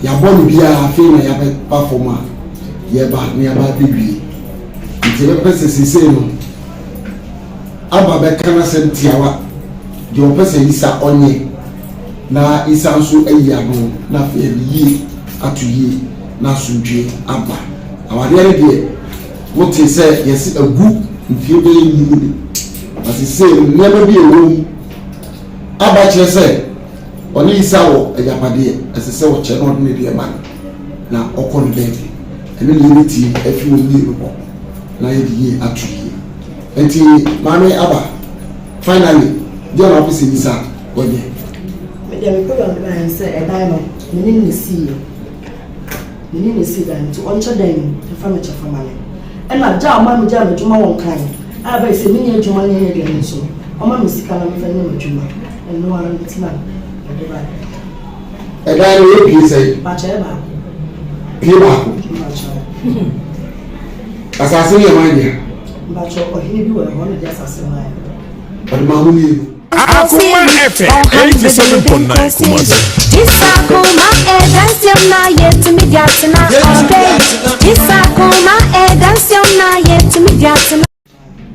Yɛabɔ no biara afei na yɛabɛba fam a yɛba na yɛaba abɛwie. Nti yɛbɛpɛ sɛ seesei no Aba bɛka n'asɛm tiawa, deɛ ɔpɛ sɛ Isa ɔnyɛ, na Isa nso ayi ano na afei yɛde yie ato yie na asomdwoeɛ aba. Awadeɛ no deɛ motee sɛ yɛse agu mfeɛ bɛyɛ nnum ni, na seesei no nneɛma bi a ɛwɔ mu aba kyerɛ sɛ ɔne Isa wɔ agyapadeɛ, ɛsɛ sɛ ɔkyɛ na ɔde ne deɛ ma no na ɔkɔ ne baabi. Ɛno na yɛbɛtie afi wɔn mmienu hɔ na yɛde yie ato yie. Nti Maame Aba, finally deɛ na wopɛ sɛ Isa ɔnyɛ? Me deɛ me problem de baeɛ ne sɛ ɛdan no me ne no na ɛsiiɛ. Me ne no na ɛsii dan no nti ɔnkyɛ dan mu mfa me kyɛfa ma me. Ɛna gya a ɔma me gyaa m'adwuma wɔ Nkran a ɛbae sɛ menni adwuma ne ɛnyɛ aduane nso no, ɔma me sika na memfa nyɛ m'adwuma. Ɛno ara nti na mede baeɛ. Ɛdan no yɛ pie sɛn? Mpakyɛ ɛyɛ baako. Pie baako? Mpakyɛ. Asase no yɛ hwan dea? Mpakyɛ ɔhene bi wɔ ɛhɔ na ɔde asase no maeɛ. Ɔde maa mo mmienu. Akoma FM 87.9 Kumasi.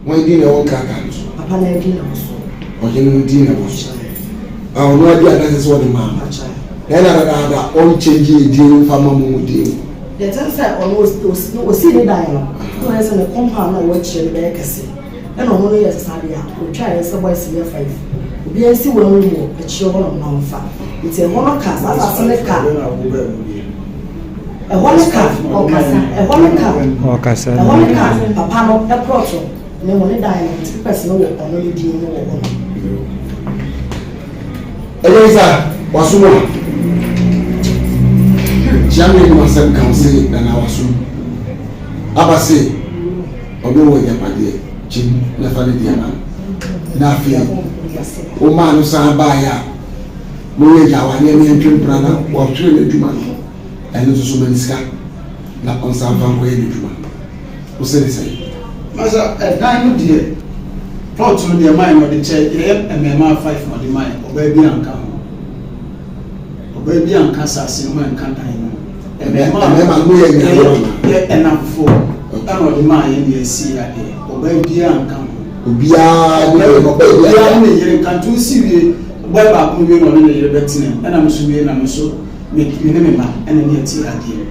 Hwan din na ɛwɔ nkrataa no so? Papa no din na ɛwɔ so. Ɔhene no din na ɛwɔ so. A ɔno adi adanse sɛ ɔde maa no. Na ɛna dadaada ɔnkyɛngye edin no mfa ma mo mo din no. Deɛ ɛte ne sɛ ɔno ɔsii ne dan no na ɔyɛ sɛ ne compound no a ɛwɔ akyire no bɛyɛ kɛse ɛna ɔno no yɛ sɛ saa deɛ a ɔtwaeɛ sɛ boys yɛ five obiara nsi one room wɔ akyire hɔ nom na ɔmfa nti ɛhɔ no ka saa asase no ka ɛhɔ no ka ɛhɔ no ka ɛhɔ no ka papa no ɛprɔto ne ho ne dan no nti papers no wɔ ɔno ne din no wɔ hɔ no. Ɛyɛ sa wasom a kyia me anim asɛm ka wo se nana wasom aba se ɔno wɔ agyapadeɛ kyim na fa ne deɛ ma no na afei wo maa no san baeɛ a moyɛ agya awadeɛ ne ɛntwe mpena na wɔhwere n'adwuma no ɛno nso so ma ne sika na ɔnsan fa nkɔyɛ n'adwuma. Wo se ne sɛn? Masa ɛdan no deɛ plot no deɛ mae no ɔde kyɛ yɛyɛ mmɛɛmaa five na ɔde mae ɔbaa bi anka ho ɔbaa bi anka asase no ho ɛnka dan no ho mmɛɛmaa mmɛɛma no yɛ nyɛ yɛ ɛnamfo ɛna ɔde maa yɛn deɛ ɛsi adeɛ ɔbaa bi anka ho obiara ne yere ɔbaa bi obiara ne yere nka nti wosi wie bɔyɛ baako wie na ɔne ne yere bɛtena mu ɛna me so wie na me so Me, me ne me mma na ne ɛte adeɛ mu,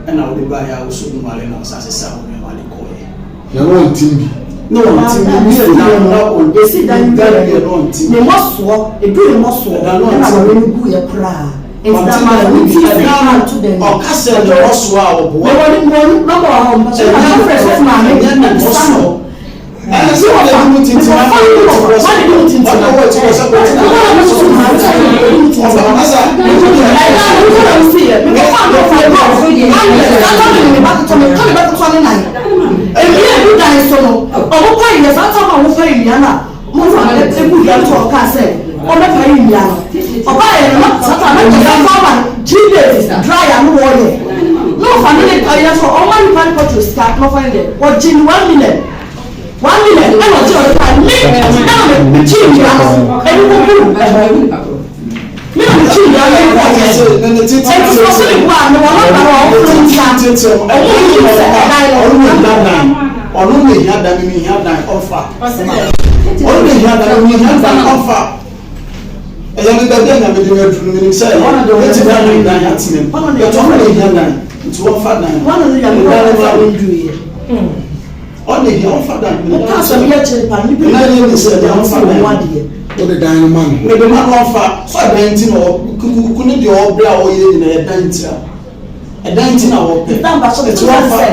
ɛna wode baeɛ a wo so nware na ɔsan sesaa wo nnuane kɔeɛ. Na na ɔnte bi. Na ɔnte bi, ne ɛdan no na ɔnte Yɛsi dan dan wieɛ deɛ na ɔnte ne bi. mmɔsoɔ, ɛduru ne mmɔsoɔ Ɛdan no ɛna ɔnte aware bi. no guiɛ koraa. Nti Ɔnte na dan maa no me bi. ti sɛ Ɛdan kaa no, nto dan mu. ɔka sɛ ne mmɔsoɔ a ɔboa. Mewɔ ne mewɔ ne nɔmba wɔ ha o, mpakyɛ Ɛnyɛ na mefrɛ sɔfo maame ɛnyɛ ne mɛbisa no. mmɔsoɔ. Ɛna sɛ ɔde ne mu tintim ama yɛ wɔ ti wɔ sɛ ɔde wɔ ti wɔ sɛ kɔtena ɔfa ɔkasa One million ɛna ɔgye ɔde kaa me ɛna me me kyi nnua no ɛde kɔ gu ɛhɔ me na me kyi nnua no ɛde kɔ yɛ ɛti sɛ ɔsɛ me bu a me wɔ nɔmba no a ɔmo fura nsa ɔmo yi mi sɛ ɛdan no ɔno na hia dan ɔno na hia dan mi hia dan ɔfa ɔno na hia dan mi hia dan ɔfa ɛyɛ mi baabi a nyame de mi aduru no mi nim sɛ ɛyɛ ɛti dan dan atena mu bɛtɔ ɔno na hia dan nti wɔfa dan wɔn na ne dan no. Ɔne deɛ ɔmfa dan no. Woka asɛm yɛ kyere pa nipa na yɛ ne sɛ deɛ ɔmfa dan no adeɛ. Wode dan no ma no. Mede ma no ɔmfa. So ɛdan nti na kukuku ne deɛ ɔbrɛ a ɔyɛ nyina ɛdan nti a. Ɛdan nti na wɔpɛ. Dan ba so Nti ɔmfa. sɛ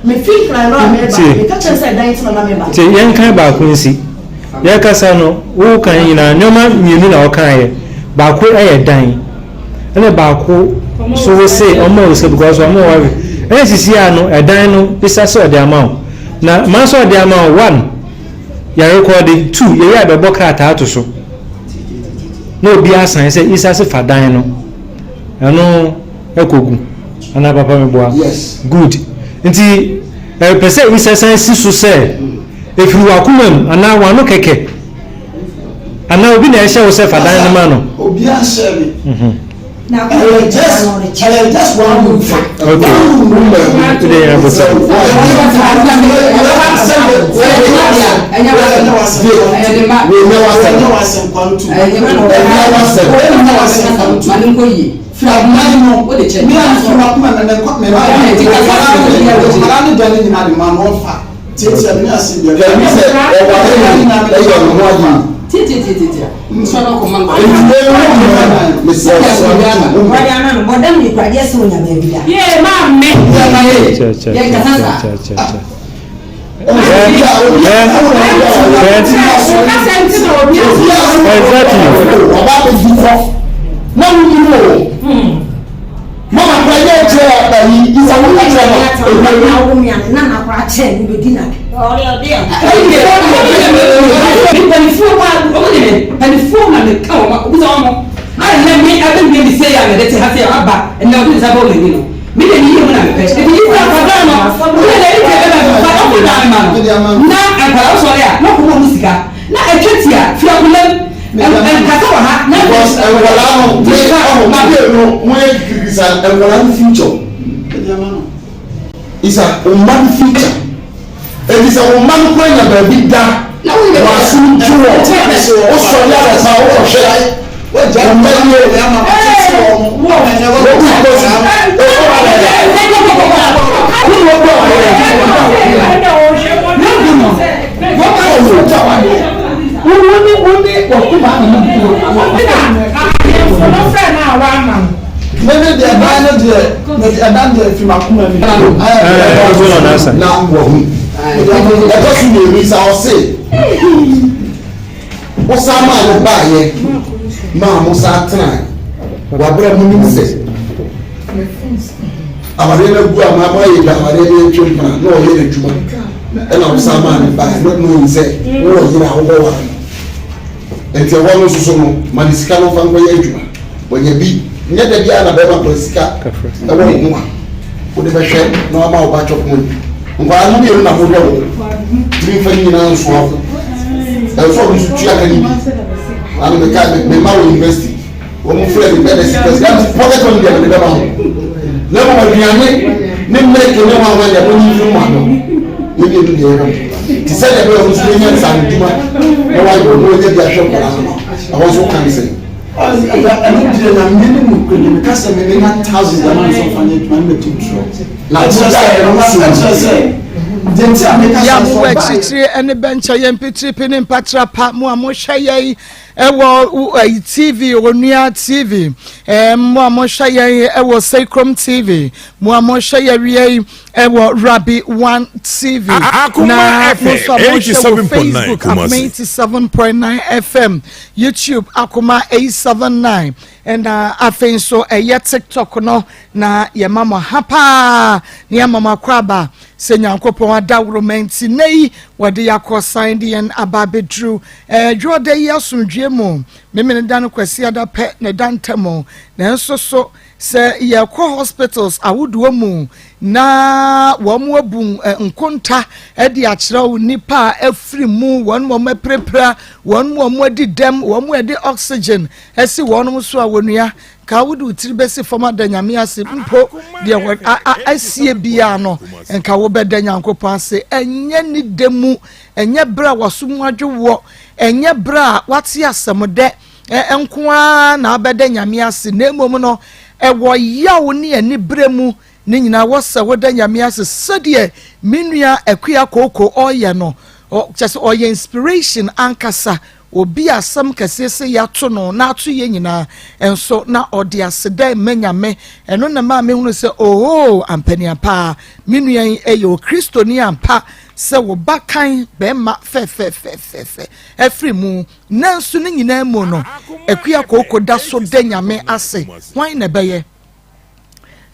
mefi nkran no a meba meka kyerɛ sɛ ɛdan nti na na meba. Nti yɛnkan baako nsi. Yɛkasa no woka nyinaa nneɛma mmienu na wɔkaeɛ. Baako yɛ dan. Ɛna baako so wo se ɔma wo sika because ɔma wo awe. Ɛna sisi a no ɛdan no bisa sɛ ɔde ama wo. Na ma sɛ ɔde ama wo one yɛrekɔde two yɛyɛ a bɛbɔ krataa to so. Na obi asan sɛ isa se fa dan no. Ɛno ɛkɔgu. Anaa papa meboa? Yes. Good. Nti ɛpɛ sɛ isa san si so sɛ ɛfiri w'akoma mu anaa w'ano kɛkɛ. Anaa obi na ɛhyɛ wo sɛ fa dan no ma no? Obiara nhyɛɛ me. Ɛyɛ just ɛyɛ just one room fa. Okay. One room. Wode yɛ abotire. Kyɛ kyɛ kyɛ kyɛ kyɛ kyɛ. Exactly. Mama kura yɛ kyerɛ ayi isa wo ka kyerɛ ma Mpanimfoɔ wa wɔn de mpanimfoɔ na meka wɔn obi sɛ wɔn a na me abɛwie ne sɛ yɛ a mɛde te ha sɛ aba ɛnna ɔde nsa bɔ wɔn ani no me de ne yie mu na mepɛ ebi yi sɛ akwadaa no wɔn yɛ ɛdi tɛ bɛma fa ɔkò dan ma no na akwadaa sɔre a na ɔkò bɔ ɔmo sika na atwa tia fi akɔla mu nkasa wɔ ha na Because nkwadaa no me ɔmo ma bie no mo yɛ kikiri sa nkwadaa no future. Isa ɔma no future. Eti sɛ ɔma no kura nya baabi da w'asom dwo wɔ wosɔre anɔpa wokɔhwɛ ɔma nie wɔbu kɔsi Mene deɛ ɛdan no deɛ mede ɛdan deɛ fi m'akoma mu. Na wahu ɛtɔ so mmienu sa ɔse wosan maa no baayɛ maa mo sa tena wabrɛ mo nim sɛ awareɛ no agu a maa mo ayɛ dwa awareɛ no atwa mpena na ɔyɛ n'adwuma ɛna wosan maa no baayɛ na ɔnim sɛ wowɔ yere a wobɛware no nti ɛhɔ no nso so no ma ne sika no mfa nkɔyɛ adwuma. Wɔnya bi, nyɛ da biara na bɛrima kura sika wɔ ne ho a wode bɛhwɛ na wama wo ba chop money. Nkwadaa no mmienu na mohwɛ wɔn, tumi mfa ne nyinaa nsoa wo. Ɛwɔ sɛ ɔno nso tua ka no bi. Ano meka me mma wɔ university, wɔn frɛ me bɛdɛ sika sika pocket money deɛ mede bɛma ho. Na mmom aduane ne milk ne hwan hwan deɛ monyi mfiri mo ano. Yɛ mmienu deɛ yɛhwɛ mo. Te sɛ deɛ bɛyɛ ɔno nso bɛnya nsaanodwuma na wayɛ ɔno ɔnya bi ahwɛ nkwadaa no ma. Ɛhɔ nso woka ne sɛn? Ɛno deɛ na me ne mu kura meka sɛ me menya thousand ama nso mfa nyɛ adwuma ne mɛtu ntorɔ. Na wogyaeɛ no so Ɛkyerɛ sɛ deɛ nti a meka Yɛ sɛ a mowɔ sɛ ɔbaeɛ akyirikyiri ne bɛnkyɛ yɛn mpitiripi ne mpatra pa mo a mohwɛ yɛn ɛwɔ ɛyi TV Onua TV ɛɛ mo a mohwɛ yɛn ɛwɔ Seikrom TV mo a mohwɛ yɛn wia yi ɛwɔ Rabi One TV Akoma na mo nso a FM mohwɛ wɔ 87.9 Facebook Akoma Kumasi. 87.9 FM YouTube Akoma 879 ɛna afei nso ɛyɛ TikTok no na yɛma mo ha paa na yɛma mo akɔ aba sɛ Nyankopɔn adaworoma nti nnɛ yi wɔde yɛakɔ san de yɛn aba abɛduru dwoɔda yi asomdwie mu. Memene da no Kwasiada pɛ na ɛda ntam, nanso so sɛ yɛkɔ hospitals ahodoɔ mu na wɔn abu nkonta de akyerɛ wo nnipa a afiri mu, wɔn wɔn apirapira, wɔn wɔn adi dɛm, wɔn wɔde oxygen asi wɔn so a, wɔnua ka wode wo tiri bɛsi fam ada Nyame ase mpo deɛ wɔ asie biara no, nka wobɛda Nyankopɔn ase. Ɛnyɛ ne da mu, ɛnyɛ berɛ a waso mu adwowoɔ, ɛnyɛ berɛ a wate asɛm dɛ nko ara na abɛda Nyame ase, na mmom no ɛwɔ yaw ne aniberɛ mu ne nyinaa wɔ sɛ woda Nyame ase sɛdeɛ me nua Akua Kooko ɔyɛ no. Kyɛ sɛ ɔyɛ inspiration ankasa, obi a asɛm kɛseɛ sɛ yɛato no na ato yɛ nyinaa nso na ɔde aseda mma Nyame. Ɛno na maa mehunu sɛ ohoo ampaniampa me nua yi ɛyɛ Okristoni ampa, sɛ wo ba kan bɛrima fɛfɛfɛfɛfɛ afiri mu, nanso ne nyinaa mu no Akua Kooko da so da Nyame ase. Hwan na ɛbɛyɛ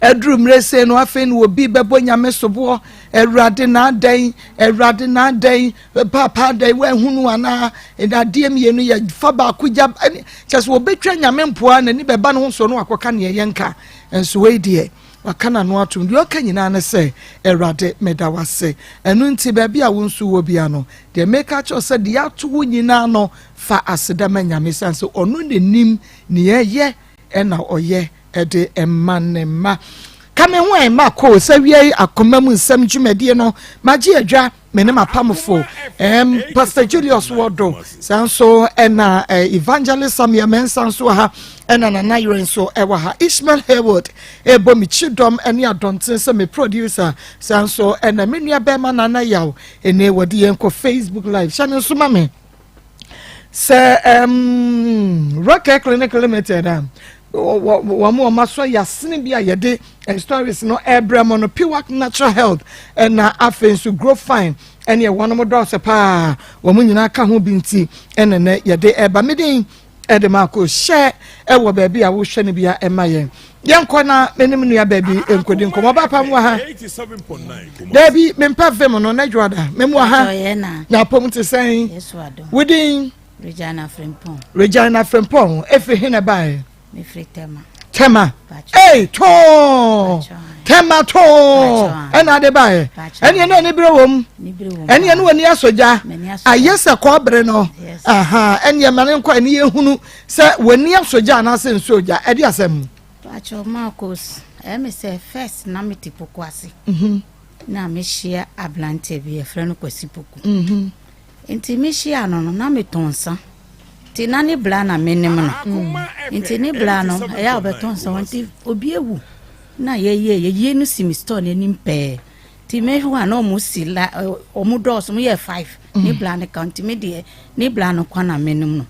aduru mmerɛ sei no afei na obi bɛbɔ Nyame soboɔ? Awurade na adɛn, Awurade na adɛn, paapa adɛn, woahunu anaa? Adeɛ mmienu yɛ fa baako gya, kyɛ sɛ wɔbɛtwa Nyame mpoa n'ani bɛba ne ho so no wakɔka neɛ yɛnka. Nso wei deɛ waka n'ano atom, deɛ ɔka nyinaa ne sɛ Awurade meda wase. Ɛno nti baabi a wo nso wɔ bia no, deɛ meka kyerɛ sɛ deɛ ato wo nyinaa no, fa aseda ma Nyame, siane sɛ ɔno n'anim neɛ ɛyɛ ɛna ɔyɛ. de ma ne mma. Ka me ho ɛ Mako sɛ wia yi akoma mu nsɛm dwumadie no magye adwa me ne m'apamfo um, Pastor Julius Wɔdo saa nso ɛna eh, Evangelist Samuel Mensah nso wɔ ha ɛna Nana Yerɛ nso ɛwɔ ha Ishmael Haywood ɛbɔ me kyidɔm ɛne adɔnten sɛ me producer saa nso ɛna me nua bɛrima Nana Yaw ɛne wɔde yɛn kɔ Facebook live hyɛ ne nso ma me sɛ um, Rock Clinic Limited a wɔn wɔn asɔ yasene bi a yɛde eh, stories no ɛbrɛ mo no Piwak Natural Health ɛna afei nso Grow Fine ɛne ɛwɔ nom dɔɔso paa wɔn nyinaa ka ho bi nti ɛna nɛ yɛde ɛba medin ɛde ma akɔ hyɛ ɛwɔ baabi a wohwɛ no bia ɛma yɛn yɛnkɔ na menim nua baabi nkɔdi nkɔmmɔ ɔba pam wɔ ha daabi mempɛ vim no na dwoada mem wɔ ha na apom te sɛn wodin Regina Frimpong Regina Frimpong ɛfiri he na ɛbaeɛ mefiri Tema Tema ei too Tema too ɛna ade baeɛ ɛneɛ na anibere wɔ mu ɛneɛ ne w'ani asɔ gya ayɛ sɛ kɔɔbere no aha ɛneɛ ma ne nkɔ ɛne yɛhunu sɛ w'ani asɔ gya anaasɛ nsuo gya ɛde asɛm. Pacho Marcos ɛyɛ me sɛ first na mete Poku ase mhm. na mehyia aberanteɛ bi yɛfrɛ no Kwasi Poku mhm. Nti mehyiaa no no na metɔn nsa nti na ne bra na menim no nti ne bra no ɛyɛ a ɔbɛtɔ nsa hɔ nti obi awu na yɛyɛ yɛyie no si me store n'anim pɛɛ nti mehwɛ a na ɔmo si la ɔmo dɔɔso mo yɛ five ne bra no ka nti me deɛ ne bra no kwa na menim no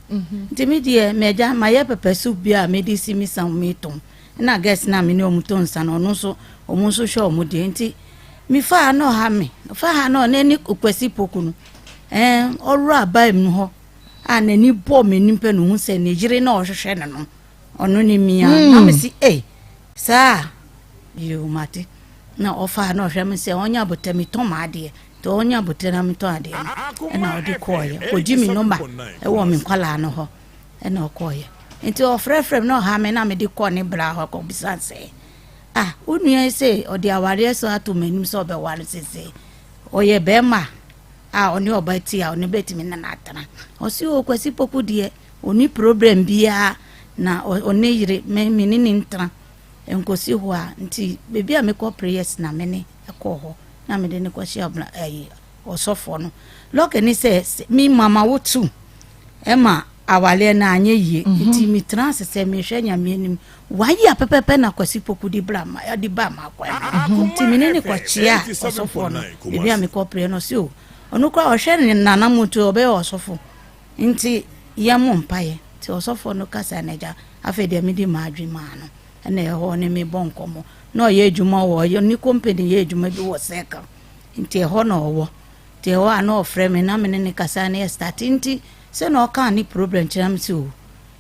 nti me deɛ mɛgya mayɛ pɛpɛ soup bi a mede si me sa metɔn na guest na me ne ɔmo tɔ nsa no ɔno nso ɔmo nso hwɛ ɔmo deɛ nti Mefaa ha na ɔha me, ɔfaa ha na ɔne ne Kwasi Poku no, ɛɛ ɔwura abaa mu hɔ a n'ani bɔɔ m'anim pɛ na ohun sɛ ne yere na ɔhwehwɛ no no, ɔno ne mia. Mm. Na mesi, ei, saa yoo mate. Na ɔfaa ha na ɔhwɛ me sɛ ɔnyɛ abotɛ metɔn m'adeɛ nti ɔnyɛ abotɛ na metɔn adeɛ no ɛna ɔde kɔɔyɛ kɔgye me nɔmba ɛwɔ me nkwadaa no hɔ ɛna ɔkɔɔyɛ nti ɔfrɛfrɛ me na ɔha me na mede kɔɔ ne bra hɔ kɔbisa sɛ Ah, wo nua yi se ɔde awareɛ so ato m'anim sɛ ɔbɛware sese. Ɔyɛ bɛrima a ɔne ɔba ti a ɔne bɛtumi ne no atena. Ɔse o Kwasi Poku deɛ ɔni problem biara na ɔne yere me me ne ne ntena nkosi hɔ a nti baabi a mekɔ prayers na me ne ɛkɔɔ hɔ na mede ne kɔhyɛ ɔbla ɛyi ɔsɔfoɔ no. Lɔke ne sɛ me mama wo tu ɛma Awareɛ no anyɛ yie nti me tena ase sɛ mehwɛ Nyame anim one year pɛpɛpɛ na Kwasi Poku de bra ma de ba m'akwan mu nti me ne ne kɔkyea ɔsɔfoɔ no baabi a mekɔ pray no ɔse o ɔno koraa ɔhwɛ ne nana mu nti ɔbɛyɛ ɔsɔfo nti yɛn mo mpaeɛ nti ɔsɔfoɔ no kasa na agya afei deɛ mede m'adwene maa no ɛna ɛhɔ ne me bɔ nkɔmmɔ na ɔyɛ adwuma wɔ ɔyɛ ne company yɛ adwuma bi wɔ circle nti ɛhɔ na ɔwɔ nti ɛhɔ a na ɔfrɛ me na me ne ne kasa na yɛ start nti Sɛ na ɔkaa ne problem kyerɛ me sɛ o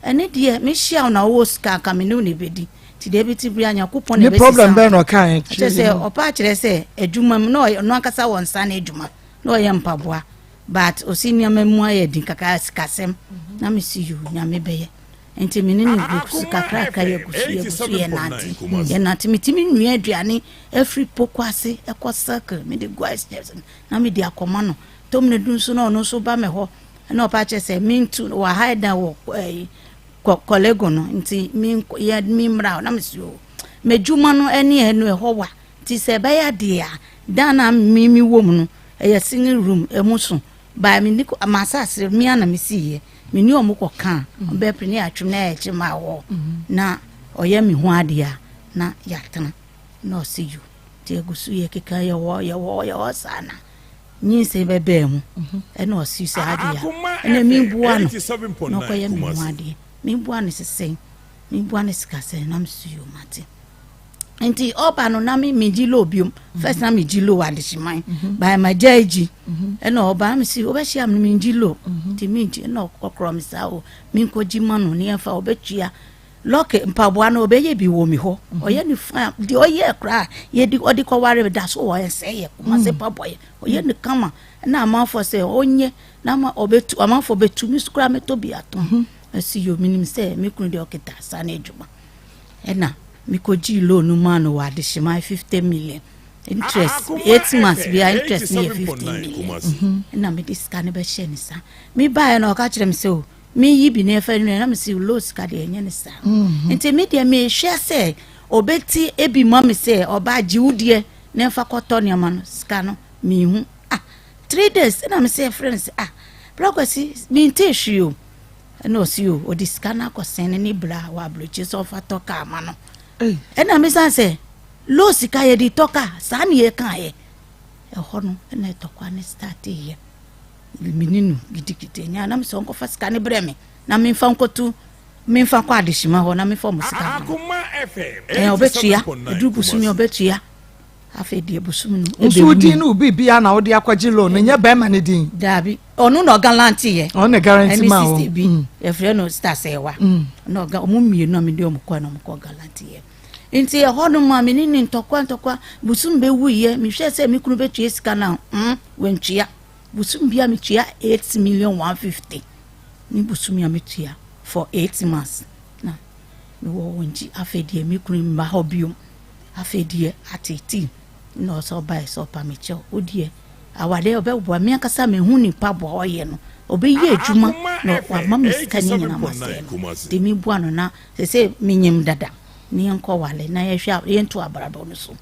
ɛne deɛ me hyia wo na wowɔ sika anka me ne wo na ɛbɛdi nti deɛ ɛbɛti bia Nyankopɔn na Ne problem ɛbɛsesa bɛn na ɔkaa kyerɛ sɛ ɔpa akyerɛ sɛ adwuma mu na ɔyɛ ɔno ankasa wɔ nsa no adwuma na ɔyɛ mpaboa but ɔsi nneɛma mu ayɛ din kakra sikasɛm na me si yo Nyame bɛyɛ nti me ne ne gu so kakrakra yɛgu so yɛgu so yɛnante yɛnante metumi nua aduane afiri poko ase ɛkɔ circle mede gu ice chest na mede akɔma no Tom no du nso na ɔno nso ba me hɔ na ɔpa kyerɛ sɛ mentu wɔ ha dan wɔ ɛyi kɔ kɔlego no nti me yɛ me mmra na mesi o m'adwuma no ɛne ɛno ɛhɔ wa nti sɛ ɛbɛyɛ adeɛ a dan na me me wɔ mu no ɛyɛ single room ɛmu so baa me ni ma asase me ana me si yɛ me ni ɔmo kɔ kan mhm. ɔbɛ pere ne atwem na ɛkyɛ ma wɔ mhm. na ɔyɛ me ho adeɛ a na yɛatena na ɔsi yo nti egu so yɛ keka yɛwɔ yɛwɔ yɛwɔ saa na. Nyinsɛn bɛbaa mu ɛna ɔse sɛ adeɛ a ɛna meboa no na ɔkɔyɛ me ho adeɛ meboa no sesɛn meboa no sikasɛn na meso yɛ mate nti ɔba no na me megye low biom first na megye low adehyeman mhm. by magya agyi mhm. ɛna ɔba me si wobɛhyia me no megye low mhm. nti megye ɛna ɔkɔkorɔ me saa o menkɔgye ma no ne yɛmfa ɔbɛtua Lucky mpaboa no ɔbɛyɛ bi wɔ mi hɔ mhm. ɔyɛ ne fa deɛ ɔyɛ koraa yɛde ɔde kɔware da so wɔ ɛsɛ yɛ kumase mm. mpaboa yɛ ɔyɛ ne kama ɛna amanfoɔ sɛ ɔnyɛ na ama ɔbɛtu amanfoɔ bɛtu mi so koraa mɛtɔ bi atɔ mhm. ɛsi yɛ omi nim sɛ me kunu deɛ ɔkita asa ne adwuma ɛna mekɔgyee loan no maa no wɔ adehyema 50 million interest 8 months bia interest no yɛ 50 million mhm. ɛna mede sika no bɛhyɛ ne sa mebaeɛ na ɔka kyerɛ me sɛ o. Meyi bi na ɛfa nua na mesi low sika deɛ ɛnyɛ ne saa. Mhm. Nti me deɛ mehwɛ sɛ ɔbɛti ebi ma me sɛ ɔbaa gye wo deɛ na ɛfa kɔtɔ nneɛma no sika no mehu ah 3 days ɛna me sɛ ɛfrɛ no sɛ, "Ah, bra Kwasi, mente hwee o." Ɛna ɔsi o ɔde sika no akɔsɛn ne ne bra wɔ aburokyi sɛ ɔfa tɔ kaa ma no. Ɛna mesan sɛ low sika yɛde tɔ kaa saa ne yɛkaeɛ ɛhɔ no. Ɛna ɛtɔkwa ne start yɛ mene no gidigidi ɛnyɛ na mesɛ ɔnkɔfa sika ne brɛ me na memfa nkɔto, memfa kɔ adehyema hɔ na memfa ɔmo sika ma no. Ɛɛ, ɔbɛtua ɛduru bosomi, ɔbɛtua. Afei deɛ bosomi no Nso wo din ne wo biribia na wode akɔgye loan no, nyɛ bɛrima no din? Daabi, ɔno na ɔguarantee yɛ. Ɔno na guarantee ma wo. Ɛne sister bi yɛfrɛ no star sɛwa na ɔga ɔmo mmienu a mede ɔmo kɔ na ɔmo kɔ guarantee yɛ. Nti ɛhɔ nom a mene ne ntɔkwa ntɔkwa, bosom bɛwu yɛ mehwɛ sɛ me kunu bɛtua sika no a wantua. Bosom bia metua 8 million 150 ne bosom a metua for 8 months na mewɔ wɔn nkyi. Afei deɛ me kunu mma hɔ biom. Afei deɛ atete na ɔsɛ ɔbaeɛ sɛ ɔpa me kyɛw. Wodeɛ awadeɛ ɔbɛboa me ankasa, mehu nipa boa ɔyɛ no, ɔbɛyɛ adwuma na wama me sika ne nyina masɛe no de meboa no. Na sɛ sɛ menyim dada ne yɛnkɔ wale na yɛhwɛ yɛnto abrabɔ no so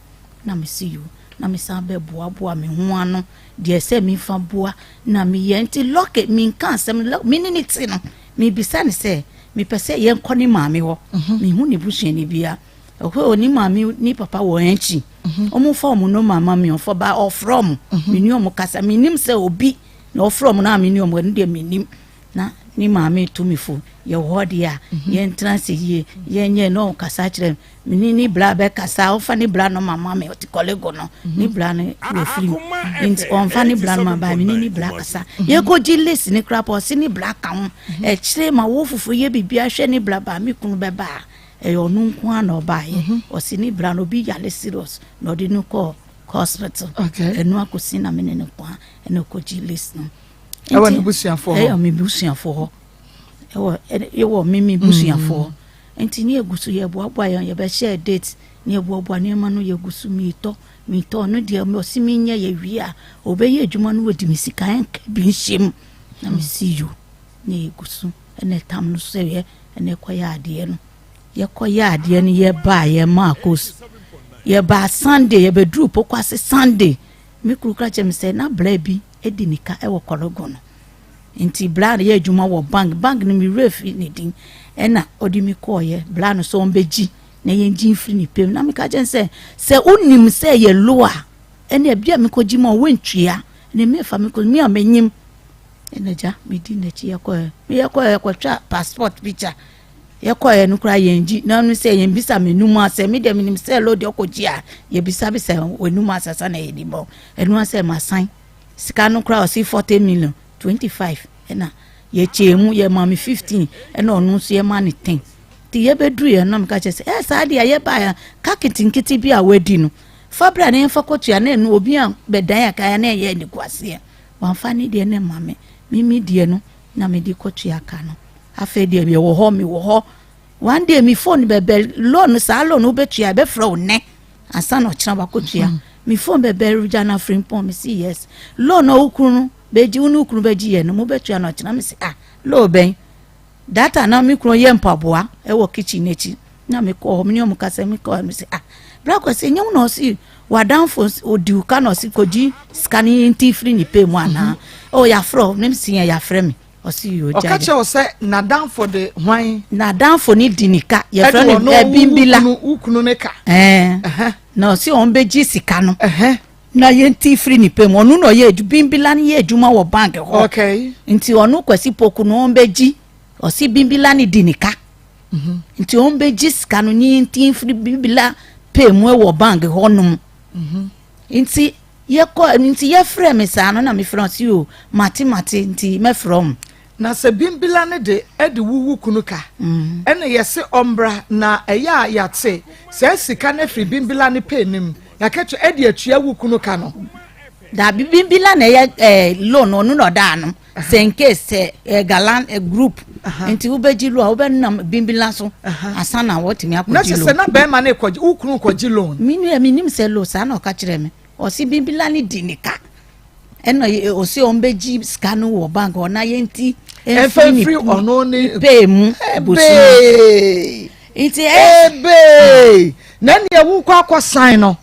na mesi yo na mesan bɛboaboa me ho ano deɛ sɛ mefa boa na meyɛ. Nti lɔke menka asɛm mene ne te no, mebisa ne sɛ mepɛ sɛ yɛnkɔ ne maame hɔ. Mehu ne busuani bia ɛhɔ, ne maame ne papa wɔ akyi. Ɔmo fa ɔmo no mama mi, ɔfɔ ba ɔfrɛ ɔmo, meni ɔmo kasa. Menim sɛ obi na ɔfrɛ ɔmo na meni ɔmo. Ɛno deɛ menim na ne maame tu mi fo. Yɛwɔ hɔ deɛ a yɛntena se yie, yɛnyɛ na ɔkasa kyerɛ me ne ne bra bɛkasa. Ɔfa ne bra no mama me, ɔte kɔlego no ne bra no wɔfiri mu nti ɔmfa ne bra no ma ba me ne ne bra kasa. Yɛkɔgye list ne kora pɔ, ɔse ne bra ka ho. Ɛkyerɛ ma wo fufuo yɛ biribia hwɛ ne bra ba me kunu bɛba a ɛyɛ ɔno nko a na ɔbaayɛ. Ɔse ne bra no obi yale serious na ɔde no kɔ hospital. Ɛno akɔsi na me ne ne ko a ɛna ɔkɔgye list no. Ɛwɔ ne busuafoɔ hɔ? Ɛwɔ me busuafoɔ hɔ, ɛwɔ ɛwɔ me me busuafoɔ. Nti ne yɛgu so yɛboaboa yɛn, yɛbɛhyɛ date ne yɛboaboa nneɛma no. Yɛgu so miitɔ miitɔ no deɛ ɔsi mi nyɛ yɛwie a ɔbɛyɛ adwuma no, wɔdi mi sika ɛnka bi nhyɛ mu na mesi yo ne yɛgu so. Ɛna ɛtam no so yɛ ɛna ɛkɔyɛ adeɛ no, yɛkɔyɛ adeɛ no, yɛbaa yɛmaa kos yɛbaa Sunday, yɛbɛduru Pokuase Sunday. Me kuru kora kyerɛ me sɛ na bra bi edi ne ka ɛwɔ kɔlɔgɔ no. Nti bra no yɛ adwuma wɔ bank no, mi werɛ fi ne din. Ɛna ɔde mi kɔɔyɛ bra no sɛ ɔmbɛgyi na yɛngyi mfiri ne pɛm. Na meka kyɛn sɛ wonim sɛ yɛ loan a ɛne ebi a mekɔgyi ma ɔwɔntua ne mefa mekɔ mi a menyim. Ɛna gya medi n'akyi yɛkɔɛ yɛkɔɛ yɛkɔtwa passport picture. Yɛkɔɛ no koraa yɛn gyi na no sɛ yɛn bisa m'enum asɛ. Mi deɛ menim sɛ loan deɛ ɔkɔgyi a yɛbisabisa w'enum asɛ sa na yɛdi bɔ ɛnu asɛ ma san sika no koraa. Ɔsi 40 million 25 ɛna yɛkyɛ mu, yɛ ma mi 15 ɛna ɔno nso yɛ ma ne 10. Nti yɛbɛduru yɛn nam ka kyerɛ sɛ saa deɛ yɛba yɛ ka ketenkete bi a wadi no fa bra ne yɛmfa kɔtua na ɛno obi a bɛdan aka na ɛyɛ niguaseɛ. Wamfa ne deɛ ne ma me, mimi deɛ no na mede kɔtua ka no. Afei deɛ yɛwɔ hɔ, mewɔ hɔ one day, mi phone bɛbɛ loan saa loan wobɛtua ɛbɛfrɛ wo nnɛ ansa na ɔkyena wakɔtua. Mi phone bɛbɛ Regina Frimpong. Mi si yes, loan a wokunu no bɛgye wo ne wokunu bɛgye yɛ no mobɛtua na ɔkyena. Mi si ah, loan bɛn data na mi kunu yɛ mpaboa ɛwɔ kitchen n'akyi na mi kɔ hɔ, mi ne ɔmo kasa. Mi kɔ hɔ, mi si ah, bra Kwasi, nyɛ wo na ɔsi wadanfo odi wo ka na ɔsi kɔgye sika ne nti firi ne pay mu anaa? Ɔ yafrɛ ne mi si yɛ yafrɛ mi. Ɔsi yɛ ogya. Ɔka kyerɛ wo sɛ n'adamfo de hwan? N'adamfo ne di ne ka, yɛfrɛ no ɛbimbila. Wo kunu ne ka? Ɛɛ, na ɔsi wɔn bɛgye sika no na yɛn ti firi ne pay mu. Ɔno na ɔyɛ edu bimbila no yɛ adwuma wɔ bank hɔ. Nti ɔno Kwasi Poku no wɔn bɛgye, ɔsi bimbila ne di ne ka nti wɔn bɛgye sika no ne ti firi bimbila pay mu wɔ bank hɔ nom. Nti yɛkɔ, nti yɛfrɛ me saa no na mefrɛ ɔsi o mate mate nti mɛfrɛ ɔmo. Na sɛ bimbila ne de ɛde wuwu kunu ka ɛna yɛse ɔmbra na ɛyɛ a yɛate saa sika no afiri bimbila ne pay nim yɛakɛkyɛ ɛde atua wu kunu ka no. Dabi, bimbila na ɛyɛ loan, ɔno na ɔda ano sɛ in case sɛ galan group nti wobɛgye loan a wobɛnam bimbila so asa na wɔtumi na akɔgye kyerɛ sɛ loan. Na bɛrima no kɔgye wo kunu kɔgye loan? Mi nua mi nim sɛ loan saa na ɔka kyerɛ me. Ɔsi bimbila ne di ne ka ɛna ɔsi ɔn bɛgye sika no wɔ bank ɔna yɛn ti. Ɛmfa mfiri ɔno ne pay mu bosome. Nti Ebee! Na nea wokɔ akɔ san no.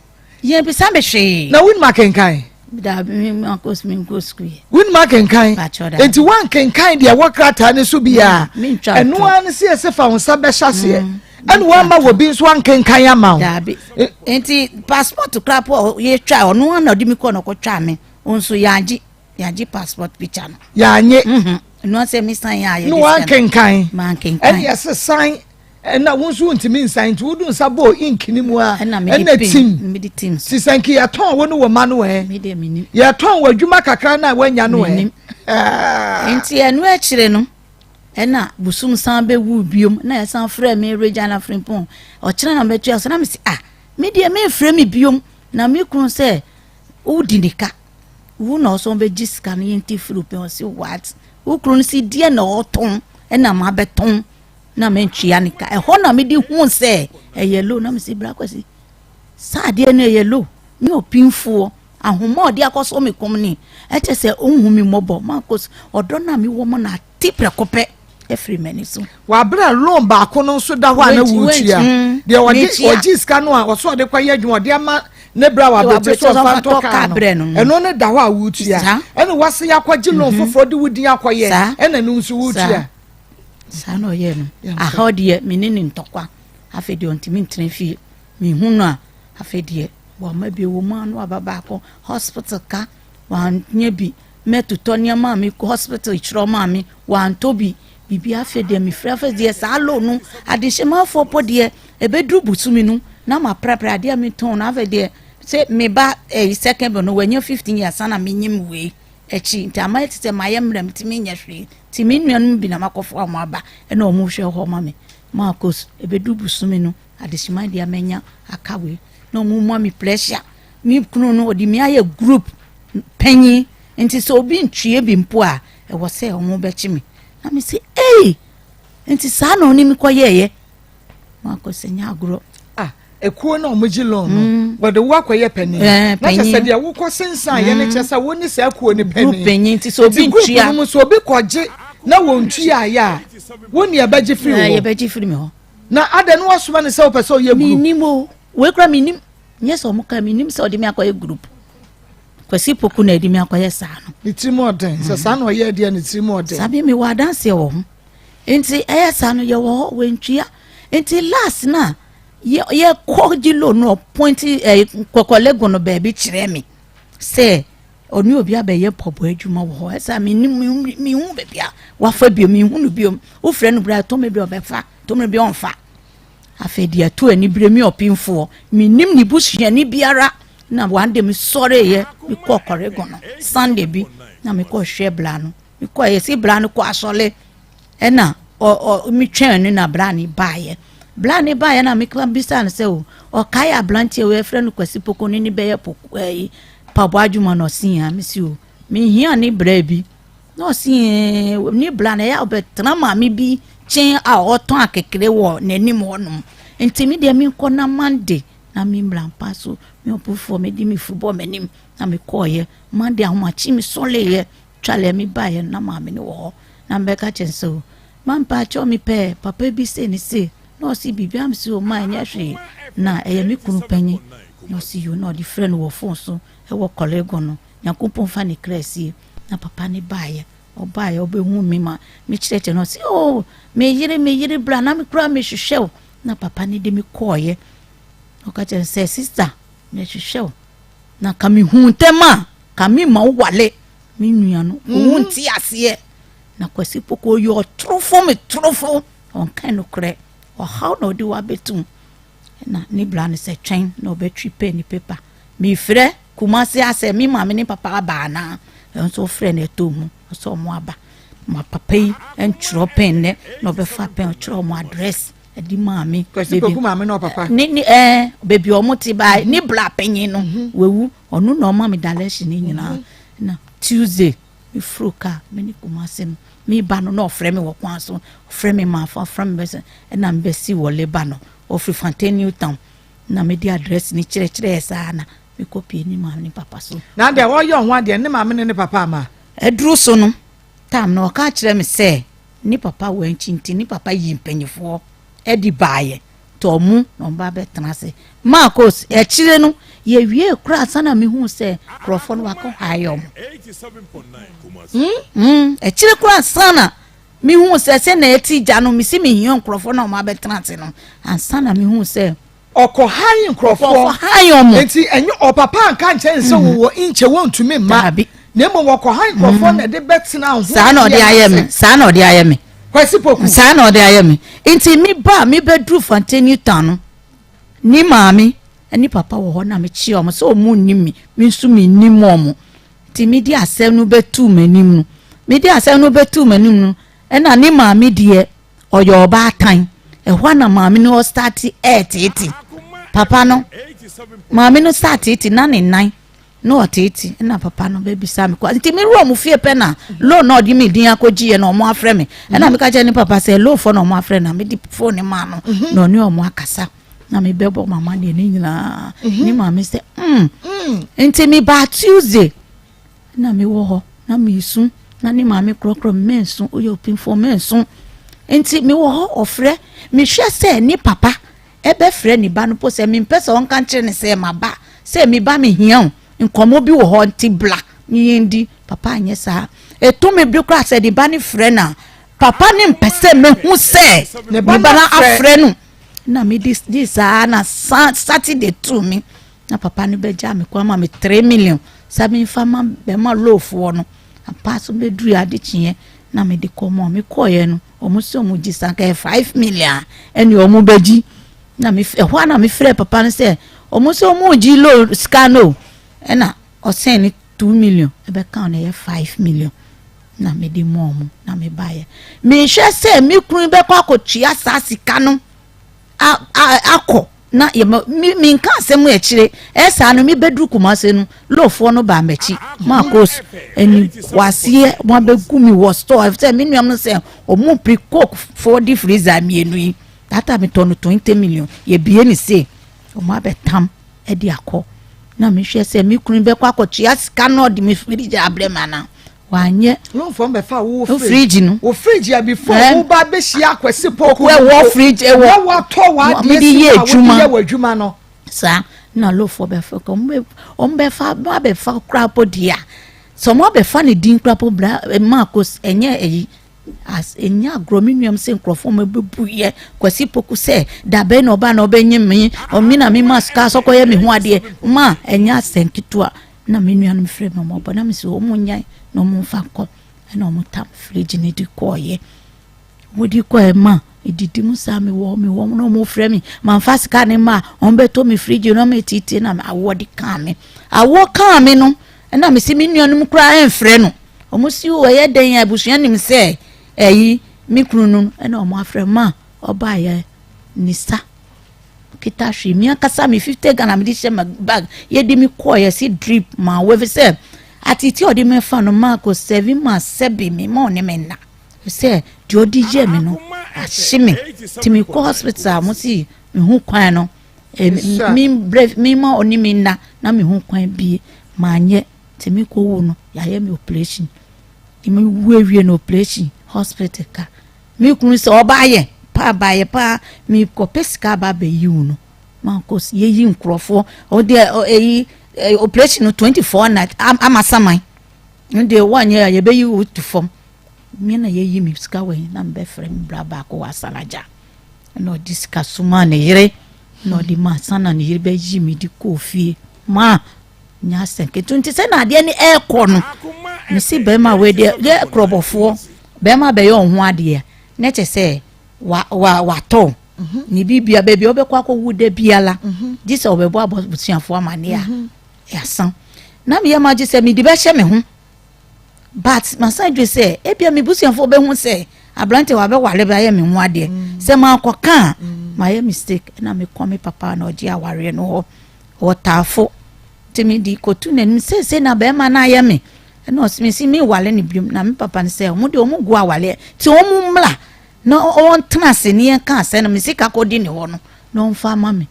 Yɛn bisa me hwee. Na wonim akenkan? Dabi mi nkɔ mi nkɔ sukuu yɛ. Wonim akenkan? Nti woankenkan deɛ ɛwɔ krataa no so bi a ɛno ara ne sɛ yɛsɛ fa wo nsa bɛhyɛ aseɛ mm. ɛna woama wɔ bi nso ankenkan ama wo. Dabi nti passport koraa po yɛtwa ɔno ara na ɔde mi kɔ na ɔkɔtwa me nso yɛagye yɛagye passport picture no. Yɛanye. Mhm. Ɛno sɛ me san yɛ a yɛde sika no. Wankenkan. Mankenkan. Ɛna yɛsɛ san ɛna wo nso wontumi nsan nti wodu nsa bɔɔ ink ne mu a ɛna tim ti sɛ nka yɛtɔn wo no wɔ ma no ɛ yɛtɔn wɔ adwuma kakra no a woanya no ɛ. Nti ɛno akyire no ɛna busum san bɛwu biom na yɛsan frɛ me Regina Frimpong ɔkyerɛ na mɛtua so na mesi ah me deɛ memfrɛ me biom na me kunu sɛ wodi ne ka Wo na ɔsɛ ɔbɛgye sika no yɛnti firi pɛn ɔse what wo kunu no si deɛ na ɔtɔn ɛna mabɛtɔn na mentua ne ka ɛhɔ na mede hu sɛ ɛyɛ low na mesi bra kwasi saa adeɛ no ɛyɛ low me ɔpimfoɔ ahoma ɔde akɔsɔ me kɔm ne ɛkyɛ sɛ ɔnhu me mmɔbɔ makɔ ɔdɔ no a mewɔ mu no ate prɛko pɛ afiri m'ani so. Wabere loan baako no nso da hɔ a na wotua mm, deɛ ɔde ɔgye sika no a ɔsɔ ɔde kɔyɛ adwuma ɔde ama ne bra wɔ abirikyi so ɔfa ntɔ kaa no ɛno ne da hɔ a wotua ɛna wase akɔgye loan mhm. foforɔ de wo din akɔyɛ ɛna no nso wotua. saa na ɔyɛ no aha deɛ me ne ne ntɔkwa afei deɛ ɔntumi ntena fie mehu no a afei deɛ wɔama bi wɔ mu ano aba baako hospital ka wanyɛ bi Mɛtotɔ nneɛma a mekɔ hospital kyerɛ maa me wantɔ bi biribi afei deɛ mefiri afei deɛ saa loan no adehyemafoɔ po deɛ ɛbɛduru bosome no na maprapra adeɛ a metɔn no afei deɛ sɛ me ba ɛyi eh, second born no wanya 15 years sana menyim wei akyi nti ama te sɛ mayɛ mmerɛ metumi nyɛ hwee nti me nuanom bi na makɔfo wɔn aba ɛna wɔn hwɛ hɔ ma me maakɔ ɛbɛduru bosome no adehyema deɛ manya aka wei na wɔn mu me pressure me kunu no ɔde me ayɛ group panyin nti sɛ obi ntwie bi mpo a ɛwɔ sɛ wɔn bɛkye me na me sɛ ei nti saa na ɔne me kɔyɛɛyɛ mo akɔ sɛ nyɛ agorɔ. ah ekuo na wɔn gye loan no mm. wɔde wo akɔyɛ panyin eh, na kyerɛ sɛ deɛ wokɔ sensan yɛ no mm. kyerɛ sɛ wo ne saa kuo ne panyin group panyin nti sɛ obi ntua group no mu sɛ obi kɔgye na wɔn ntua yɛ a wo ne ɛbɛgye firi hɔ eh, yɛbɛgye firi mi hɔ na adɛ no wasoma ne sɛ wopɛ sɛ ɔyɛ group menim o wei kora menim Nyɛ sɛ ɔmo ka menim sɛ ɔde me akɔyɛ group. Kwasi Poku na ɛde me akɔyɛ saa no. Ne tirim ɔden sɛ saa na ɔyɛ deɛ ne tirim ɔden. Sabi mewɔ adanseɛ wɔ ho. Nti ɛyɛ saa no yɛwɔ hɔ wɔntua. Nti last na yɛkɔ gye loan no ɔpɔnti ɛɛ kɔkɔlego no baabi kyerɛ me sɛ ɔne obi abɛyɛ mpaboa adwuma wɔ hɔ ɛsɛ menim mehu baabi a wafa biom mehu no biom wofrɛ no bra tɔmɛ bi ɔbɛfa tɔmɛ bi ɔnfa Afei deɛ ɛto anibere me ɔpemfoɔ, mennim ne busuani biara. Na one day mesɔreeɛ, mekɔɔ kɔrego no, Sunday bi, na mekɔhwɛ bra no. Mekɔɔ yɛsi bra no kɔ asɔre, ɛna ɔ ɔ metwɛn no na bra no baeɛ. Bra no baeɛ na meka bisa no sɛ o, ɔkae aberanteɛ wei yɛfrɛ no Kwasi Poko ne ne bɛyɛ poko ɛyi paboa adwuma no ɔse ya mesi o, mehia ne bra bi. Na ɔse ee ne bra no ɛyɛ a ɔbɛtena maame bi kyen a ɔtɔn akekere wɔ n'anim hɔnom nti me deɛ menkɔ na Monday na me mmra mpa so me ɔpofoɔ mede me fu bɔ m'anim na mekɔɔyɛ Monday ahomakye mesɔreeɛ twaleɛ mebaeɛ na maame no wɔ hɔ na mebɛka kyɛn sɛ o ma mpaakyɛw mepɛ papa bi sei ne sei na ɔse biribi am sɛ o ma ɛnyɛ hwee na ɛyɛ me kunu panyin na ɔse yo na ɔde frɛ no wɔ fon so ɛwɔ kɔlego no Nyankopɔn fa ne kra sie. Na papa no baeɛ, ɔbaeɛ ɔbɛhuu me ma mekyerɛkyerɛ no, ɔse oh me yere me yere bra na me koraa mehwehwɛ wo. Na papa no de me kɔɔeɛ. Ɔka kyerɛ no sɛ sister mehwehwɛ wo na ka mehu ntɛm a ka me ma wo wale me nua no. Ɔwu mhm. nte aseɛ. Na Kwasi Poku ɔyɛ ɔtorofo me torofo ɔnka nokorɛ ɔhaw na ɔde wabɛtum. Na ne bra no sɛ twɛn na ɔbɛtwi pɛ ne paper. Mefrɛ Kumasi asɛ me maame ne papa aba anaa? Ɛno nso ɔfrɛ no ɛtɔ mu ɔsɛ ɔmo aba ma papa yi ntwerɛ pɛn nɛ na ɔbɛfa pɛn ɔtwerɛ ɔmo address ɛde maa me. Kwasi Poku maame na ɔpapa. Ne ne ɛɛ beebi ɔmo te ba ne bra panyin no mhm. wawu ɔno na ɔma me direction ne nyinaa mhm. na Tuesday me furo kaa me ne Kumasi no me ba no na ɔfrɛ me wɔ kwan so ɔfrɛ me maafa ɔfrɛ me bɛsɛ ɛna me bɛsi wɔ leba no ɔfiri Fante New Town. Na mede address no kyerɛkyerɛɛ saa na mekɔpie ne maame ne papa so. Na deɛ ɔyɛ ɔho adeɛ ne maame ne ne papa ama. Aduru so no, Tam no ɔka kyerɛ me sɛ ne papa wɔ akyi nti ne papa yi mpanyifoɔ de baeɛ nti ɔmo na ɔmo ba bɛtena ase. Marcos, akyire no yɛwie koraa ansa na mehuu sɛ nkurɔfoɔ no wakɔ hae ɔmo. Hmm? Akyire koraa ansa na mehuu sɛ sɛ na ɛte gya no mesi mehia nkurɔfoɔ na ɔmo abɛtena ase no ansa na mehuu sɛ Ɔkɔhan nkurɔfoɔ. Ɔkɔhan wɔn. Nti ɛnyɛ ɔpapa anka nkyɛn sɛ mm. wɔwɔ nkyɛ wɔntumi mma. Daabi. Na mmom ɔkɔhan nkurɔfoɔ mm. na ɛde bɛtena ho. Saa na ɔde ayɛ me. Saa na ɔde ayɛ me. Kwasi Poku. Saa na ɔde ayɛ me. Nti mi ba mi bɛduru Fante New Town no, ne maame ne papa wɔ hɔ na mekyia wɔn sɛ wɔn nnim me, me nso me nnim wɔn. Nti mi de asɛm no bɛtu m'anim no, mi de asɛm no bɛtu m'anim no, ɛna ne maame deɛ. Ɔyɛ ɔbaatan. Ɛhɔ a na maame no ɔstarte ɛɛteete papa no. Maame no starteete na ne nan na ɔteete na papa no bɛbisa me kwa. Nti me wura ɔmo fie pɛ na loan na ɔde me din akɔgye yɛ na ɔmo afrɛ me. Ɛna meka kyerɛ ne papa sɛ loanfoɔ na ɔmo afrɛ na mede phone no maa no mhm. na ɔne ɔmo akasa na mebɛbɔ mama deɛ ne nyinaa. Mhm. Ne maame sɛ mm. mm. Nti mebaa Tuesday. Na mewɔ hɔ na meresu na ne maame korɔkorɔ me mɛnsu woyɛ ɔpemfoɔ mɛnsu nti mewɔ hɔ ɔfrɛ mehwɛ sɛ ne papa ɛbɛfrɛ ne ba no po sɛ mempɛ sɛ ɔnka nkyerɛ ne sɛ maba sɛ me ba mehia wo nkɔmmɔ bi wɔ hɔ nti bla ne yɛndi papa anyɛ saa ɛto me bere koraa sɛ ne ba no frɛ no a papa ne mpɛ sɛ mehu sɛ ne ba no afrɛ no na mede di saa na Saturday to me Na papa no bɛgyaa me kwan ma me 3 million sɛ memfa ma bɛma loofoɔ no. Ampa so bɛduru adekyeeɛ na mede kɔ ma wɔn. Mekɔeɛ no, wɔn sɛ wɔn gye sanka ɛyɛ 5 million a ɛne wɔn bɛgye. Na me ɛhɔ a na mefrɛ papa no sɛ wɔn sɛ wɔn gye loo sika no ɛna ɔsɛn ne 2 million ɛbɛka no ɛyɛ 5 million na mede ma wɔn na mebaeɛ. Mehwɛ sɛ me kunu bɛkɔ akɔtua saa sika no akɔ na yɛ ma mi mi nka asɛm akyire ɛsaa no mi bɛduru Kumase no lɔɔfoɔ no baa m'akyi ma akos ɛni waseɛ wɔn abɛgu mi wɔ store sɛ mi nua no sɛ wɔn piri coke foɔ di freezer mmienu yi tata mi tɔ no 20 million yɛ bie ne se wɔn abɛtam ɛde akɔ na mi hwɛ sɛ mi kunu bɛkɔ akɔtua sika na ɔde mi fridge abrɛ mi ana wanyɛ. Lɔnfɔn bɛ fa wo fridge no. Wo fridge yɛ before wo ba bɛ hyia Akwasi Poku. Ɛwɔ fridge ɛwɔ. Na watɔ w'adeɛ si hɔ a wode yɛ w'adwuma no. Saa na lɔnfɔn bɛ fa kɔ wɔn bɛ fa wɔn abɛ fa kura po di a sɛ wɔn abɛ fa ne din kura po bra Marcos ɛnyɛ ɛyi as ɛnyɛ agorɔ me nuam sɛ nkurɔfoɔ ma bɛbu yɛ Kwasi Poku sɛ dabɛn na ɔba na ɔbɛnye me ɔme na me ma sika sɛ ɔkɔyɛ me ho adeɛ ma ɛnyɛ asɛm ketewa. Na me nuanom frɛ me wɔn bɔ na me sɛ wɔn nyan na wɔn mfa nkɔ ɛna wɔn tam fridge no de kɔɔyɛ wɔde kɔɛ ma edidi mu saa me wɔ me wɔ na wɔn frɛ me ma nfa sika ne ma wɔn bɛtɔ me fridge na wɔn etietie na awoɔ de kaa me awoɔ kaa me no ɛna me si me nuanom koraa ɛnfrɛ no wɔn si wɔ ɛyɛ dɛn abusua nim sɛ ɛyi me kunu no ɛna wɔn afrɛ ma ɔbaayɛ ne sa. Kita hwee me ankasa me 50 Ghana mede hyɛ ma bag yɛde me kɔɔ yɛsi drip ma wo efisɛ atete a ɔde me fa no maa kɔ 7 months sɛbi me ma ɔne me nna sɛ deɛ ɔde yɛ me no ahye me nti me kɔ hospital a mo si me ho kwan no eh, me brɛ me ma ɔne me nna na me ho kwan bie maanyɛ nti me kɔ wo no yɛayɛ me operation me wu awie no operation hospital ka Me kunu sɛ ɔba yɛ paa ba yɛ paa me kɔ pɛ sika aba abɛyi wo no mankɔ yɛyi nkurɔfoɔ ɔde ɛyi operation no 24 night ama saman no deɛ woanyɛ a yɛbɛyi wo to fam me na yɛyi me sika wɔ yi na mebɛfrɛ me bra baako wɔ asalaja na ɔde sika soma ne yere na ɔde ma sana ne yere bɛyi me de kɔɔ fie maa Nyɛ asɛm ketewa nti sɛ na adeɛ no ɛrekɔ no mesi bɛrima wei deɛ yɛ korɔbɔfoɔ bɛrima bɛyɛ ɔho adeɛ na kyɛ sɛ wa wa watɔ mhm. ne biribia baabi a ɔbɛkɔ akɔwu da biara mhm. gye sɛ ɔbɛbɔ abusuafoɔ amaneɛ a mhm. yɛasa na meyɛ ma gye sɛ mede bɛhyɛ me ho but masan dwe sɛ ebia me busuafoɔ bɛhu sɛ aberante wabɛware bɛayɛ me ho adeɛ mm. sɛ mankɔka a mm. mayɛ mistake na mekɔ me papa na ɔgye awareɛ no hɔ Ɔtaafo. Nti mede kɔtu n'anim seesei na bɛrima no ayɛ me. Ɛna ɔse mesi mewale no biom na me papa no sɛ ɔmo deɛ ɔmo gu awaleɛ nti ɔmo mmla na ɔntena ase ne yɛnka asɛ no me sika kɔdi ne hɔ no na ɔmfa ama me.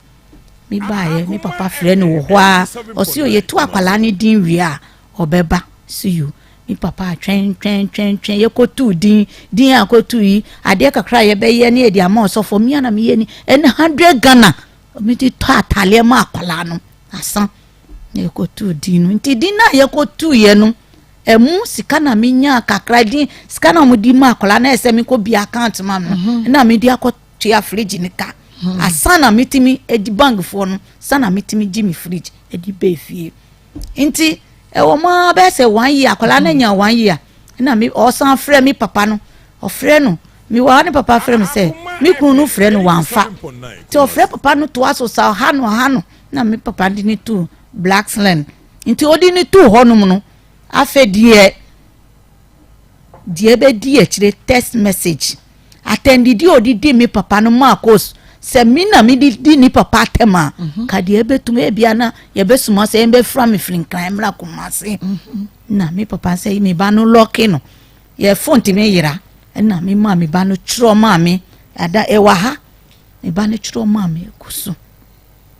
Me baeɛ me papa frɛ no wɔ hɔ a ɔse o yɛtu akwadaa no din wie a ɔbɛba so yo. Me papa atwɛn twɛn twɛn twɛn yɛkɔtuu din din a kɔtuu yi adeɛ kakra a yɛbɛyɛ ne yɛde ama ɔsɔfoɔ me ana meyɛ ni ɛne hundred Ghana mede tɔ ataleɛ ma akwadaa no asa na yɛkɔtuu din no nti din no a yɛkɔtuiɛ no ɛmu sika na menyaa kakra din sika na wɔde ma akwadaa no ɛsɛ mekɔ bi account ma no mhm. na mede akɔtua fridge no ka mhm. asa na metumi di bankfoɔ no sa na metumi gye me fridge de bɛɛ fie nti ɛwɔ mu ara bɛyɛ sɛ one year akwadaa no anya one year ɛna me ɔsan frɛ me papa no ɔfrɛ no me wɔ ha ne papa frɛ me sɛ me kunu no frɛ no wamfa nti ɔfrɛ papa no toa so sa ɔha no ɔha no na me papa de ne to blacksland nti ɔde ne to hɔnom no afɛ deɛ Deɛ ɛbɛdi akyire text message atɛndidi a ɔde di me papa no Marcos sɛ me na mede di ne papa atɛm a mhm. ka deɛ ɛbɛtum ebia na yɛbɛsoma sɛ yɛbɛfra me firi nkran mmra Kumase mhm. na me papa sɛ me ba no lɔke no yɛ phone tumi yera ɛna me maa me ba no twerɛ maa me ada ɛwɔ ha me ba no twerɛ maa me ɛgu so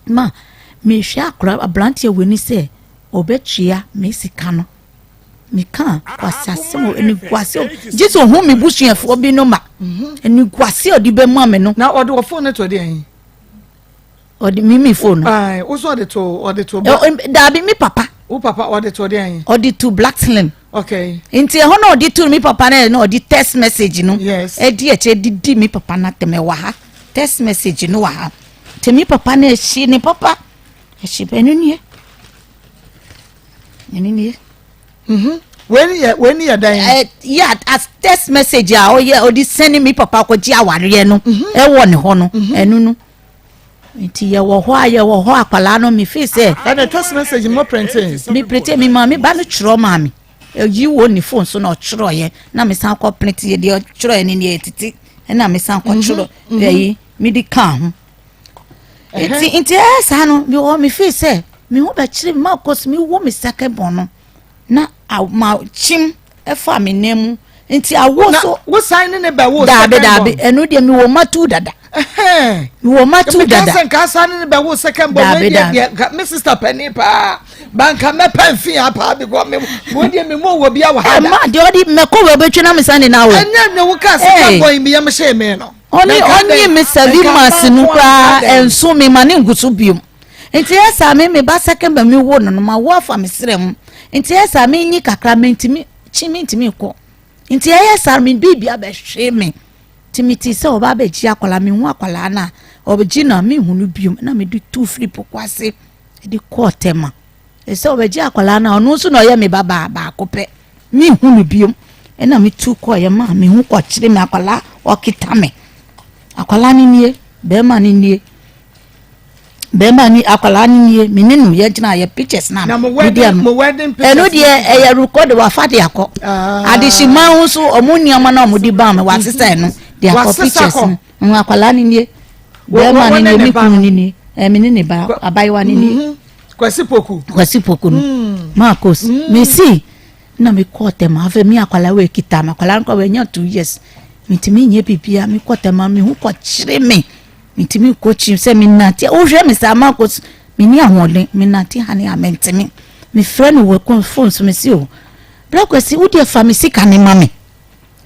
ma mehwɛ akora aberanteɛ wɔ ni sɛ ɔbɛtua me sika no Meka kwasiasɛm o, animguase o. Gye sɛ ohun me busuafoɔ bi no ma. Mhm. Animguase a ɔde bɛma me no. Na ɔde wɔ fon no to deɛ yi. Ɔde mi mi fon no. Ayi, wosɔ ɔde to ɔde to. Daabi mi papa. Wo papa ɔde to deɛ yi. Ɔde to Blackslin. Okay. Nti ɛhɔ na ɔde to mi papa na na ɔde text message no. Yes. Ɛdi akyire de di mi papa na tɛmɛ wɔ ha. Text message no wɔ ha. Te mi papa na ɛhyi ne papa. Ɛhyi bɛ no nie. Ɛno nie. Mhm. Wei ni yɛ wei ni yɛ dɛn? Ɛ yɛ as text message a ɔyɛ ɔde sɛne mi papa akɔgye awareɛ no mhm. ɛwɔ ne hɔ no mhm. ɛno no nti yɛwɔ hɔ a yɛwɔ hɔ akwadaa no mi fi sɛ. Ɛna text message mo printe. Mi printe mi maame ba no twerɛ maame eyi wɔ ne phone so na ɔtwerɛ yɛ na mi san kɔ printe yɛ deɛ ɔtwerɛ yɛ ne deɛ tete ɛna mi san kɔ twerɛ ɛyi mi de ka ho. Nti nti ɛyɛ saa no mi wɔ mi feel sɛ mi ho bɛkyerɛ mi ma kɔ so mi wɔ mi second born no na ma kyim ɛfa mi nan mu nti awo so. wo san ne ne bɛ wo second born daabi daabi ɛnu deɛ mi wɔ ma tu dada. Mi wɔ ma tu dada. mi ka sɛ nka san ne ne bɛ wo second born daabi daabi mi sister panyin paa banka mɛpɛ nfi ha paa because mi wo deɛ mi mu wɔ bi awɔ ha da. Ɛma deɛ ɔde mɛkɔ wɔ ebetwi na mi san de na awɔ. Ɛnyɛ ne wo ka second born yi mi yɛ mi hyɛ mi no. Ɔne ɔnye me seven months no koraa ɛnso me ma ne ngu so biom nti ɛsa me me ba second ba me wo no no ma wo afa me serɛ ho nti ɛsa me nyi kakra me ntumi kyi me ntumi kɔ nti ɛyɛ saa me biribi abɛhwe me nti me ti sɛ ɔba abɛgye akwadaa me hu akwadaa no a ɔbɛgye no a me hu no biom na me de tu firi poko ase de kɔɔ tɛma. Sɛ ɔbɛgye akwadaa no a, ɔno nso na ɔyɛ me babaa baako pɛ. Menhu no biom. Ɛna metu kɔeɛ maa me ho kɔkyere me akwadaa ɔkita me. Akwadaa no nie, bɛrima no nie. Bɛrima ni akwadaa no nie, me ne no yɛgyina yɛ pictures na na mo wedding mo wedding pictures. Ɛno deɛ ɛyɛ record wafa de akɔ. Ah. Adehyema ho nso ɔmo nneɛma na ɔmo de ba me wasesa ɛno de akɔ pictures no. Akwadaa no nie, bɛrima no nie, me kunu no nie, ɛmi ne ne ba abayewa no nie. Mhm. Kwasi Poku. Kwasi Poku no. Mm. Marcos. Mm. Me si na me kɔ tɛm afei me akwala wɔ ekita me akwala nkɔ wɔ nya 2 years. Me ntumi nyɛ bibia me kɔ tɛm me ho kɔ kyerɛ me. Me ntumi kɔ kyi sɛ me nante wohwɛ me saa Marcos me ni ahoɔden me nante ha ne a me ntumi. Me frɛ no wɔ phone so me si o. Bra Kwasi wo deɛ fa me sika ne ma me.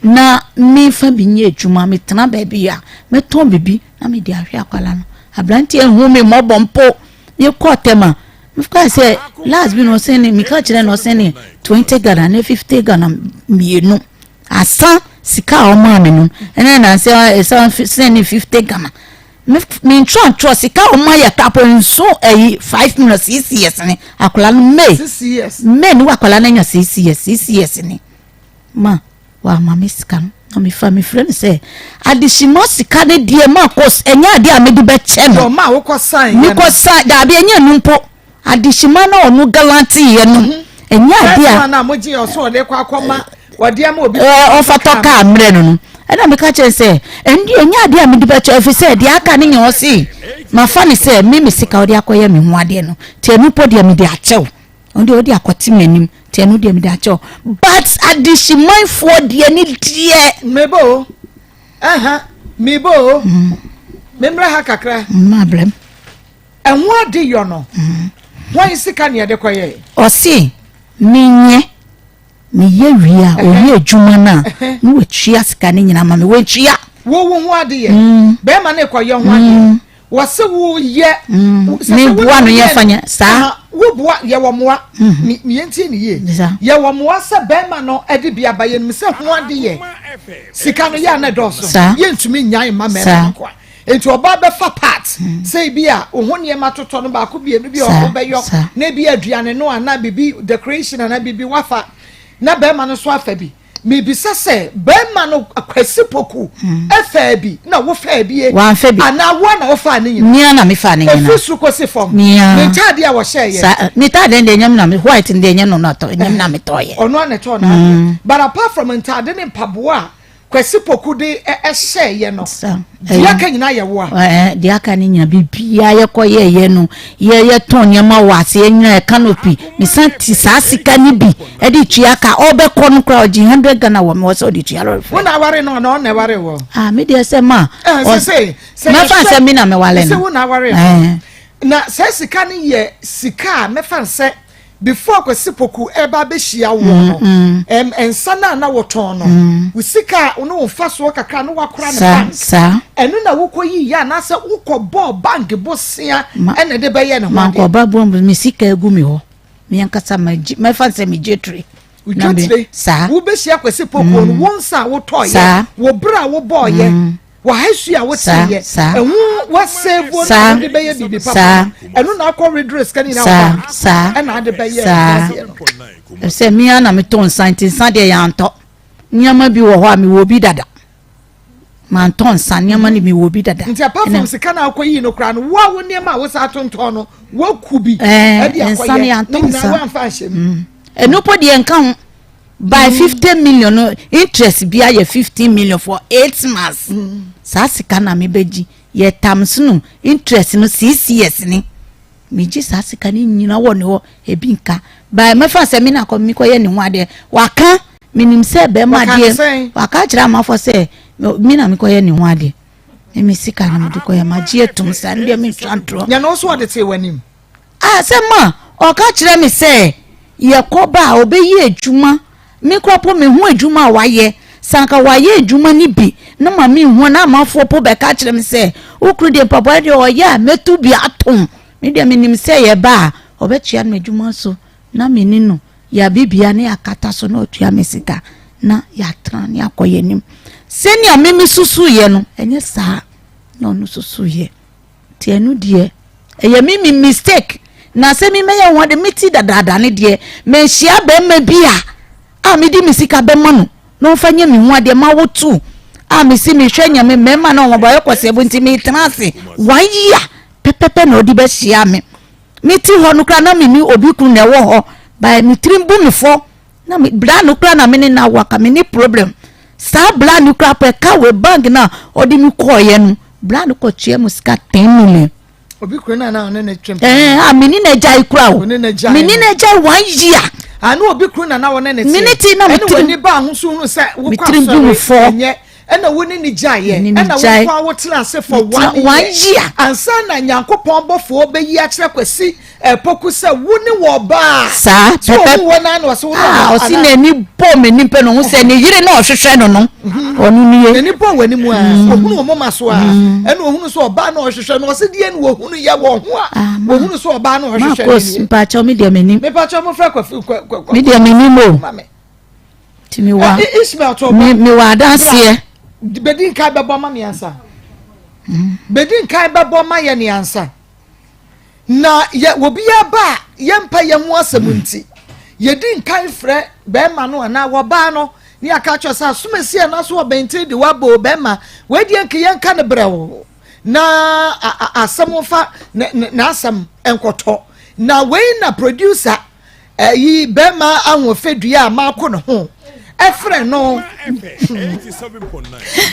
Na memfa bi nyɛ adwuma, metena baabi a mɛtɔn biribi na mede ahwɛ akwadaa no. Aberanteɛ nhu me mmɔbɔ mpo. Mekɔɔ tɛm a, mekaa sɛ last bi na ɔsɛn ne meka kyerɛ no ɔsɛn ne 20 Ghana ne 50 Ghana mmienu. Asa sika a ɔmaa me no ɛna nansɛ ɛsan sɛn ne 50 Ghana. Mentwerɛntwerɛ sika a ɔma yɛ kapo nso ɛyi 5 million 6 years ne akwadaa no May May ne wɔ akwadaa no anya 6 years 6 years ne. Ma wama me sika no na mefa mefrɛ no sɛ adehyema sika no deɛ ma kɔ ɛnyɛ adeɛ a mede bɛkyɛ no ɔma wokɔ san yɛ mekɔ san daabi ɛnyɛ no mpo adehyema na ɔno galante yɛ no mhm. ɛnyɛ adeɛ a na mogye ɔso ɔde kɔ akɔma ɔde ama obi ɔfatɔ kaa mmerɛ no no ɛna meka kyerɛ sɛ ɛnde ɛnyɛ adeɛ a mede bɛkyɛ ɛfiri sɛ deɛ aka ne nyɛ ɔse mafa ne sɛ me me sika ɔde akɔyɛ me ho adeɛ no nti ɛno mpo deɛ mede akyɛw Ɔno deɛ ɔde akɔte m'anim nti ɛno deɛ mede akyɛ wo but adehyemanfoɔ deɛ ne deɛ. Meba o ɛha meba o mm. memmra ha kakra. Mma abrɛm. Ɛho ade yɔ no mm. Wɔn sika ne yɛde kɔyɛ. Ɔse menyɛ. Meyɛ wie a, ɔwie adwuma no a, na watua sika no nyinaa ma me. Wantua. Wo wo ho ade yɛ. Mm. Bɛrima no kɔyɛ ho adeɛ. Mm. Wɔse wo yɛ. Mm. Meboa no yɛ fa nyɛ saa. Wo boa yɛ wɔ mmoa. Mm-hmm. Yɛntie ne yie. Yɛ wɔ mmoa sɛ bɛrima no de bi aba yɛnim sɛ ho ade yɛ. Sika no yɛ a na ɛdɔɔso. Yɛntumi nyan mma mmarima no kwa. Nti ɔbaa bɛfa part hmm. sɛ ebi a wo ho nneɛma totɔ no baako mmienu bi a ɔho bɛyɔ na ebi aduane no anaa biribi decoration anaa biribi wafa na bɛrima no nso afa bi mebisa sɛ bɛrima no Kwasi Poku hmm. ɛfaa bi na wofaa bi ye wamfa bi anaa woa na wofaa ne nyina mia na mefaa ne nyina ɛfiri soro kɔsi fam ne ntaadeɛ a wɔhyɛɛ yɛ ne ntaadeɛ deɛ ɛnyɛ na me white deɛ ɛnyɛ no na tɔ ɛnyɛ na metɔɔ yɛ ɔno a na ɛtɔɔ na but apart from ntaade ne mpaboa a Kwasi Poku de hyɛɛ yɛ no, deɛ aka nyinaa yɛ wo a. Deɛ aka no nyinaa, biribiara yɛkɔ yɛɛyɛ no, yɛ yɛtɔn nneɛma wɔ aseɛ nyinaa, yɛ canopy, mesan ti saa sika no bi de tua ka, ɔbɛkɔ no koraa ɔgye hundred Ghana wɔ me hɔ sɛ ɔde tua lɔre fare. Wo na aware no anaa ɔno na ɛware wɔ? Ah, me deɛ sɛ ma. Sɛ sɛ mɛfa sɛ me na mewale no. Sɛ wo na aware no. Na saa sika no yɛ sika a mɛfa sɛ Before Kwasi Poku ɛreba abɛhyia woɔ no, ɛm nsa no a na wotɔn no, wo sika a ne wo mfasoɔ kakra na woakora no bank, ɛno na wokɔyiiɛ anaasɛ wokɔbɔɔ bank bosea ɛna ɛde bɛyɛ ne ho adeɛ? Mankɔba bɔ me sika agu me hɔ, me ankasa magye, mɛfa sɛ megye tire. Wotwa tire? Wobɛhyia Kwasi Poku no, wo nsa a wotɔeɛ, wo berɛ a wobɔeɛ, W'ahasu a woteeɛ, ɛho w'asɛebuo no a wode bɛyɛ biribi papa no, ɛno na akɔ redress sika no nyinaa wɔ bank, ɛna ade bɛyɛ aseɛ no. Sɛ me ara na metɔ nsa nti nsa deɛ yɛantɔ. Nneɛma bi wɔ hɔ a mewɔ bi dada. Mantɔ nsa nneɛma no mewɔ bi dada. Nti apart from sika no a wokɔyii no koraa no, wo a wo nneɛma a wosan tontɔn no, woaku bi ɛde akɔyɛ ne nyinaa woamfa anhyɛ mu. Ɛno po deɛ nka ho. By mm. 50 million no interest bi ayɛ 15 million for eight months. Mm. Saa sika na mebɛgye yɛ times no interest no six years ni. Megye saa sika no nyina wɔ ne hɔ ebi nka. By mɛfa sɛ me na kɔ mekɔyɛ ne ho adeɛ. Waka menim sɛ bɛrima adeɛ waka akyerɛ amafoɔ sɛ me na mekɔyɛ ne ho adeɛ. Ne me sika na mede kɔyɛ magye atum saa no deɛ mentwa ntorɔ. Nyɛ no nso ɔde tee w'anim. A Sɛ ma ɔka kyerɛ me sɛ yɛkɔba a ɔbɛyɛ adwuma, me koraa po mehu adwuma a wayɛ, sɛ anka wayɛ adwuma no bi na ma menhu a na amanfoɔ po bɛka akyerɛ me sɛ wo kunu deɛ mpaboa deɛ ɔyɛ a mɛtu bi atom. Me deɛ menim sɛ yɛba a ɔbɛtua no adwuma so na me ne no yɛabibia na yɛakata so na ɔtua me sika na yɛatena na yɛakɔ yɛn anim. Sɛnea me mesusuiɛ no ɛnyɛ saa na ɔno susuiɛ. Nti ɛno deɛ ɛyɛ me me mistake na sɛ me mɛyɛ ho ade me ti dadaada ne deɛ manhyia bɛrima bi a a mede me sika bɛma no na ɔmfa nyɛ me ho adeɛ ma wotu a mesi mehwɛ nyame mmarima na wɔn bɔyɛ kɔsɛbo nti metena ase one year pɛpɛpɛ na ɔde bɛhyia me mete hɔ no koraa na me ne obi kunu na ɛwɔ hɔ by me tirim bu me fɔ Na me bra no koraa na me ne no awo aka me ne problem saa bra no koraa pɛ ka wɔ bank na ɔde me kɔɔyɛ no bra no kɔ tua mu sika ten million. Obi kuro na na ɔne ne twɛm. Ɛɛ a me ne na gyae kura o. Me ne na gyae one year. Ano obi kuro na na ɔne ne te. Me ne te na me tirim. Ɛne w'ani ba ahosuo hunu sɛ wokɔ asɔre ɛnyɛ. Ɛna wo ne ne gyaeɛ. Ɛna wo nko ara wotena ase for one year. Ansa na Nyankopɔn bɔfoɔ bɛyi akyerɛ Kwasi eh, Poku sɛ wo ne wɔ ɔbaa. Saa pɛpɛ. Sɛ ɔhu na ɔse wo ne ɔbaa. Ɔse n'ani bɔ m'anim pɛ na ɔhu sɛ ne yere na ɔhwehwɛ no no. Mhm. Ɔno nie. N'ani bɔ w'anim a mm. ɔhunu wɔ moma so a mm. ɛna ɔhunu sɛ ɔbaa na ɔhwehwɛ no ɔse deɛ na wɔhunu yɛ wɔ ho a ah, wɔhunu sɛ ɔbaa na ɔhwehwɛ no nie. Mpakyɛw me deɛ m'anim. Mepakyɛw mo frɛ Kwafi kwa. Me deɛ m'anim o. Nti mewɔ Ishmael to me mewɔ adanseɛ. Bedi nkan bɛbɔ ma me ansa. Hmm. Bedi nkan bɛbɔ ma yɛ ne ansa. Na yɛ obi aba a yɛmpa yɛn ho asɛm hmm. nti yɛdi nkan frɛ bɛrima no anaa wɔbaa no ne yɛaka kyerɛ sɛ asomasi a naso ɔbɛnten de wabɔ bɛrima wei deɛ nka yɛnka no brɛw na asɛm fa n'asɛm nkɔtɔ na wei na producer Ɛyi bɛrima ahoɔfɛ dua a maako ne ho ɛfrɛ no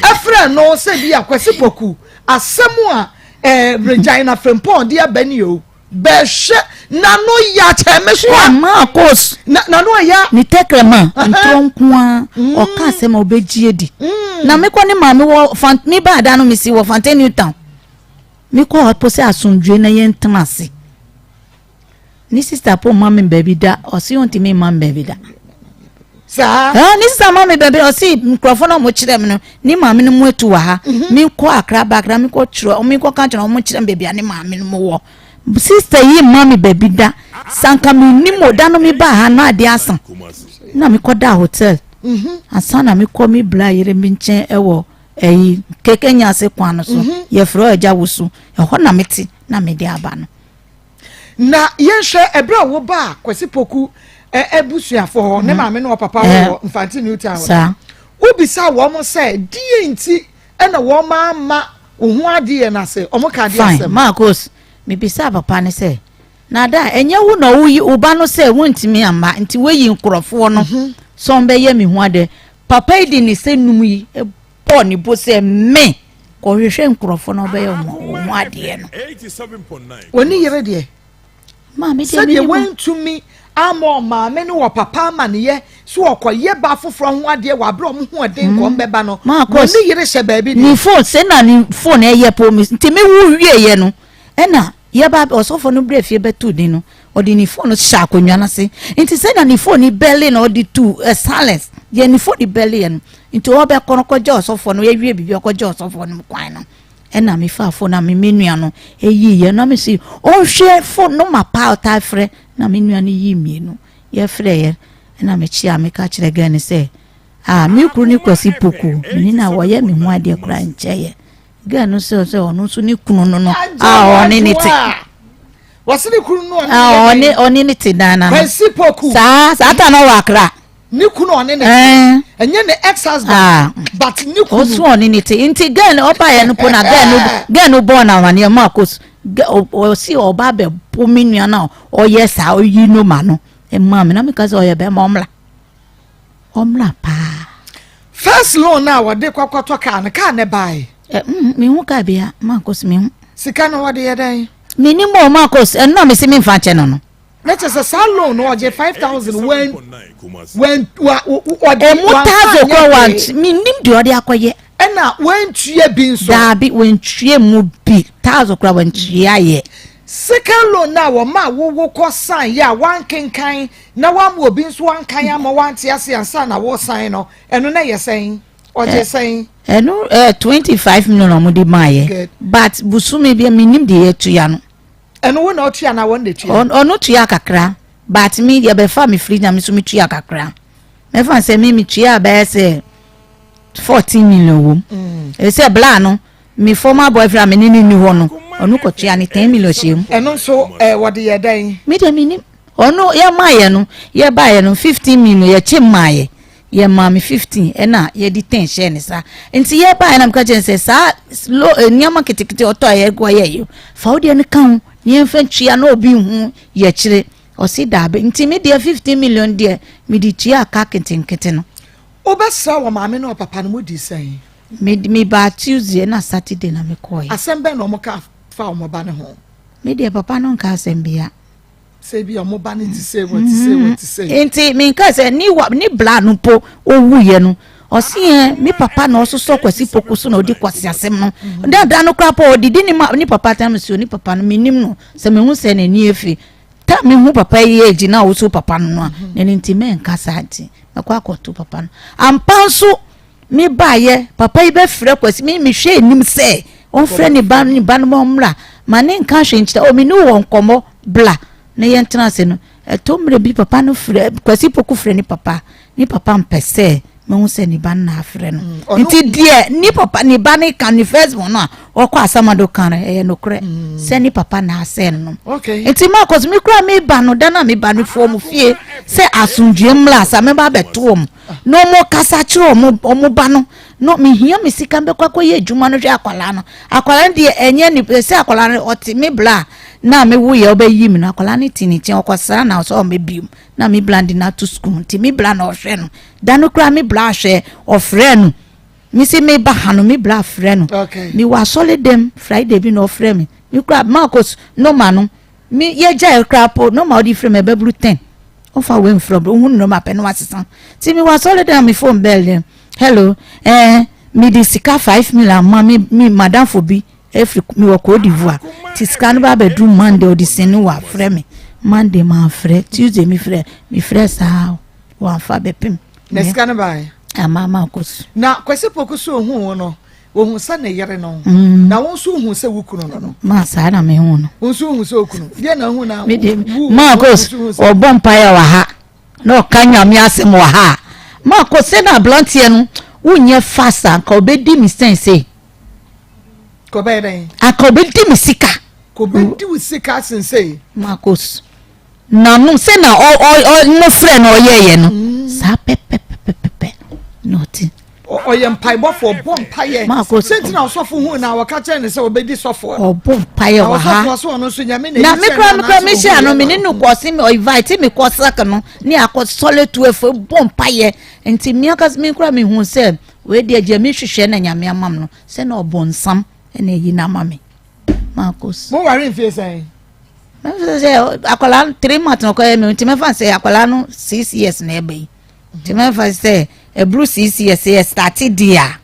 ɛfrɛ no sɛ bi akwasi poku asɛm a ɛɛ Regina Frimpong de aba ni o bɛhwɛ n'ano yɛ akyɛ me so a Marcos n'ano yɛ ne tɛkrɛma ntorɔ nko a mm. ɔka asɛm a ɔbɛgye adi mm. na mekɔ ne maame wɔ fan me baa da no mesi wɔ Fante New Town mekɔ hɔ po sɛ asomdwoe na yɛntena ase Ne sister po mma me baabi da, ɔse ɔntumi mma me baabi da. Saa. Ɛɛ ne sista ma me baabi ɔsi nkurɔfoɔ na wɔn kyerɛ me no ne maame no mu atu wɔ ha. Mhm. Me kɔ akra ba akra me kɔ kyerɛ me kɔ ka kyerɛ wɔn kyerɛ me baabi a ne maame no mu wɔ. Sista yi mma me baabi da. Sanka me nim o da no me ba ha na adeɛ asa. Na me kɔ da hotel. Mhm. Ansa na me kɔ me bla yere me nkyɛn ɛwɔ ɛyi keke nyase kwan no so. Mhm. Yɛfrɛ ɔgya wusu. Ɛhɔ na me te na me de aba no. Na yɛnhwɛ ɛberɛ a wobaa Kwasi Poku abusuafoɔ hɔ, ne mhm. maame ne ɔpapa hɔ wɔ Mfante New Town hɔ. Wobisa wɔn sɛ deɛ nti ɛna wɔn ama wo ho adeɛ no ase, wɔn ka adeɛ asɛm. Fine, Marcos, mebisa papa no sɛ, na da ɛnyɛ wo na woyi wo ba no sɛ wontumi amma nti woyi nkurɔfoɔ no mhm. sɛ wɔbɛyɛ me ho adeɛ. Papa yi de ne sɛ num yi bɔɔ ne bo sɛ me kɔhwehwɛ nkurɔfoɔ na ɔbɛyɛ wɔn ho adeɛ no. Wɔne yere deɛ maame deɛ sɛdeɛ wɔntumi ama ɔmaame no wɔ papa amaneyɛ so ɔkɔyɛ ba foforɔ ho adeɛ wɔ abere ɔmo ho ɔden kɔn hmm. bɛba no wɔne yere hyɛ baabi deɛ. Ne phone sɛ na ne phone ɛyɛ po mi nti mi wu wie yɛ no ɛna Yɛba ɔsɔfo no brɛ fie bɛtoo din no, ɔde ne phone no hyɛ akonnwa no ase. Nti sɛnea ne phone no bɛle na ɔde tu eh, silence. Deɛ ne phone no bɛle yɛ no, nti ɔbɛkɔ no kɔgye ɔsɔfo no, yɛwie biribi ɔkɔgye ɔsɔfo no kwan no. Ɛna mefaa phone na me me nua no eyi yɛ na me si ɔnhwɛ phone no ma paa ɔtaa frɛ na me nua no yii mmienu yɛfrɛ yɛ ɛna mekyia meka kyerɛ gɛn no sɛ ah me kuru ne Kwasi Poku me ne na wɔyɛ me ho adeɛ koraa nkyɛ yɛ. Girl no sɛ sɛ ɔno nso ne kunu no no a ɔne ne te. Wɔsi ne kunu no ɔne a ɔne ɔne ne te dan na no. Kwasi Poku. Saa saa ta na ɔwɔ akra. Ne kunu ɔne ne te. Ɛnyɛ ne ex husband. Ah. But ne kunu. Ɔso ɔne ne te nti girl no ɔba yɛ no po na girl no girl no bɔɔ na amaneɛ mu akos ɔsi ɔba abɛ po me nua na ɔyɛ saa ɔyi no ma no ɛmaa mi na mi ka sɛ ɔyɛ bɛrima ɔmla. Ɔmmra paa. First loan a wɔde kɔkɔtɔ kaa no, kaa no bae. Ɛ mm, mehu kaa bia, Marcus mehu. Sika no wɔde yɛ dɛn? Menim o Marcus, ɛno na mese memfa nkyɛ no no. Na kyerɛ sɛ saa loan no ɔgye 5000 wɔn wɔn wa ɔde Emu thousand kora wɔn menim deɛ ɔde akɔyɛ. Ɛna wɔntua bi nso. Daabi wɔntua mu bi thousand kora wɔntua yɛ. Second loan no a wɔmaa wo wo kɔ sign yɛ a wankenkan na wamma obi nso ankan amma wante ase ansa na wo sign no, ɛno na ɛyɛ sɛn? Ɔgye sɛn? Ɛno ɛɛ 25 million na wɔde maa yɛ but busumi bi menim deɛ yɛtua no. Ɛno wo na ɔtua na wɔn na tua? Ɔno tua kakra but me yɛbɛfa me firi na me nso metua kakra. Mɛfa sɛ me metua bɛyɛ sɛ 14 million wom. Mm. Ɛsɛ bla no. Me former boyfriend a me ne no nni hɔ no, ɔno kɔtua ne ten million hyɛ mu. Ɛno nso ɛɛ wɔde yɛ dɛn? Me deɛ menim. Ɔno yɛmaayɛ no, yɛbaayɛ no fifteen million yɛkye maayɛ. Yɛmaa me fifteen ɛna yɛde ten hyɛɛ ne sa. Nti yɛbaayɛ na meka kyerɛ no sɛ saa lo eh, nneɛma nketenkete ɔtɔ a yɛkɔ yɛ yi, fa wo deɛ no ka ho na yɛmfa ntua na obi nhu yɛkyerɛ. Ɔse daabi. Nti me deɛ fifteen million deɛ mede tuaa ka nketenkete no. Wobɛsra wɔ maame ne ɔpapa no modi sɛn? Me me baa Tuesday na Saturday na me kɔɔ yɛ. Asɛm bɛn na wɔn ka fa wɔn ba no ho? Me deɛ papa no nka asɛm bia. Sɛ bi wɔn ba no ti sei wɔ ti sei wɔ ti sei. Nti me nka sɛ ne wa ne bla no po owu yɛ no ɔsi yɛn me papa na ɔsosɔ kwasi poku so na ɔdi kwasi asɛm no da da no koraa po ɔdidi ne ma ne papa tam si ne papa no me nim no sɛ me hu sɛ n'ani efi ta me hu papa yi age na ɔso papa no no a na ne nti mɛ nka saa nti mɛkɔ akɔto papa no ampa nso. Me baeɛ, papa yi bɛfrɛ Kwasi, me mehwɛ anim sɛ ɔmfrɛ ne ba ne ba no ma ɔmmra, ma ne nka hwee nkyerɛ, oh me ne wo wɔ nkɔmmɔ, bla na yɛntena ase no. Ɛtɔ mmerɛ bi papa no frɛ, Kwasi Poku frɛ ne papa, ne papa mpɛ sɛ mahu sɛ ne ba no na afrɛ no. Mm, Nti deɛ ne papa ne ba no ka ne first born no a ɔkɔ asamado ka no ɛyɛ nokorɛ mm. sɛ ne papa na asɛ no no. Nti Marcus me kura me ba no da na me ba no fɔɔ mu fie sɛ asomdwie mmra sa mɛba abɛto wɔn. na wɔn kasa kyerɛ wɔn wɔn ba no no mehia me sika mbɛkɔ akɔyɛ adwuma no hwɛ akwadaa no akwadaa no deɛ ɛnyɛ ne sɛ akwadaa no ɔte me bla na me wo yɛ ɔbɛyi mi no akwadaa no te ne nkyɛn ɔkɔsra na ɔsɛ ɔmɛ bi mu na me bla de no ato sukuu nti me bla na ɔhwɛ no da no koraa me bla ahwɛ ɔfrɛ no me se me ba ha no me bla frɛ no me wɔ asɔre dɛm Friday bi na ɔfrɛ me me kura Marcus noma no. Me yɛgyae koraa po nɔma wode frɛ me ɛbɛboro ten wofa wei mfrɛ wo wohu nɔma pɛ na wasesa nti mewɔ asɔre dan me phone bell dɛ hello ɛɛ eh, mede sika five million ama me me madamfo bi efiri mewɔ Cote d'Ivoire ti sika no ba abɛduru Monday ɔde sini wɔ afrɛ me Monday ma afrɛ Tuesday me frɛ me frɛ saa wɔamfa bɛpem. Na sika no baeɛ? Ama ama akɔ so. Na Kwasi Poku so ohuu wo no, ohuu sɛ ne yere no. Mm. Na wo nso ohuu sɛ wo kunu no no. Ma saa na mehu no. Wo nso ohuu sɛ okunu. Deɛ na ohuu na wo. Marcus ɔbɔ mpaeɛ wɔ ha na ɔka nyame asɛm wɔ ha. Marcus sɛ na aberanteɛ no wonyɛ fast anka ɔbɛdi me sɛn sei. Kɔbɛyɛ dɛn? Anka ɔbɛdi me sika. Kɔbɛdi wo sika sensei. Marcus. Nanom sɛ na ɔ ɔ ɔ mmofrɛ na ɔyɛɛyɛ no mm. saa pɛpɛpɛpɛpɛ na ɔte. Ɔyɛ mpaebɔfo, ɔbɔ mpaeɛ. Sɛ nti na ɔsɔfo hu na wɔka kyerɛ ne sɛ ɔbɛdi sɔfo. Ɔbɔ mpaeɛ wɔ ha. Na ɔsɔfo ɔso ɔno nso nyame na eyi kyerɛ na na mekura mehyia no me ne no kɔ ɔse me ɔinvite me kɔ sak no ne akɔ sɔle tu efo bɔ mpaeɛ nti mi ankasa mi kura mi hu sɛ wei deɛ deɛ mi hwehwɛ na nyame ama mi no sɛ na ɔbɔ nsam ɛna eyi na ama mi. Marcus. Mo ware mfie sɛn? Mɛfa sɛ akwadaa no three months na ɔkɔyɛ mi nti mɛfa sɛ akwadaa no six years na ɛba yi nti mɛfa sɛ ɛburu six years yɛ start di a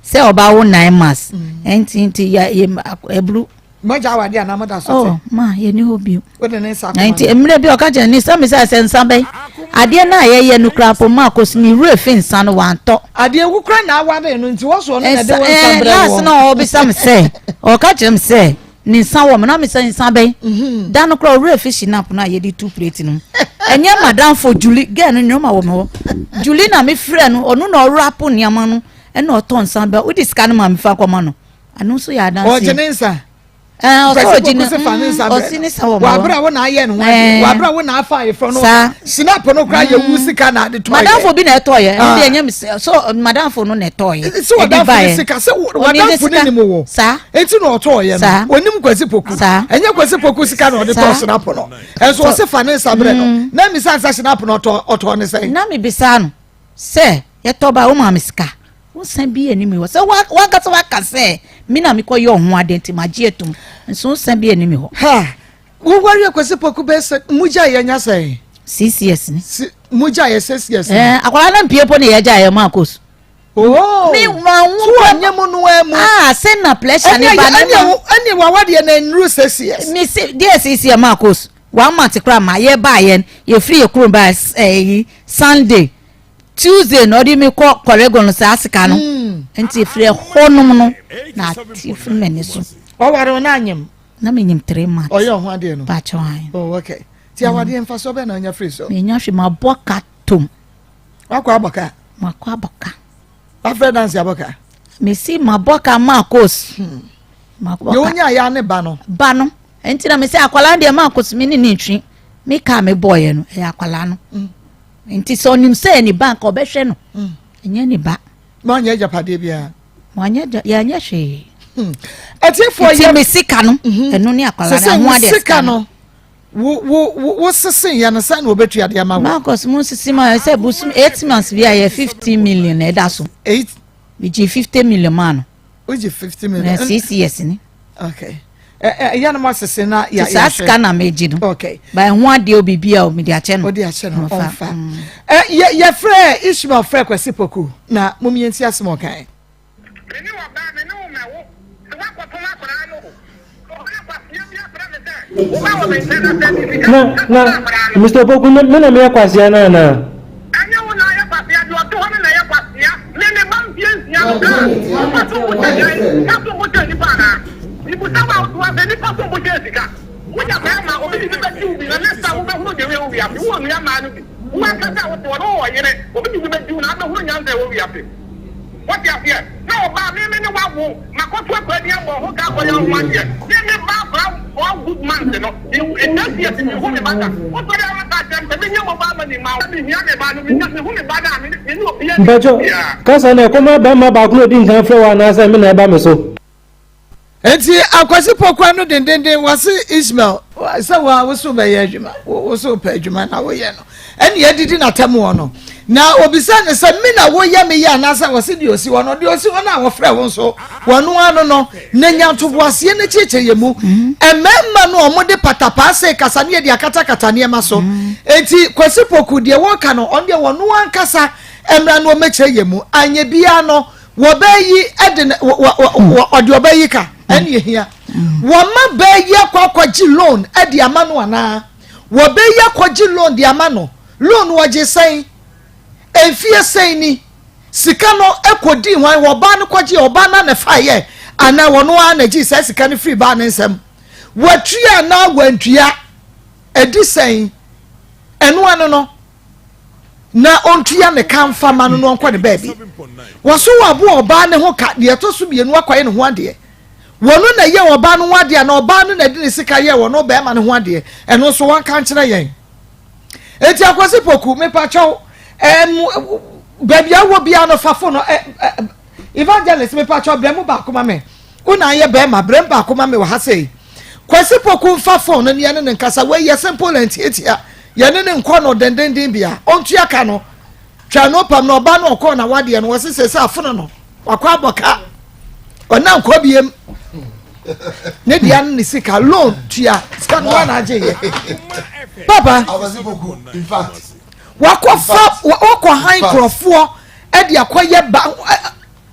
sɛ ɔba wo nine months mm. nti nti yɛ yɛ ɛburu. Mɔgya awade anaa mɔda so te. Oh ma yɛ ni hɔ bio. O de ne nsa akoma. Nti mmerɛ bi ɔka kyerɛ ne sɛ mi sɛ sɛ nsa bɛyi adeɛ no a yɛyɛ no kura po ma kɔ so ne wura fi nsa no wantɔ. Adeɛ wo kura na awade no nti wɔsɔ no na ɛde wɔn nsa brɛ wɔ. Last na ɔbisa mi sɛ ɔka kyerɛ mi sɛ. Ne nsa wɔ me na mesɛ nsa bɛn mhm. da no koraa ɔwerɛ fi shinap no a yɛde tu plate no ɛnyɛ madamfo Julie girl no nneɛma wɔ me hɔ Julie na mefrɛ no ɔno na ɔrapo nneɛma no ɛna ɔtɔ nsa ba wode sika no ma mefa kɔma no ɛno nso yɛ adanseɛ ɔgye ne nsa ɔsɛ ɔgye ne ɔsi ne sa wɔ mɔ wabra wo na ayɛ ne ho adeɛ wabra wo na afa ayefrɔ no sinap no kora yɛ wu sika na ade tɔ yɛ madamfo bi na ɛtɔ yɛ ɛno deɛ ɛnyɛ mi so madamfo no na ɛtɔ yɛ sɛ wadamfo ne sika sɛ wadamfo ne nim wo saa eti na ɔtɔ yɛ no onim Kwasi Poku ɛnyɛ Kwasi Poku sika na ɔde tɔ sinap no ɛnso ɔse fa ne nsa brɛ no mm. na mi sa nsa sinap no ɔtɔ ɔtɔ ne sɛn na mi bisa no sɛ yɛtɔ ba wo maa mi sika nsa bi anim hɔ sɛ wankasa waka sɛ mi na mekɔ yɛ ɔho adeɛ nti ma gye atum nso nsa bi anim hɔ. Ha wowari Kwasi Poku bɛ sɛ mugya yɛ nya sɛn. Six years ni. Mugya yɛ six years. Ɛɛ akwadaa no mpie po ne yɛ gya yɛ mu akos. Oh, mi ma wo so wanyɛ mu no amu. Ah, sɛ na pressure ne ba ne ma. Ɛne wawadeɛ na nnuru six years. Mi si deɛ six years ma akos one month kora ma yɛ ba yɛn yɛ firi yɛ kurom ba ɛyi Sunday Tuesday na ɔde mi kɔ kɔrɛgɔ no saa sika no hmm. nti firi ɛhɔ nom no na ati firi m'ani so. Ɔware ɔno anyem. Na mi nyim three months. Ɔyɛ ɔho adeɛ no. Baakyɛ ɔhan. Oh okay. Ti awadeɛ nfa so bɛn na ɔnya firi so. Mi nya hwɛ ma bɔ ka tom. Wakɔ abɔ ka. Makɔ abɔ ka. Wafrɛ dansi abɔ ka. Mesi mabɔ ka Marcos. Hmm. Makɔ ka. Deɛ onya ya ne ba no. Ba no. Nti na mesi akwalaa deɛ Marcos mi ne ne ntwi. Me ka me bɔɔyɛ no ɛyɛ akwalaa no. Mm. Nti sɛ ɔnim sɛ ɛyɛ ne ba nka ɔbɛhwɛ no. Mm. Ɛnyɛ ne ba. Ma ɔnyɛ agyapadeɛ biara. Ma ɔnyɛ yɛnyɛ hwee. Hmm. Atiefoɔ yɛ. Nti me sika no. Mhm. Ɛno ne akwalaa no ho adeɛ sika no. Wo wo wo wo sese yɛ no sɛn na obetua de ama wo. Marcus mu nsisi ma sɛ bosom eight months bi a yɛ fifty million na ɛda so. Eight. Megye fifty million maa no. Wogye fifty million. Na six years ni. Okay. Ɛ ɛ yɛn mo asese na yɛ yɛ saa sika na megye no. Okay. Ba ɛho adeɛ obi bi a omi de akyɛ no. Ɔde akyɛ no ɔnfa. Ɛ yɛ yɛfrɛ Ishmael frɛ Kwasi Poku na mo mmiɛnti asɛm ɔkan. Me ne ɔbaa, me ne wo mɛwo. Sɛ woakɔtɔn akwadaa no o, ɔbaa kwasea bi afrɛ me sɛ, wo ba wɔ me nkyɛn na sɛ me sika Na, sɛ na, tɔn akwadaa no. Mister Opoku, me, me na meyɛ kwasea no anaa? Ɛnyɛ wo na ayɛ kwasea, deɛ ɔte hɔ no na ɛyɛ kwasea. Me, me ba mfeɛ nsia no, ah, wo som bo kyɛn dɛn? Sika som bo kyɛn nnipa anaa? Mebisa wo a wote hɔ sɛ, nnipa som bo kyɛn sika? Woyɛ barima, obi de bi bɛgye wo bi, na next time wobɛhunu deɛ ɛwɔ wiase. Wowɔ nua mmaa no bi. Wo ankasa a wote hɔ no, wowɔ yere, obi de bi bɛgye wo na abɛhunu nyansa a ɛwɔ wiase. Wote aseɛ? Na ɔbaa, me me ne wo awo, makɔto akwadaa bi abɔ ho ka akɔyɛ wo ho adeɛ. Me me ba akwadaa four good months no, me six years menhu me ba da. Wosɔre a woka akyerɛ me sɛ menyɛ mobile money mma wo. Mehia me ba no, menya, mehu me ba no a, me ne me ne obiara nni Mpakyɛw, biara. kasa no ɛkɔma bɛrima baako na odi nkan frɛ wo anaasɛ me na ɛba me so? Enti Akwasi Poku ano dendenden wɔse Ismael sɛ wo a wo so bɛyɛ adwuma wo so pɛ adwuma na woyɛ no ɛne adidi n'atam wɔ no na obisa ne sɛ me na woyɛ me yɛ anaasɛ wɔse deɛ osi hɔ no deɛ osi hɔ no a wɔfrɛ wo nso wɔno ano no na nya ntoboaseɛ no kyekyɛ yɛ mu mmarima no wɔn de patapaa se kasa ne yɛde akatakata nneɛma so enti Kwasi Poku deɛ wɔka no ɔno deɛ wɔno ankasa mmra no wɔmɛkyerɛ yɛ mu anyɛ biara no Wɔbaa yi de ne wɔ wɔ wɔ ɔde ɔbaa yi ka ɛne ehia. Wɔma baa yi akɔ akɔgye loan de ama no anaa? Wɔbaa yi akɔgye loan de ama no. Loan wɔgye sɛn? Mfie sɛn ni? Sika no kɔdii hwan? Wɔ ɔbaa no kɔgyeɛ, ɔbaa no ara na ɛfaeɛ anaa ɔno ara na gyee saa sika no firii baa no nsam? Watua anaa wantua? Ɛdi sɛn? Ɛno ano no, na ɔntua ne ka mfa ma no na ɔnkɔ ne baabi. Wɔso waboa ɔbaa no ho ka, deɛ ɛtɔ so mmienu akɔyɛ ne ho adeɛ. Wɔno na ɛyɛ ɔbaa no ho adeɛ anaa ɔbaa no na ɛde ne sika yɛɛ wɔno bɛrima no ho adeɛ? Ɛno nso wɔnka nkyerɛ yɛn. Eti Akwasi Poku, mepakyɛw, ɛm, baabi a wɔ biara no fa fo no, ɛ, ɛ, evangelist, mepakyɛw, brɛ mu baako ma me. Wo na ayɛ bɛrima, brɛ mu baako ma me wɔ ha sei. Kwasi Poku mfa fon no ne yɛne ne nkasa, wei yɛ simple and tiatia, yɛne ne nkɔ no dendenden bia, ɔntua ka no. Twa no pam na ɔbaa no ɔkɔɔ na wadeɛ no, wɔse sɛ sɛ afono no, wakɔ abɔ ka, ɔna nkɔ biem. Ne dea no ne sika, loan tua, sika no wa na agye yɛ. Papa, wakɔfa, wakɔ han nkurɔfoɔ ɛde akɔyɛ ba.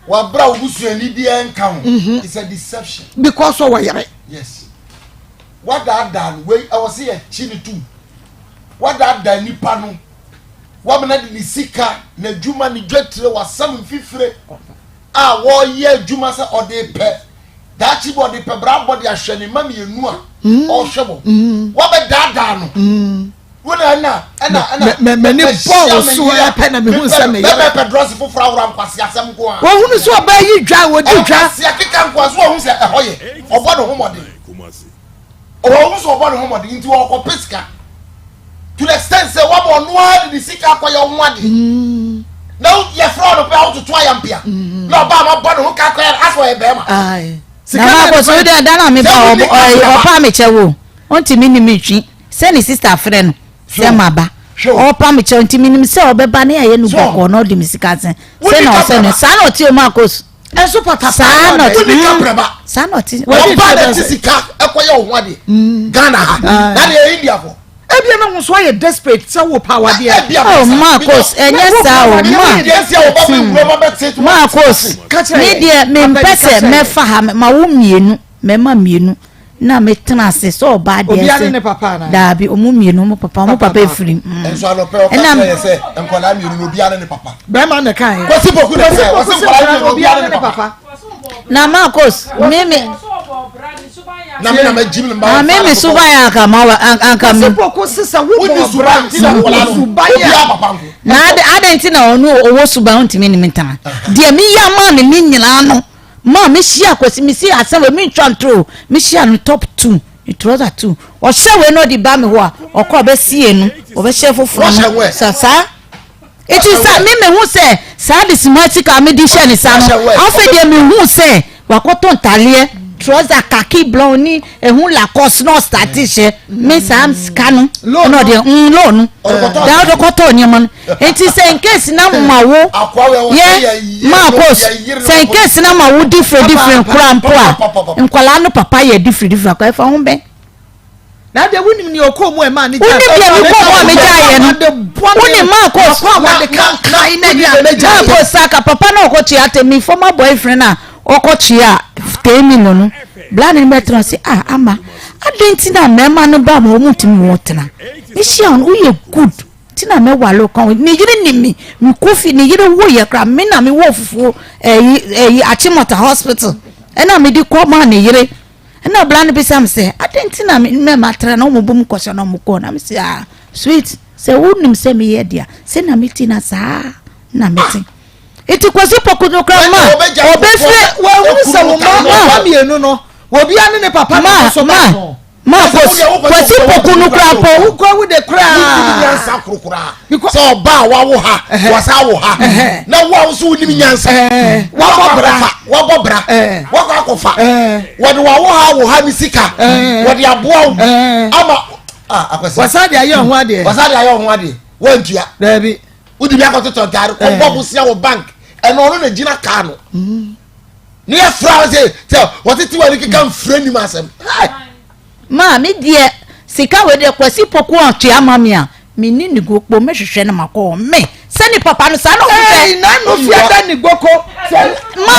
Wabra wo busuani biara nka ho. Mhm. It's a deception. Because ɔwɔ yere. Yes. Wadaadaa no wei ɛwɔ sɛ yɛkyi ne tum. Wadaadaa nipa no. Wamena de ne sika, n'adwuma, ne dwatire, wasam mfifire a wɔreyɛ adwuma sɛ ɔde pɛ daakye bi ɔde pɛ bra bɔ de ahwɛ ne mma mmienu a mm. ɔrehwɛ wɔn. Mm. Wabɛdaadaa no. Mm. Wona ɛna ɛna ɛna. Mɛ mɛ ni bɔɔl so ɛpɛ na mi hu sɛ mi yɛrɛ. Bɛbɛ pɛ drɔsi foforɔ awura nkwasi asɛm nko a. Ohun sɛ ɔbaa yi dwa odi dwa. Nkwasi akeka nko a so ohun sɛ ɛhɔ yɛ ɔbɔ ne ho mɔden. Ohun sɛ ɔbɔ ne ho mɔden nti ɔkɔ pɛ sika to the extent sɛ wama ɔno ara de ne sika akɔyɛ ɔho ade. Mm. Na yɛfrɛ ɔno pɛ a wototo ayampea. Mm. Na ɔbaa ma bɔ ne ho ka akɔyɛ asɛ ɔyɛ bɛrima. Na ma kɔ so dɛ da na me ba ɔpa me kyɛ wo ɔntumi ne me twi. Sɛ ne sista frɛ no sɛ maba, ɔrepa me kyɛw nti menim sɛ ɔbɛba ne ayɛ no bɔkɔɔ na ɔde me sika sen. Sɛ na ɔsɛ no saa na ɔte o Marcos. Ɛnso pata saa na ɔte. Saa na ɔte. Ɔba na ti sika ɛkɔyɛ ɔho adeɛ. Mm. Ghana ha. Na deɛ India fo. Ebia na ho so ayɛ desperate sɛ wo pa awadeɛ. Oh Marcos ɛnyɛ saa o ma. Marcos me deɛ mempɛ sɛ mɛfa ha ma wo mmienu mɛma mmienu. na me tena ase sɛ ɔbaa deɛ obiara ne ne papa anaa daabi ɔmo mmienu ɔmo papa ɔmo papa efiri mu mm. nso anɔpɛ ɔka kyerɛ yɛ sɛ nkwadaa mmienu na obiara ne ne papa bɛrima na kan yɛ kwasi poku na sɛ ɔsɛ nkwadaa mmienu obiara ne ne papa na Marcos mímí na mi na ma jim na mi mi suban yɛ anka ma wa anka mi kwasi poku sisa wo bɔ ɔbra wo suban yɛ na adi adi nti na ɔno ɔwɔ suban ntumi ne mi ntena deɛ mi yɛ ama ne ne nyinaa no. Ma me hyia Kwasi me si asɛm wei me ntwa ntoro me hyia no top 2 ne trouser 2 ɔhyɛ wei na ɔde ba me hɔ a ɔkɔ ɔbɛsie no ɔbɛhyɛ foforɔ no sa saa eti sa me me hu sɛ saa de sima sika me de hyɛ ne sa no afei deɛ me hu sɛ wakɔtɔ ntaleɛ trouser kaki brown ni ehu lacoste na ɔstarte hyɛ me saa sika no ɛna ɔde mm loan no da ɔde kɔtɔ nneɛma no nti sɛ nkesi na ma wo yɛ Marcos sɛ nkesi na ma wo different different kora mpo a nkwadaa no papa yɛ different different akɔ ɛfa ho bɛn. Na deɛ wonim nea ɔkɔɔ mu a ɛmaa ne gyae. Wonim deɛ mekɔɔ mu a megyaeɛ no. Wonim Marcos. Marcos saka papa na ɔkɔtua temi former boyfriend a ɔkɔtua temi no no. Bla ne bɛtena ɔse ah ama adɛn nti na mmarima no ba ma wɔn ntumi wɔn tena. Mehyia wɔn woyɛ good ti na mɛwale ɔka wɔn ne yere nim me mekɔ fi ne yere wo yɛ kora me na mewɔ fufuo ɛyi ɛyi Achimota hospital ɛna mede kɔ maa ne yere. Ɛna ɔbra no bisa me sɛ, adɛn nti na me mmarima tra na wɔn bom kɔhyɛ na wɔn kɔ? Na me sɛ, ah, sweet, sɛ wonim sɛ meyɛ dea, sɛ na meti na saa na mete. Nti Kwasi Poku no kora ma ɔbɛfiri. Wɔahunu sɛ wo mma mma mmienu no, obiara ne ne papa na ɔso ba no. Ma Kwasi Poku no kora po. Wokɔ wo de koraa. Wonim nyansa koro koraa. Sɛ ɔba a wawo ha, wasa awo ha. Na wo a wo so wonim nyansa. Wabɔ bra. Wabɔ bra. Wakɔ akɔfa. Wɔde wawo ha awo ha ne sika. Wɔde aboa wo. Ama ah akwasi. Wasa de ayɛ ho adeɛ. Wasa de ayɛ ho adeɛ. Wantua. Daabi. Wode bi akɔtotɔ ntaare kɔbɔ bosia wɔ bank. Ɛna ɔno na gyina kaa no. Ne yɛ fra wo sɛ sɛ wɔtete wɔ ne keka mfrɛ nim asɛm. Maa me deɛ sika wei deɛ Kwasi Poku ɔtua ma me a me ni ne gokpo me hwehwɛ no ma kɔ me sɛ ne papa no saa na ɔhwehwɛ. Ɛyi na no fi ada ne goko. Ma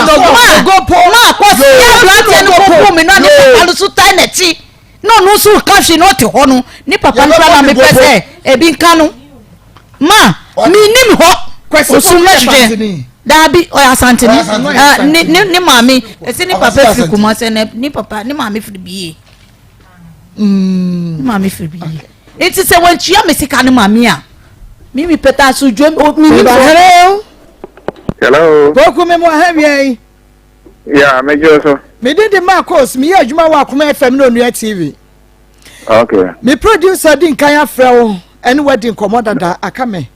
ma ma Kwasi aberanteɛ no kɔkɔ mi na ne papa no so tae n'akyi na ɔno nso ka hwee na ɔte hɔ no ne papa no kora na mepɛ sɛ ebi nka no. Ma mennim hɔ. Osu mɛhwehwɛ. Daabi ɔyɛ Asanteni. Ne ne ne maame ɛsɛ ne papa firi Kumase ne ne papa ne maame firi Bie. Mm. Ne maame firi Bie. Nti sɛ wɔntua me sika no ma me a me mi pɛtɛ asodwe mi nim hɔ. Hello. Hello. Poku mi mu aha wia yi. Ya, megye so. Me din de Marcos, meyɛ adwuma wɔ Akoma FM ne Onua TV. Okay. Me producer di nkan afrɛ wo ɛne wadi nkɔmmɔ dada aka me.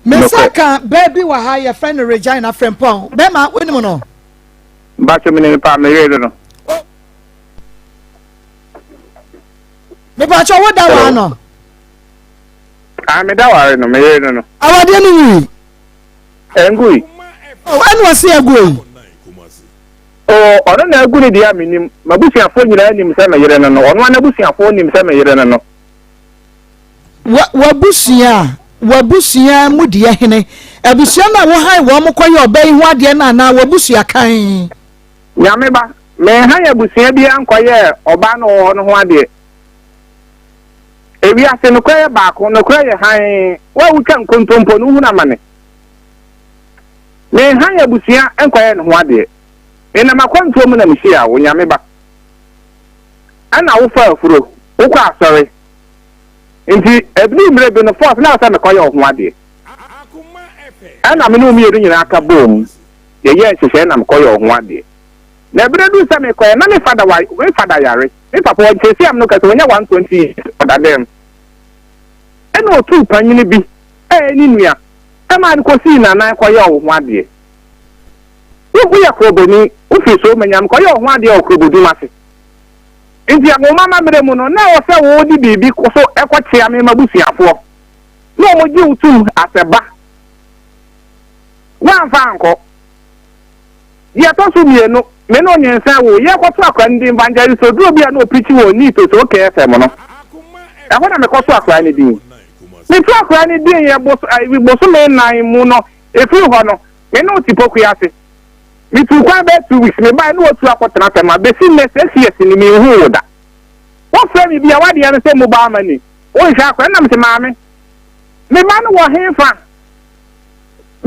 Me nsa ka bɛɛ bi wɔ ha yɛfrɛ no Regina Frempɔn. Bɛma wonim no? Bakyɛ menim paa, me yere no. Mepakyɛ wo da waa no? Ah, me da ware no, me yere no no. Awadeɛ no nwui? Ɛngui. Oh, ɛna ɔse agu yi. Oh, ɔno na agu ne deɛ a menim. M'abusuafoɔ nyinaa nim sɛ me yere no no. Ɔno ara n'abusuafoɔ nim sɛ me yere no no. Wa, w'abusua, w'abusua mu deɛ hene? Abusua no a wohan wɔn kɔyɛ ɔbaa yi ho adeɛ no anaa w'abusua kan? Nyame ba, menhan abusua biara nkɔyɛɛ ɔbaa no ɔwɔ hɔ no ho adeɛ. Ewiase, nokorɛ yɛ baako, nokorɛ yɛ hann. Wo a wotwa nkontompo no, wohunu amane. Menhan abusua nkɔyɛ ne ho adeɛ. Menam akwantuo mu na mehyiaa wo, Nyame ba. Ɛna wofaa afuro, wokɔ asɔre. Nti, ɛduruu mmerɛ bi no, force na ɛwɔ sɛ mekɔyɛ wo ho adeɛ. Ɛna me ne wo mmienu nyinaa ka boom, yɛyɛɛ nhyehyɛeɛ na mekɔyɛɛ wo ho adeɛ. Na ɛberɛ duru sɛ mekɔɛ, na me fada wa, me fada yare. Me papa, ɔ, seesei a me no kasa, wanya 120 years, ɔda dɛm. Ɛna ɔtuu panyini bi a ɛyɛ ne nua maa no kɔsii n'anan kɔyɛɛ wo ho adeɛ. Wo, woyɛ Kroboni, wofiri Soomanyam, kɔyɛɛ wo ho adeɛ wɔ Krobodum ase. Nti Anwoma amammerɛ mu no, na ɛwɔ sɛ wode biribi so kɔkyea me m'abusuafoɔ, na wɔgye wo tom as a ba. Woamfa ankɔ. Deɛ ɛtɔ so mmienu, me ne wo nyinsɛn woo, yɛrekɔto akwadaa no din Evangelist Oduro bi a na ɔpirikyi wɔ Neat OKFM no. Ɛhɔ na mekɔto akwadaa no din. Meto akwadaa no din yɛ bos ayi bosome nnan mu no, ɛfiri hɔ no, me ne wo te Pokuya ase. Metuu kwan bɛyɛ two weeks, mebaeɛ na watu akɔtena Tema. Bɛsi nnɛ, six years ni, menhuu wo da. Wofrɛ me bi a, w'adeɛ ne sɛ mobile money. Wonhwɛ akwadaa no na mese, maame, me ba no wɔ hefa?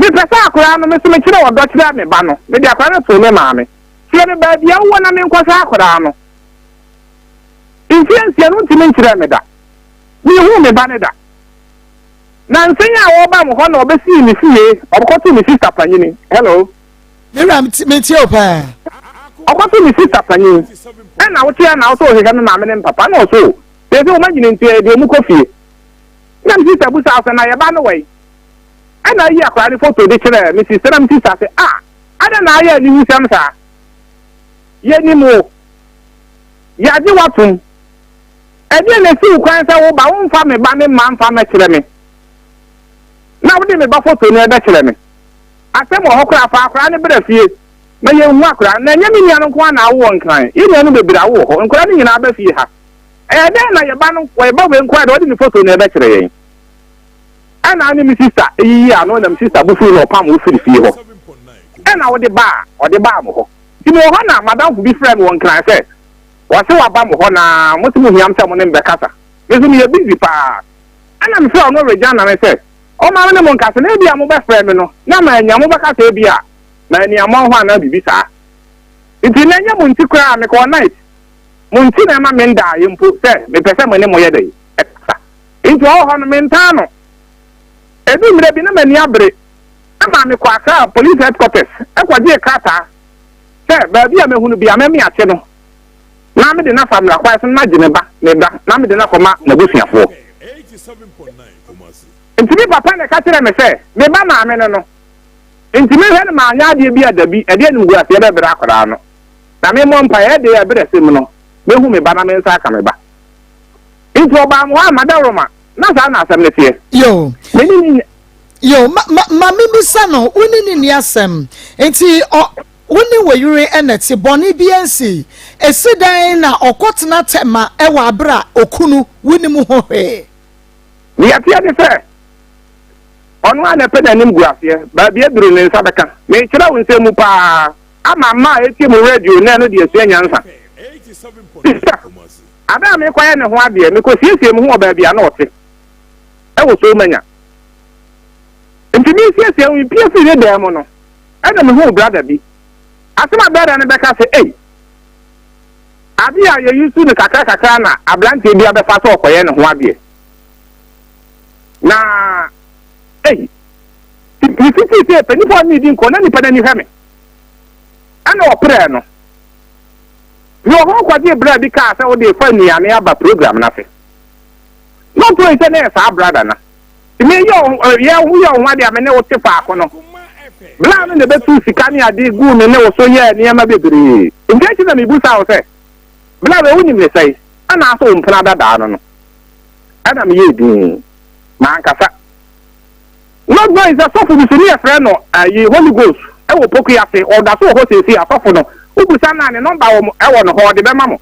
Mepɛ sɛ akwadaa no, me nso mekyerɛ ɔdɔ kyerɛ me ba no. Mede akwadaa no too me maame. Kyerɛ me baabi a wowɔ na menkɔhwɛ akwadaa no. Mfeɛ nsia no wontumi nkyerɛɛ me da. Menhuu me ba no da. Nansa yi a ɔreba mo hɔ na ɔbɛsii me fie, ɔkɔtoo me sista panyini. Hello. Me wura, metie wo paa. Ɔkɔtoo me sista panyin. Ɛna wote a na wo sɛ wohwehwɛ me maame ne me papa. Na ɔso, seesei wɔn anyini nti ɛyɛ deɛ wɔn kɔ fie. Na me sista busaa sɛ, na yɛ ba no wɔ he? Ɛna ayi akwadaa no foto de kyerɛɛ me sista na me sista sɛ, ah, adɛn na ayɛ aniwusɛm saa? Yɛnim wo. Yɛagye wo atom. Ɛdeɛn na ɛsi wo kwan sɛ wo ba womfa me ba ne mma mfa mmɛkyerɛ me na wode me ba foto no ɛbɛkyerɛ me? Asɛm wɔ hɔ koraa, fa akwadaa no bra fie ma yɛnhu akwadaa no. Na ɛnyɛ me nua no nko ara na awo wɔ Nkran, yɛn nuanom bebree awo wɔ hɔ. Nkwadaa no nyinaa ba fie ha. Ɛyɛ dɛn na yɛn ba no, yɛn ba wei nko ara deɛ wɔde ne foto no ɛbɛkyerɛ yɛn? Ɛna ne me sista yiyii ano na me sista bo fui na ɔpam wo firi fie hɔ. Ɛna wode baa, ɔde baa mo hɔ. Nti mewɔ hɔ na m'adamfo bi frɛɛ me wɔ Nkran sɛ, wɔse waba mo hɔ na mose mo hia me sɛ mo ne me bɛkasa. Me nso meyɛ busy paa. Ɛna mefrɛɛ ɔno Regina no sɛ ɔmma me ne mo nkasa na ebia mobɛfrɛ me no na mannya mo bɛkasa ebia manni ammɔ ho anaa biribi saa. Nti na ɛnyɛ mo nti koraa mekɔɔ night. Mo nti na ɛma mendaaeɛ mpo sɛ mepɛ sɛ mo ne mo yɛ dɛn ɛkasa. Nti ɔwɔ hɔ no mentaa no. Ɛduu mmerɛ bi na m'ani abere ɛmaa mekɔɔ Accra Police Headquarters kɔgyee krataa sɛ baabi a mɛhu no biara mɛme akye no na mede no afa mmara kwan so na magye me ba, me ba, na mede no akɔma n'abusuafoɔ. Nti me papa na ɛka kyerɛɛ me sɛ me ba maame no no nti mehwɛ no manyɛ adeɛ bi a dabi ɛde animguaseɛ bɛbrɛ akwadaa no na memmɔ mpaeɛ ɛdeɛ ɛberɛ sɛm no mɛhu me ba na me nsa aka me ba. Nti ɔbaa mo hɔ a madaworoma na saa na asɛm no teɛ. Yo. Me ne ne Yo, ma ma ma mebisa no, wo ne no nni asɛm, nti ɔ wo ne wo yere na ɛte, bɔne biara nsii. Esi dɛn na ɔkɔtena Tema wɔ abere a okunu wonim ho hwee? Deɛ ɛteɛ ne sɛ, ɔno ara na ɛpɛ n'animguaseɛ, baabi aduru ne nsa bɛka. Merekyerɛ wo nsɛm mu paa ama mmaa a ɛtie mo radio nnɛ no de asua nyansa. Sista, ada a merekɔyɛ ne ho adeɛ, mekɔsiesiee me ho wɔ baabi a na ɔte wɔ Somanya. Nti mesiesie ho, mepie firi ne dan mu no, ɛna mehuu brada bi. Asɛm a brada no bɛka sɛ, ei, adeɛ a yɛyi su no kakra kakra na aberanteɛ bi abɛfa sɛ ɔkɔyɛ ne ho adeɛ. Na, ei, mefitii sɛ pɛ nipa a ɔne di nkɔ na nipa no ani hwɛ me. Ɛna ɔprɛɛ no. Mewɔ hɔ kɔgyee bra bi kaa sɛ wode fa nnuane aba program no ase. Na ɔtɔe sɛ na ɛyɛ saa brada no. Nti meyɛ yɛ ho yɛ ho adeɛ a me ne wo te faako no. Bra no na ɛbɛtuu sika ne ade guu me ne wo so yɛɛ nneɛma bebree. Nti akyi na mebusaa wo sɛ, Bra wei wonim ne sɛe? Anaasɛ wo mpena dadaa no no? Ɛna meyɛɛ dinn. Mankasa. Not knowing sɛ sɔfo bi so ne yɛfrɛ no ayi Holy Ghost wɔ Poku ase, ɔda so wɔ hɔ seesei, asɔfo no, wobusa no a ne nɔmba wɔ wɔ no hɔ, ɔde bɛma mo.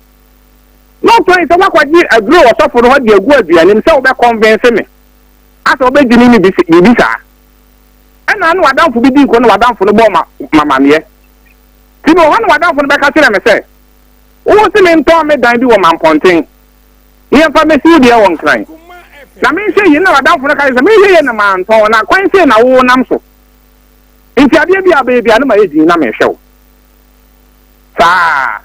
Not knowing sɛ woakɔgye aduro wɔ sɔfo no hɔ de agu aduane mu sɛ wobɛ convince me asɛ wobɛgye me ne biribi saa. Ɛna ne w'adamfo bi di nkɔ na w'adamfo no bɔɔ ma mamaneɛ. Nti mewɔ hɔ na w'adamfo no bɛka kyerɛ me sɛ, wo se mentɔn me dan bi wɔ Mampɔnten. Yɛmfa mmɛsi wo deɛ wɔ Nkran. Na menhwɛ yie na w'adamfo no ka kyerɛ sɛ menhwɛ yie na mantɔn na kwan sei na wo nam so. Nti adeɛ bi a wobɛyɛ biara no mayɛ dinn na menhwɛ wo. Saa.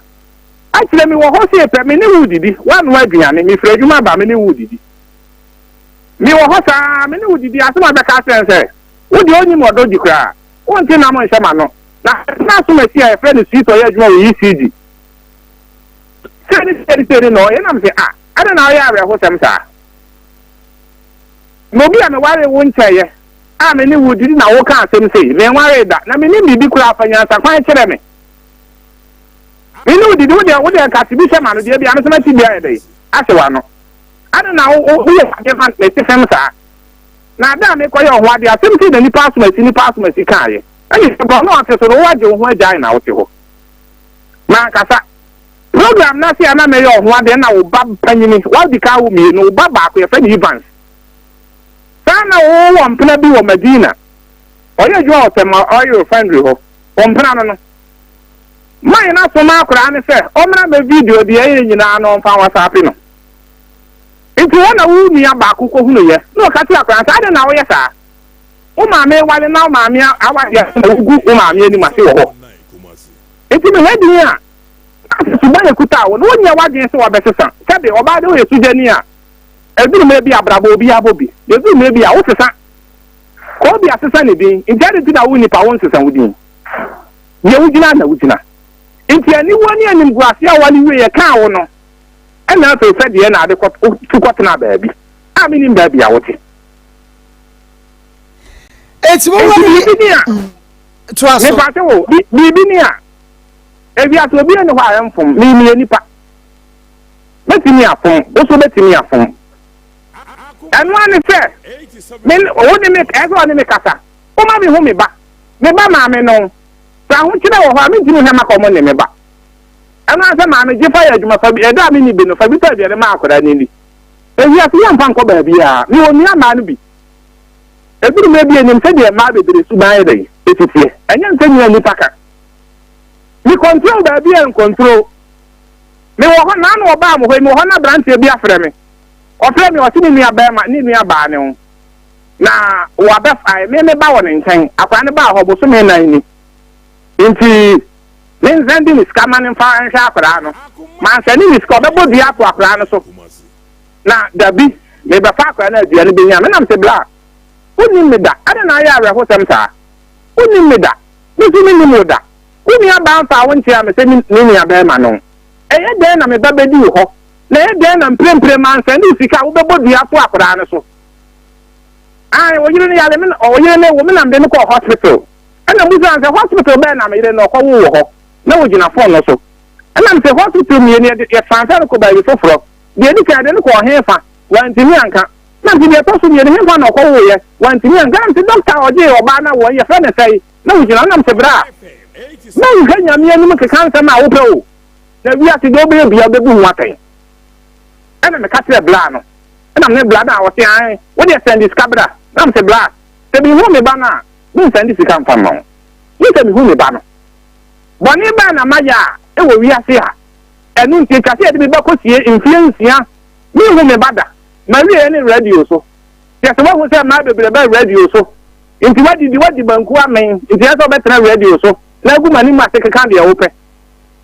Akyire mewɔ hɔ sei pɛ me ne wo redidi, woanoa aduane, mefiri adwuma aba me ne wo redidi. Mewɔ hɔ saa me ne wo didi asɛm a bɛka akyerɛ no sɛ wo deɛ wonnim ɔdɔ di koraa, wonte nam nhyɛ m'ano. Na na asomasi a yɛfrɛ no Sweet ɔyɛ adwuma wɔ ECG. Sei ne sei ne sei ne na ɔyɛ na mese ah adɛn na ɔyɛ awerɛhosɛm saa? Na obi a mewaree wo nkyɛeɛ a me ne wo didi na woka asɛm sei, menwaree da na mennim biribi koraa fa nyansa kwan kyerɛ me. Me ne wo didi wo deɛ wo deɛ nka te bi hyɛ m'ano deɛ bia me nso mɛte bi ayɛ dɛn ahyɛ w'ano. Adɛn na wo woyɛ adeɛ ma mete fam saa? Na ada a mekɔyɛ wo ho adeɛ asɛm sei na nipa asomasi nipa asomasi kaeɛ. Ɛne sɛ borɔno ate so no woagye wo ho agyae na wote hɔ. Mankasa. Program no ase a na mɛyɛ ɔho adeɛ na wo ba panyini, wadi kan awo mmienu, wo ba baako yɛfrɛ no Evans. Saa na wowɔ mpena bi wɔ Madina. Ɔyɛ adwuma wɔ Tema Oil Refinery hɔ. Wo mpena no no. Man no asoma akwaraa no sɛ ɔmmra mɛ video deɛ ɛyɛ nyinaa na ɔmfa WhatsApp no. Nti hɔ na wo nua baako kɔhunuyɛ na ɔka kyerɛ akwaraa no sɛ adɛn na woyɛ saa? Wo maame wale na wo maame awadeɛ na wogu wo maame anim ase wɔ hɔ. Enti mehwɛ din a, na sɛ suban a ekuta wo no, wonyɛ w'adwene sɛ wɔbɛsesa. Sɛbe, ɔbaa de woyɛ sogyani a, ɛduru mmerɛ bi a abrabɔ obiara bɔ bi. Na ɛduru mmerɛ bi a, wosesa. Kobe asesa ne din, nti adɛn nti na wo nipa wonsesa wo din? Deɛ wogyina na wogyina. Nti aniwuo ne animguaseɛ a wale wieɛ kaa wo no, ɛna afei sɛ deɛ na ade kɔ, tu kɔtenaa baabi a mennim baabi a wote. Enti mo Enti biribi ni a. Toa so. Mepa kyɛw o, bi, biribi ni a, ewiase obiara nni hɔ a ɛmfom, me, meyɛ nipa. Mɛtumi afom, wo nso wobɛtumi afom. Ɛno ara ne sɛ, me, wo ne me, ɛsɛ sɛ ɔne me kasa. Woma mehu me ba, me ba maame no. Sɛ ahokyerɛ wɔ hɔ a, mentumi nhwɛ maka wɔn ne me ba. Ɛno ara sɛ maame gye fa yɛ adwuma, fa bi, ɛda a menni bi no, fa bi tɔ aduane ma akwadaa no nni. Ewiase yɛmfa nkɔ baabiara. Mewɔ nua mmaa no bi. Ɛduru mmerɛ bi a nim sɛdeɛ mmaa bebree suban yɛ dɛn ɛsi teɛ. Ɛnyɛ nsɛ nea nnipa ka. Me control baabi a ncontrol. Me wɔ hɔ naano ɔbaa mo hɔ yi me wɔ hɔ na abranteɛ bi afrɛ me. Ɔfrɛ me ɔse ne nua bɛɛma ne nua baa ne ho na wabɛ ae me me ba wɔ ne nkyɛn. Akwadaa no baa hɔ bosome nan ni. Nti me nsɛnde ne sika ma no mfa nhwɛ akwadaa no. Mansɛnde ne sika ɔbɛbɔ dua ato akwadaa no so. Na dabi, merebɛfa akwadaa no a dua no bɛnya me. Na mese, Bra, wonnim me da. Adɛn na ayɛ awerɛhosɛm saa? Wonnim me da. Me nso mennim wo da. Wo nuabaa mfaa wo nkyerɛɛ me sɛ me nuabarima no. Ɛyɛ dɛn na me ba bɛdi wo hɔ? Na ɛyɛ dɛn na mprempren mansɛnde wo sika a wobɛbɔ dua ato akwadaa no so? Ae, wo yere no yare, me na, wo yere no rewo, me na mede no kɔɔ hospital. Ɛna mebisaa no sɛ, Hospital bɛn na me yere no ɔkɔwoo wɔ hɔ? Na ɔgyina fon no so. Ɛna mese, Hospital mmienu, yɛde, yɛ transfer no kɔ baabi foforɔ. Deɛ ɛdi kan, yɛde no kɔɔ hefa? Wantumi anka. Na mese, deɛ ɛtɔ so mmienu, hefa na ɔkɔwoeɛ? Wantumi anka. Na mese, dɔkta a ɔgyee ɔbaa no awoɔ no, yɛfrɛ no sɛn? Na ɔgyina hɔ. Na mese, bra, mɛnhwɛ Nyame anim nkeka nsɛm a wopɛ o, na wiase deɛ wobɛyɛ biara wobɛbu ho atɛn. Ɛna meka kyerɛɛ bra no. Ɛna me ne bra no a, ɔse, ae, wo deɛ sɛnde sika bra. Na mese, bra, sɛ mehu me ba no a, mensɛnde sika mfa mma wo. Gye sɛ mehu me ba no. Bɔne bɛn na mayɛ a ɛwɔ wiase a Ɛno nti, etwa sɛ yɛde me ba kosie mfeɛ nsia. Menhu me ba da. M'awieeɛ ne radio so. Kyerɛ sɛ woahu sɛ mmaa bebree ba radio so. Nti woadidi, woadi banku amen, nti ɛsɛ sɛ wobɛtena radio so na agu m'anim ase keka deɛ wopɛ.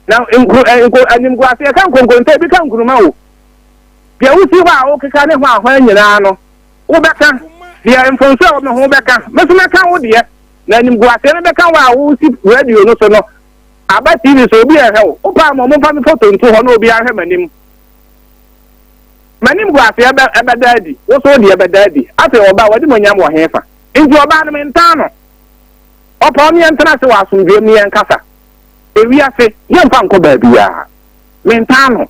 Na nku, eh, nko, animguaseɛ ka nkonkonta, ebi ka nkuruma o. Deɛ wosi hɔ a wokeka ne hwanhwan nyinaa no, wobɛka. Deɛ mfomso a ɛwɔ me ho wobɛka. Me nso mɛka wo deɛ. Na animguaseɛ no bɛka wo a wosi radio no so no. Aba TV so, obi rehwɛ wo. Wopɛ a ma wɔmfa me foto nto hɔ na obiara nhwɛ m'anim. M'animguaseɛ bɛ, ɛbɛda adi. Wo nso wo deɛ bɛda adi. Afei ɔbaa, w'animuonyam wɔ hefa? Enti ɔbaa no, mentaa no. Ɔpɛ ɔne yɛn ntena ase wɔ asomdwoeɛ mu ne yɛnkasa. Ewiase, yɛmfa nkɔ baabiara. Mentaa no.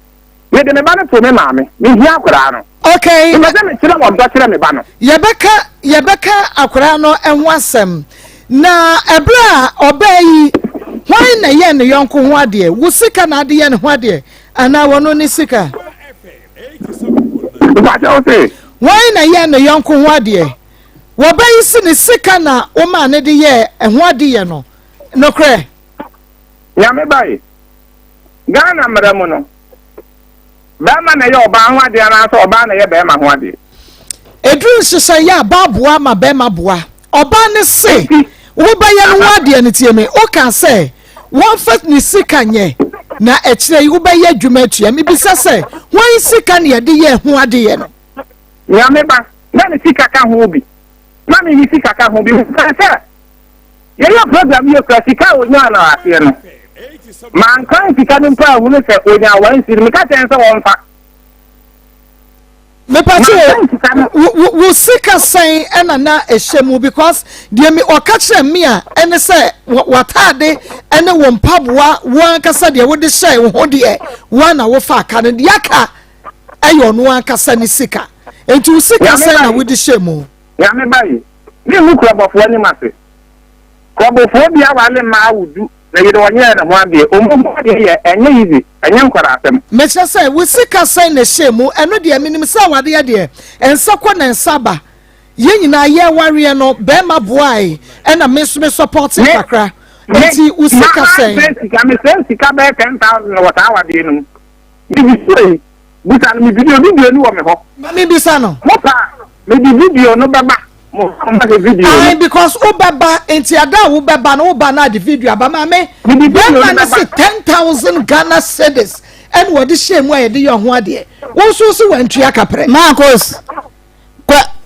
Mede me ba no too me maame. Mehia akwadaa no. Okay. Mepɛ sɛ mekyerɛ ɔdɔ kyerɛ me ba no. Yɛbɛka yɛbɛka akwadaa no ho asɛm. Na ɛberɛ a ɔbaa yi, hwan na ɛyɛɛ ne yɔnko ho adeɛ? Wo sika na ade yɛ ne ho adeɛ anaa wɔno ne sika? Mpakyɛ wo se? Hwan na ɛyɛɛ ne yɔnko ho adeɛ? Wɔba yi si ne sika na womaa ne de yɛɛ ɛho adeyɛ no. Nokorɛ? Nyame ba yi, Ghana mmara mu no, bɛrima na ɛyɛ ɔbaa ho adeɛ anaasɛ ɔbaa na ɛyɛ bɛrima ho adeɛ? Ɛduru nhyehyɛeɛ a baa boa ma bɛrima boa. Ɔbaa no se wobɛyɛ no ho adeɛ no tie me, wokaa sɛ wɔmfa ne sika nyɛ na akyire yi wobɛyɛ adwuma atua. Mebisa sɛ hwan sika na yɛde yɛɛ ho adeyɛ no? Nyame ba, na ne sika ka ho bi, na me me sika ka ho bi. Wokaa sɛ Yɛyɛ program yi kura sika a onyaa no aseɛ no, mankan sika no mpo anhunu sɛ onyaa one cedi, meka kyerɛ no sɛ ɔmfa. Mepatse wo wo sika sɛn ɛna na ɛhyɛ mu because deɛ mi ɔka kyerɛ mi a ɛne sɛ w'ataade ɛne wo mpaboa wo ankasa deɛ wode hyɛ wo ho deɛ wo na wofa aka no deɛ aka ɛyɛ ɔno ankasa ne sika nti wo sika sɛn na wode hyɛ mu. Nyame ba yi. Me ngu kurɔbɔfoɔ anim ase. Kurɔbofoɔ bi aware mmaa awo du na yere ɔnyɛɛ ne ho adeɛ. Ɔmo ho adeɛ yɛ ɛnyɛ easy, ɛnyɛ nkwadaa asɛm. Mekyerɛ sɛ wo sika sɛn na ɛhyɛɛ mu ɛno deɛ menim sɛ awareɛ deɛ nsa kɔ na nsa ba yɛn nyinaa yɛwareɛ no bɛɛma boae ɛna me nso me sɔpɔte kakra nti wo sika sɛn. Me sika mesɛe sika bɛyɛ 10,000 wɔ saa awadeɛ no mu. Me bisa yi Bisa no, me video video no wɔ me hɔ. Ma me bisa no. Mo pa, me de video no bɛba. Mo ha mo hwɛ video no. Ayi because wo bɛba nti ada a wo bɛba no wo ba na de video aba ma me. Bɛma no se 10,000 Ghana cedis ɛna wɔde hyɛ mu a yɛde yɛ ho adeɛ. Wo nso se wantua kaprɛ. Marcos,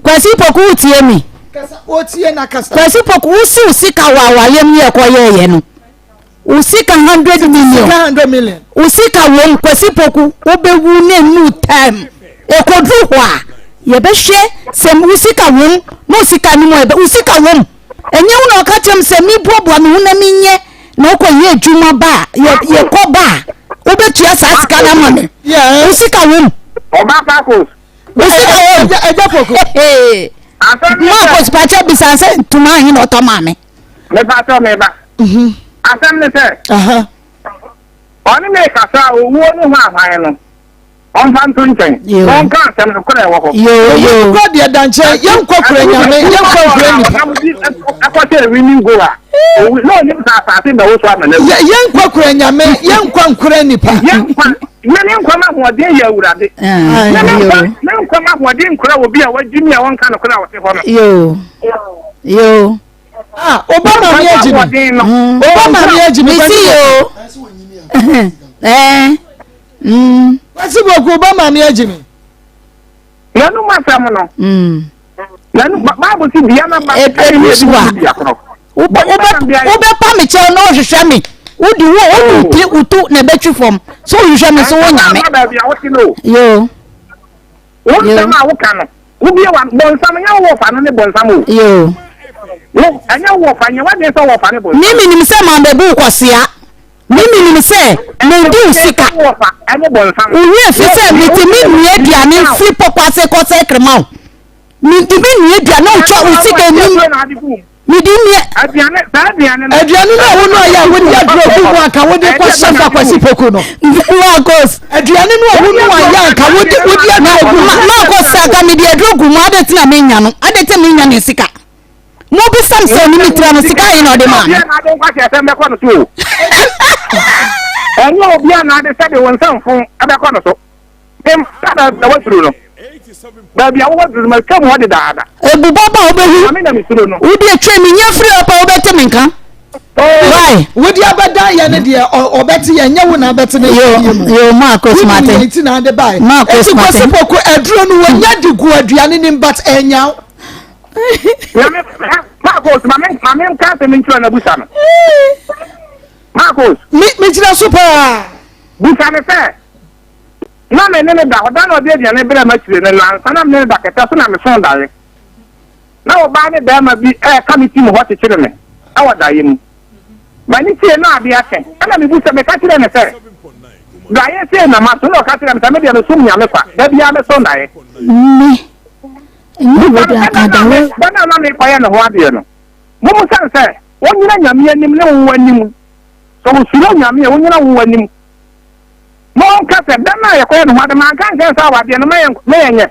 Kwasi Poku wo tie mi. Kasa, o tie na kasa. Kwasi Poku wo si wo sika wɔ awayɛ mu yɛ kɔ yɛɛyɛ no. Wo sika 100 million. Sika 100 million. Wo sika wom Kwasi Poku wo bɛ wu ne nu time. Ekoduru hɔ a yɛbɛhwɛ sɛ wo sika wom na wo sika no mu ɛbɛ wo sika wom. Ɛnyɛ wo na ɔka kyerɛ me sɛ me buabua me ho na me nyɛ na wokɔ yɛ adwuma ba a yɛ yɛkɔ ba a wobɛtua saa sika no ama me. Wo sika wom. Ɔba Marcos. Wo sika wom. Ɛgya Poku. Marcos pakyɛ bisa sɛ ntoma ahe na ɔtɔ maa me. Mepakyɛw me ba. Asɛm ne sɛ, ɔne me rekasa a owuo ne hwanhwan no, ɔmfa nto nkyɛn na ɔnka asɛm no korɛ ɛwɔ hɔ. Owuo kura deɛ da nkyɛn, yɛnkɔ kura nyame, yɛnkɔ nkura nipa. Ɛkɔhyɛ winning goal a, owu na onim sɛ asase bɛwoso ama no awu. Yɛnkɔ kura nyame, yɛnkɔ nkura nipa. Yɛnkwa, na ne nkwa ma ahoɔden yɛ Awurade. Na ne nkwa, ne nkwa ma ahoɔden nkura obi a wagye mi a ɔnka nokorɛ a ɔte hɔ no. Yoo, yoo. Ah, oba maame agyi mi. Oba maame agyi mi. Mesi yo. Eh. Mm. Kwasi Boku oba maame agyi mi. Yɛn mu asɛm no. Mm. Yɛn baabu si dua na ba. Edu so a. Wobɛpa me kyɛw na ɔhwehwɛ me. Wodi wo wodi tiri utu na ɛbɛtwi fam. So wohwehwɛ me so wo nyame. Yo. Wo nsɛm a woka no, wobue w'ano. Bonsam, ɛnyɛ wo wɔfa no ne bonsam o. Yoo. Wo, ɛnyɛ wo wɔfa, nyɛ w'adwene sɛ wɔfa ne bonsam. Me menim sɛ mambɛbu wo kwasea. Me menim sɛ medi wo sika. Wo wɔfa ɛne bonsam. Wo werɛ fi sɛ metumi nua aduane mfiri pɔkɔ ase kɔ sɛ krema o. Mentumi nua aduane na wotwa wo sika nim. Mede nua. Aduane, saa aduane no. Aduane no a wo noa yɛ a wode aduro gu mu anka wode kɔ hyɛ fa Kwasi Poku no. Marcos. Aduane no a wo noa yɛ anka wode wode aduro gu mu. Marcos sɛ anka mede aduro gu mu ade tena menya no ade tena menya ne sika. Mo bisa m sɛ ɔne me tira no sika ahe na ɔde maa me. Ɛnyɛ obiara na ade nkwahyɛ asɛm bɛkɔ no so o. Ɛnyɛ obiara na ade sɛde wo nsa mfon bɛkɔ no so. Mma na waduru no. Baabi a wowɔ duru no, matwam hɔ dedaada. Ebubɔ ba wobɛhu. Nyame na mesuro no. Wode atwa me nya firi hɔ pa wobɛte me nka. Why? Wode abɛdan yɛ no deɛ ɔbɛte yɛ nyɛ wo na abɛte ne yɛ mu. Yo Marcos Mate. Wode yɛ ti na ade bae. Marcos Mate. Eti Kwasi Poku aduro no wɔnya de gu aduane nim but ɛnyaw. Nyame Marcos ma me ma me nka asɛm nkyerɛ na busa no. Marcos. Me me gyina so paa. Busa ne sɛ na me ne no da hɔ da na ɔde aduane brɛ m'akyire no nansa na me ne no da kɛtɛ so na mesoo daeɛ. Na ɔbaa ne barima bi reka me tim hɔ kyekyere me wɔ daeɛ mu. M'ani tie na adeɛ akye. Ɛna mebu sɛ meka kyerɛɛ no sɛ, daeɛ sei na maso. Na ɔka kyerɛɛ me sɛ, me deɛ mesom Nyame kwa, da biara meso daeɛ. Me, ɛnyɛ Busa wei no deɛ sɛ, anka da no a daeɛ. da no a na merekɔyɛ ne ho adeɛ no, mommisa no sɛ, ɔnnyina Nyame anim ne wo anim, sɛ ɔsuro Nyame a, ɔnnyina wo anim. Ma ɔnka sɛ, da no a yɛkɔyɛ ne ho ade, manka ankyerɛ no sɛ awadeɛ no ma yɛnyɛ.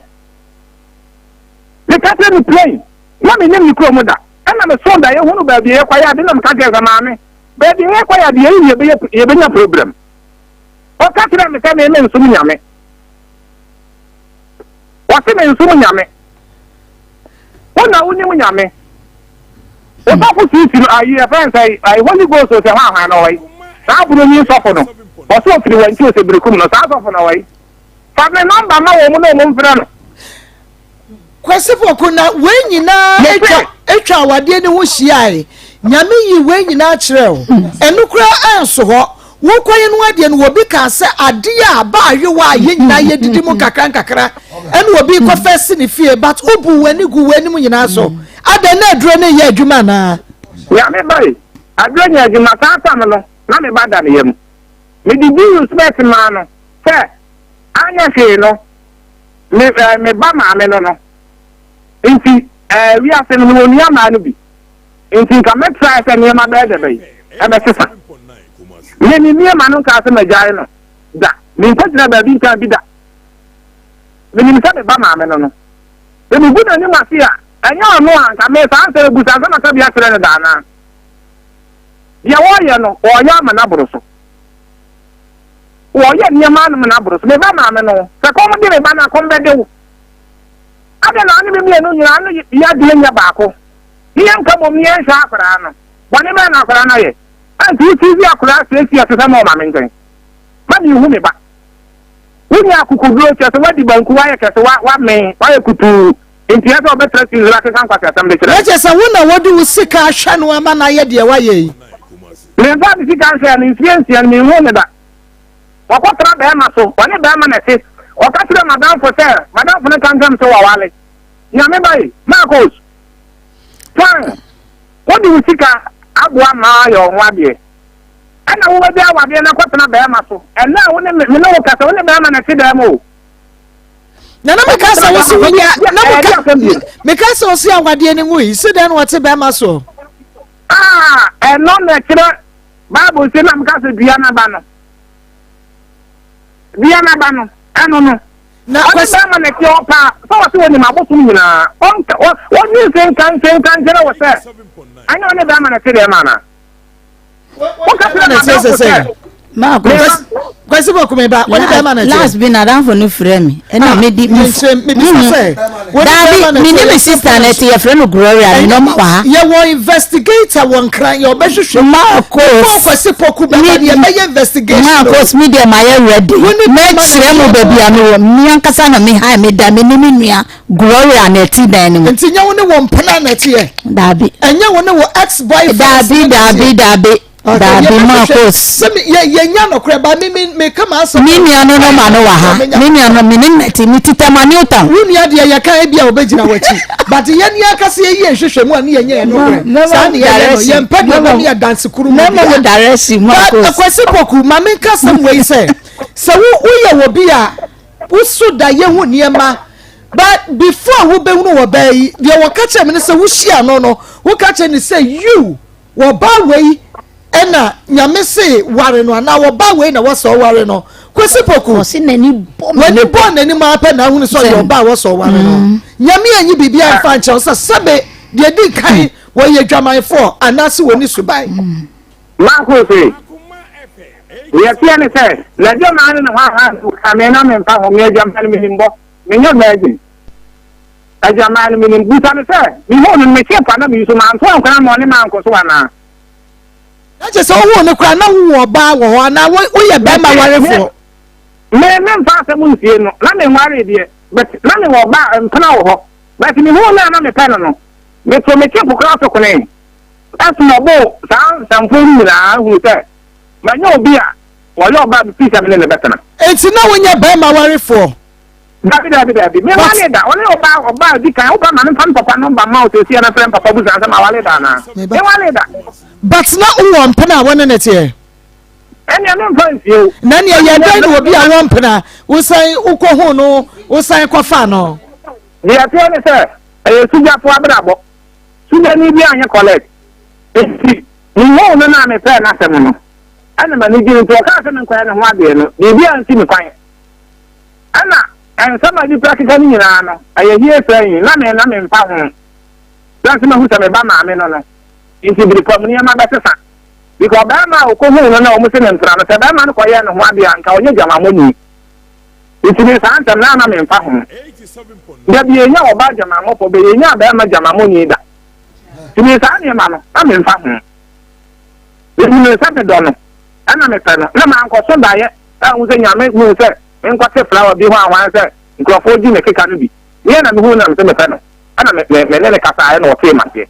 Meka kyerɛ no plain, na mennim ne kurom da. Ɛna mesoo daeɛ hunu baabi a yɛkɔyɛ ade na meka kyerɛ no sɛ, Maame, baabi a yɛkɔyɛ ade yɛyi ne yɛbɛyɛ yɛbɛnya problem. Ɔka kyerɛɛ me sɛ me mensom Nyame. Ɔse mensom Nyame. Wo na wonim Nyame. Wo sɔfo sisi no ayi ɛfɛn sɛ ayi Holy Ghost sɛ hwan hwan na ɔyi. Saa buroni sɔfo no, ɔse ofiri wankyi ɔsɛ birikum no, saa sɔfo na ɔyi. Fa me nɔmba ma wɔn na wɔn mfrɛ no. Kwasi Poku na wei nyinaa atwa atwa awadeɛ no ho hyiae. Nyame yii wei nyinaa kyerɛɛ wo. Ɛno koraa anso hɔ. Wokɔyɛ no adeɛ no obi kaa sɛ adeɛ a ba ayowa a yɛn nyinaa yɛdidi mu nkakra nkakra ɛna obi kɔfɛ si ne fie but wobu w'ani gu w'anim nyinaa so. Adɛn na aduro no yɛ adwuma anaa? Nyame ba yi, aduro nyɛ adwuma saa tam no na me ba da ne yam. Mede Jesus bɛs maa no sɛ anyɛ hwee no me eh, me ba maame no no nti eh, wiase no mewɔ nua maa no bi nti nka mɛtrae sɛ nneɛma bɛyɛ dɛ bɛyi ɛbɛsesa me me nneɛma no nkaa sɛ magyae no da menkɔgyina baabi nkaa bi da menim sɛ me ba maame no no sɛ megu n'anim ase a ɛnyɛ ɔno a nka me saa nsɛm abusa nsɛm aka bi akyerɛ no da anaa deɛ wɔreyɛ no wɔreyɛ ama no aboro so Wɔyɛ nneɛma anom no aboro so. Me ba maame no, sɛ kɔm de me ba no a, kɔm bɛde wo. Adɛn na wo ne me mmienu nyinaa no yɛ adeɛ nyɛ baako? Ne yɛnka mmom ne yɛnhwɛ akwadaa no. Bɔne bɛn na akwadaa no ayɛ? Ɛnti wo TV akwadaa siesie ɛte sɛ ma ɔma me nkyɛn. Ma menhu me ba. Wonya akokoduro kyerɛ sɛ woadi banku, woayɛ kɛse, woamee, woayɛ kutuu. Nti ɛsɛ sɛ ɔbɛtra TV so akeka nkwaseasɛm de kyerɛ Na kyerɛ sɛ wo na wode wo sika ahwɛ no ama no ayɛ deɛ woayɛ yi. Memfaa me sika nhwɛɛ no, mfeɛ nsia no menhuu no da. Wakɔtra bɛrima so, ɔne bɛrima na ɛte. Ɔka kyerɛɛ m'adamfo sɛ, m'adamfo no ka nkyerɛ me sɛ waware. Nyame ba yi, Marcos, fine, wode wo sika aboa mmaa ayɛ wɔn ho adeɛ. Ɛna wobɛgya awadeɛ no akɔtena bɛrima so. Ɛnɛ a wo ne me ne wo kasa, wo ne bɛrima na ɛte dɛm o. Na na meka sɛ wo se wonya, na meka, meka sɛ wo se awadeɛ no ngui, se dɛn na ɔte bɛrima so? Ah, ɛno na ɛkyerɛ Bible se na meka sɛ dua n'aba no. Dua n'aba no, ɛno no. Na ɔne bɛrima na ɛte hɔ paa sɛ ɔse wɔnim abosom nyinaa. Ɔnka ɔnyi nse nka nse nka nkyerɛ wɔ sɛ ɛnyɛ ɔne bɛrima na ɛte dɛm anaa. Woka kyerɛ n'adamfo sɛ Marcus. Kwasi bɔ kume ba, wɔne bɛrima na ɛte. Last bi n'adamfo no frɛ mi, ɛna ah, mi di mi fo. Mebisa sɛ, wɔne bɛrima na ɛte. Daabi, mi ne mi sista na ɛte, yɛfrɛ no Gloria, ne nɔma wɔ ha. Yɛwɔ investigator wɔ Nkran, yɛ ɔbɛhwehwɛ. Marcus. Before Kwasi Poku bɛba, yɛ bɛyɛ investigation. Marcus, mi deɛ ma yɛ ready. Mɛkyerɛ mo baabi a mi wɔ, mi ankasa na mi ha mi da, mi ne mi nua Gloria na ɛte dan no mu. Nti nyɛ wo ne wɔ mpena na ɛte yɛ. Daabi. Ɛnyɛ wo ne wɔ ex boyfriend. Daabi, daabi, daabi. Daabi Marcos. Sɛ me yɛ yɛ nya nɔkorɛ ba me me me ka ma asɛm. Me nua no no ma no wɔ ha. Me nua no me ne no te me ti Tema New Town. Wo nua deɛ yɛ ka ebi a ɔbɛgyina w'akyi but yɛ ni akasa yɛ yie nhwehwɛ mu a ne yɛ nyɛ yɛ nɔkorɛ saa ne yɛ yɛ no yɛ mpɛ deɛ ɔbɛmi adanse kuru mu bia. But Kwasi Poku ma me nka asɛm wei sɛ sɛ wo woyɛ wɔ bi a woso da yɛ ho nneɛma but before wobɛhunu wɔ baa yi deɛ wɔka kyerɛ me ne sɛ wohyia no no woka kyerɛ ne sɛ you Wɔbaa wei ɛna nyame se ware no anaa wɔbaa wei na wɔsɛ ɔware no Kwesi Poku Ɔse n'ani bɔ w'ani bɔ n'anim ara pɛ na ahunu sɛ ɔyɛ ɔbaa a wɔsɛ ɔware no mm. Nyame anyi biribi amfa nkyerɛ wo sɛ sɛbe deɛ di kan mm. wɔyɛ adwamanfoɔ anaase wɔni suban mm. Marco se deɛ teɛ ne sɛ n'adwaman ne ne hwanhwa nso kame na memfa ho me adwaman no menim bɔ. Menyɛ virgin. Adwaman no menim. Bisa no sɛ, mehuu no no, mekyee pa na meyi so, manto ankwan ama ɔne mankɔ so anaa? Na kyerɛ sɛ wohuu no koraa na wowɔ ɔbaa wɔ hɔ anaa woyɛ bɛrima warefoɔ? Me, memfa asɛm nsie no, na menwaree deɛ, but na mewɔ ɔbaa, mpena wɔ hɔ. But mehuu no a na mepɛ no no, meto me chip koraa so konee. Ɛsomɔboo saa nsɛmfo no nyinaa huu sɛ manya obi a wɔyɛ ɔbaa bi pii sɛ me ne no bɛtena. Enti na wonyɛ bɛrima warefoɔ? Dabi, dabi, dabi. Me nware da. Ɔne ɔbaa, ɔbaa a di kan. Woba ma me nfa me papa nɔmba mma wo seesei na frɛ me papa busa no sɛ maware da anaa. Me nware da. But na wowɔ mpena a wo ne no teɛ? Ɛnneɛ me nfa nsie wo. Na ɛnneɛ yɛ dɛn na obi a wɔ mpena wosan wokɔhuu no wosan kɔfaa no? Deɛ ɛteɛ ne sɛ, ɛyɛ sugyafoɔ abrabɔ. Sugyani biara nyɛ collect. Enti mehuu no no a mepɛɛ n'asɛm no, ɛna m'ani gyee nti ɔkaa sɛ menkɔyɛ ne ho adeɛ no, biribi ansi me kwan. Ɛna nsɛm a nnipa keka no nyinaa no, ɛyɛ hearsay, na me na memfa ho. Sɛ nso mahu sɛ me ba maame no no, nti bere pa mu nneɛma bɛsesa. Because ɔbarima a ɔkɔhuu no na wɔn se ne mpena no, sɛ barima no kɔyɛɛ ne ho adeɛ a, nka ɔnyɛ dwamammɔni. Nti me saa nsɛm no a na memfa ho. Da bi yɛnya ɔbaa dwamammɔfoɔ, bɛ yɛnya barima dwamammɔni da. Nti me saa nneɛma no, na memfa ho. Mehunuu sɛ medɔ no, ɛna mepɛ no, na mankɔso daeɛ anhu sɛ Nyame huu sɛ menkɔte flower bi hwanhwan sɛ nkurɔfoɔ gyi me keka no bi. Meɛ na mehuu no na mese mepɛ no, ɛna me, me, me ne no kasaeɛ na ɔtee maseɛ.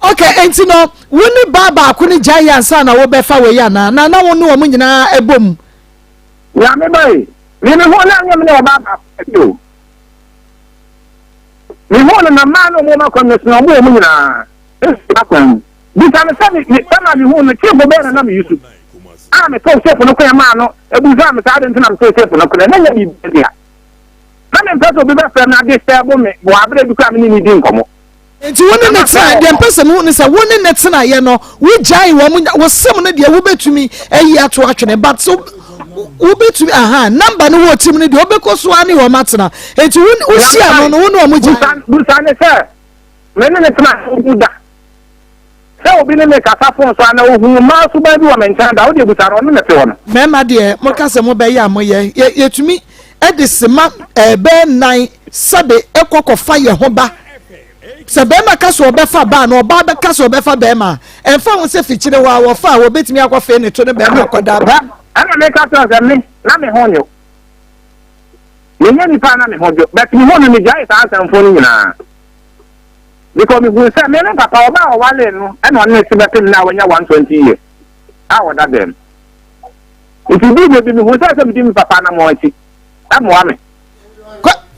Ok, enti no, wo ne baa baako no gyaeɛ ansa na wobɛfa wei anaa? Na na wo ne wɔn nyinaa bɔ mu? Nyame ba ei, me mehuu no anyɛ me ne ɔbaa baako pɛ o. Mehuu no na mmaa no wɔn akwan mu no wɔn wɔn nyinaa esi akwan mu. Bisa no sɛ me me sɛ na mehuu no kyefo bɛn na na meyi so a metoo kyefo no kwan maa no ebusaa me saa ade nti na metoo kyefo no kwan na nyɛ biribi dea. Na mempɛ sɛ obi bɛfrɛ me adesɛbo me wɔ abere bi koraa me ne ne di nkɔmmɔ. Nti wo ne ne tena deɛ mpɛ sɛ mehu ne sɛ wo ne ne tenaeɛ no wogyae wɔn wo sem no deɛ wobɛtumi ayi ato atwene but so wobɛtumi aha namba no wɔ tirim no deɛ wobɛkɔ so ara ne wɔn atena nti wo wohyia no no wo ne wɔn gyae. Busa ne sɛ me ne ne tena ohu da sɛ obi ne me kasa fon so ana ohu mmaa suban bi wɔ me nkyɛn da wo deɛ busa no ɔno na ɛte hɔ no. Mmarima deɛ moka sɛ mobɛyɛ a moyɛ yɛtumi de sema ɛbɛyɛ nan sɛbe kɔ kɔfa yɛn ho ba. Sɛ barima ka sɛ ɔbɛfa baa na ɔbaa bɛka sɛ ɔbɛfa barima a, ɛmfa ho sɛ fikyire hɔ a wɔfa a wɔbɛtumi akɔfee ne to ne barima akɔda aba. Ɛna meka kyerɛ sɛ me na me ho nyo. Menyɛ nipa na me ho dwo, but me ho no megyae saa asɛmfo no nyinaa. Because mehu sɛ me ne papa ɔbaa a ɔwaree no ɛna ɔne ne se bɛpem na wanya 120 years a ɔda dɛm. Nti duu baabi mehu sɛ sɛ medi me papa anammɔn akyi ɛmmoa me.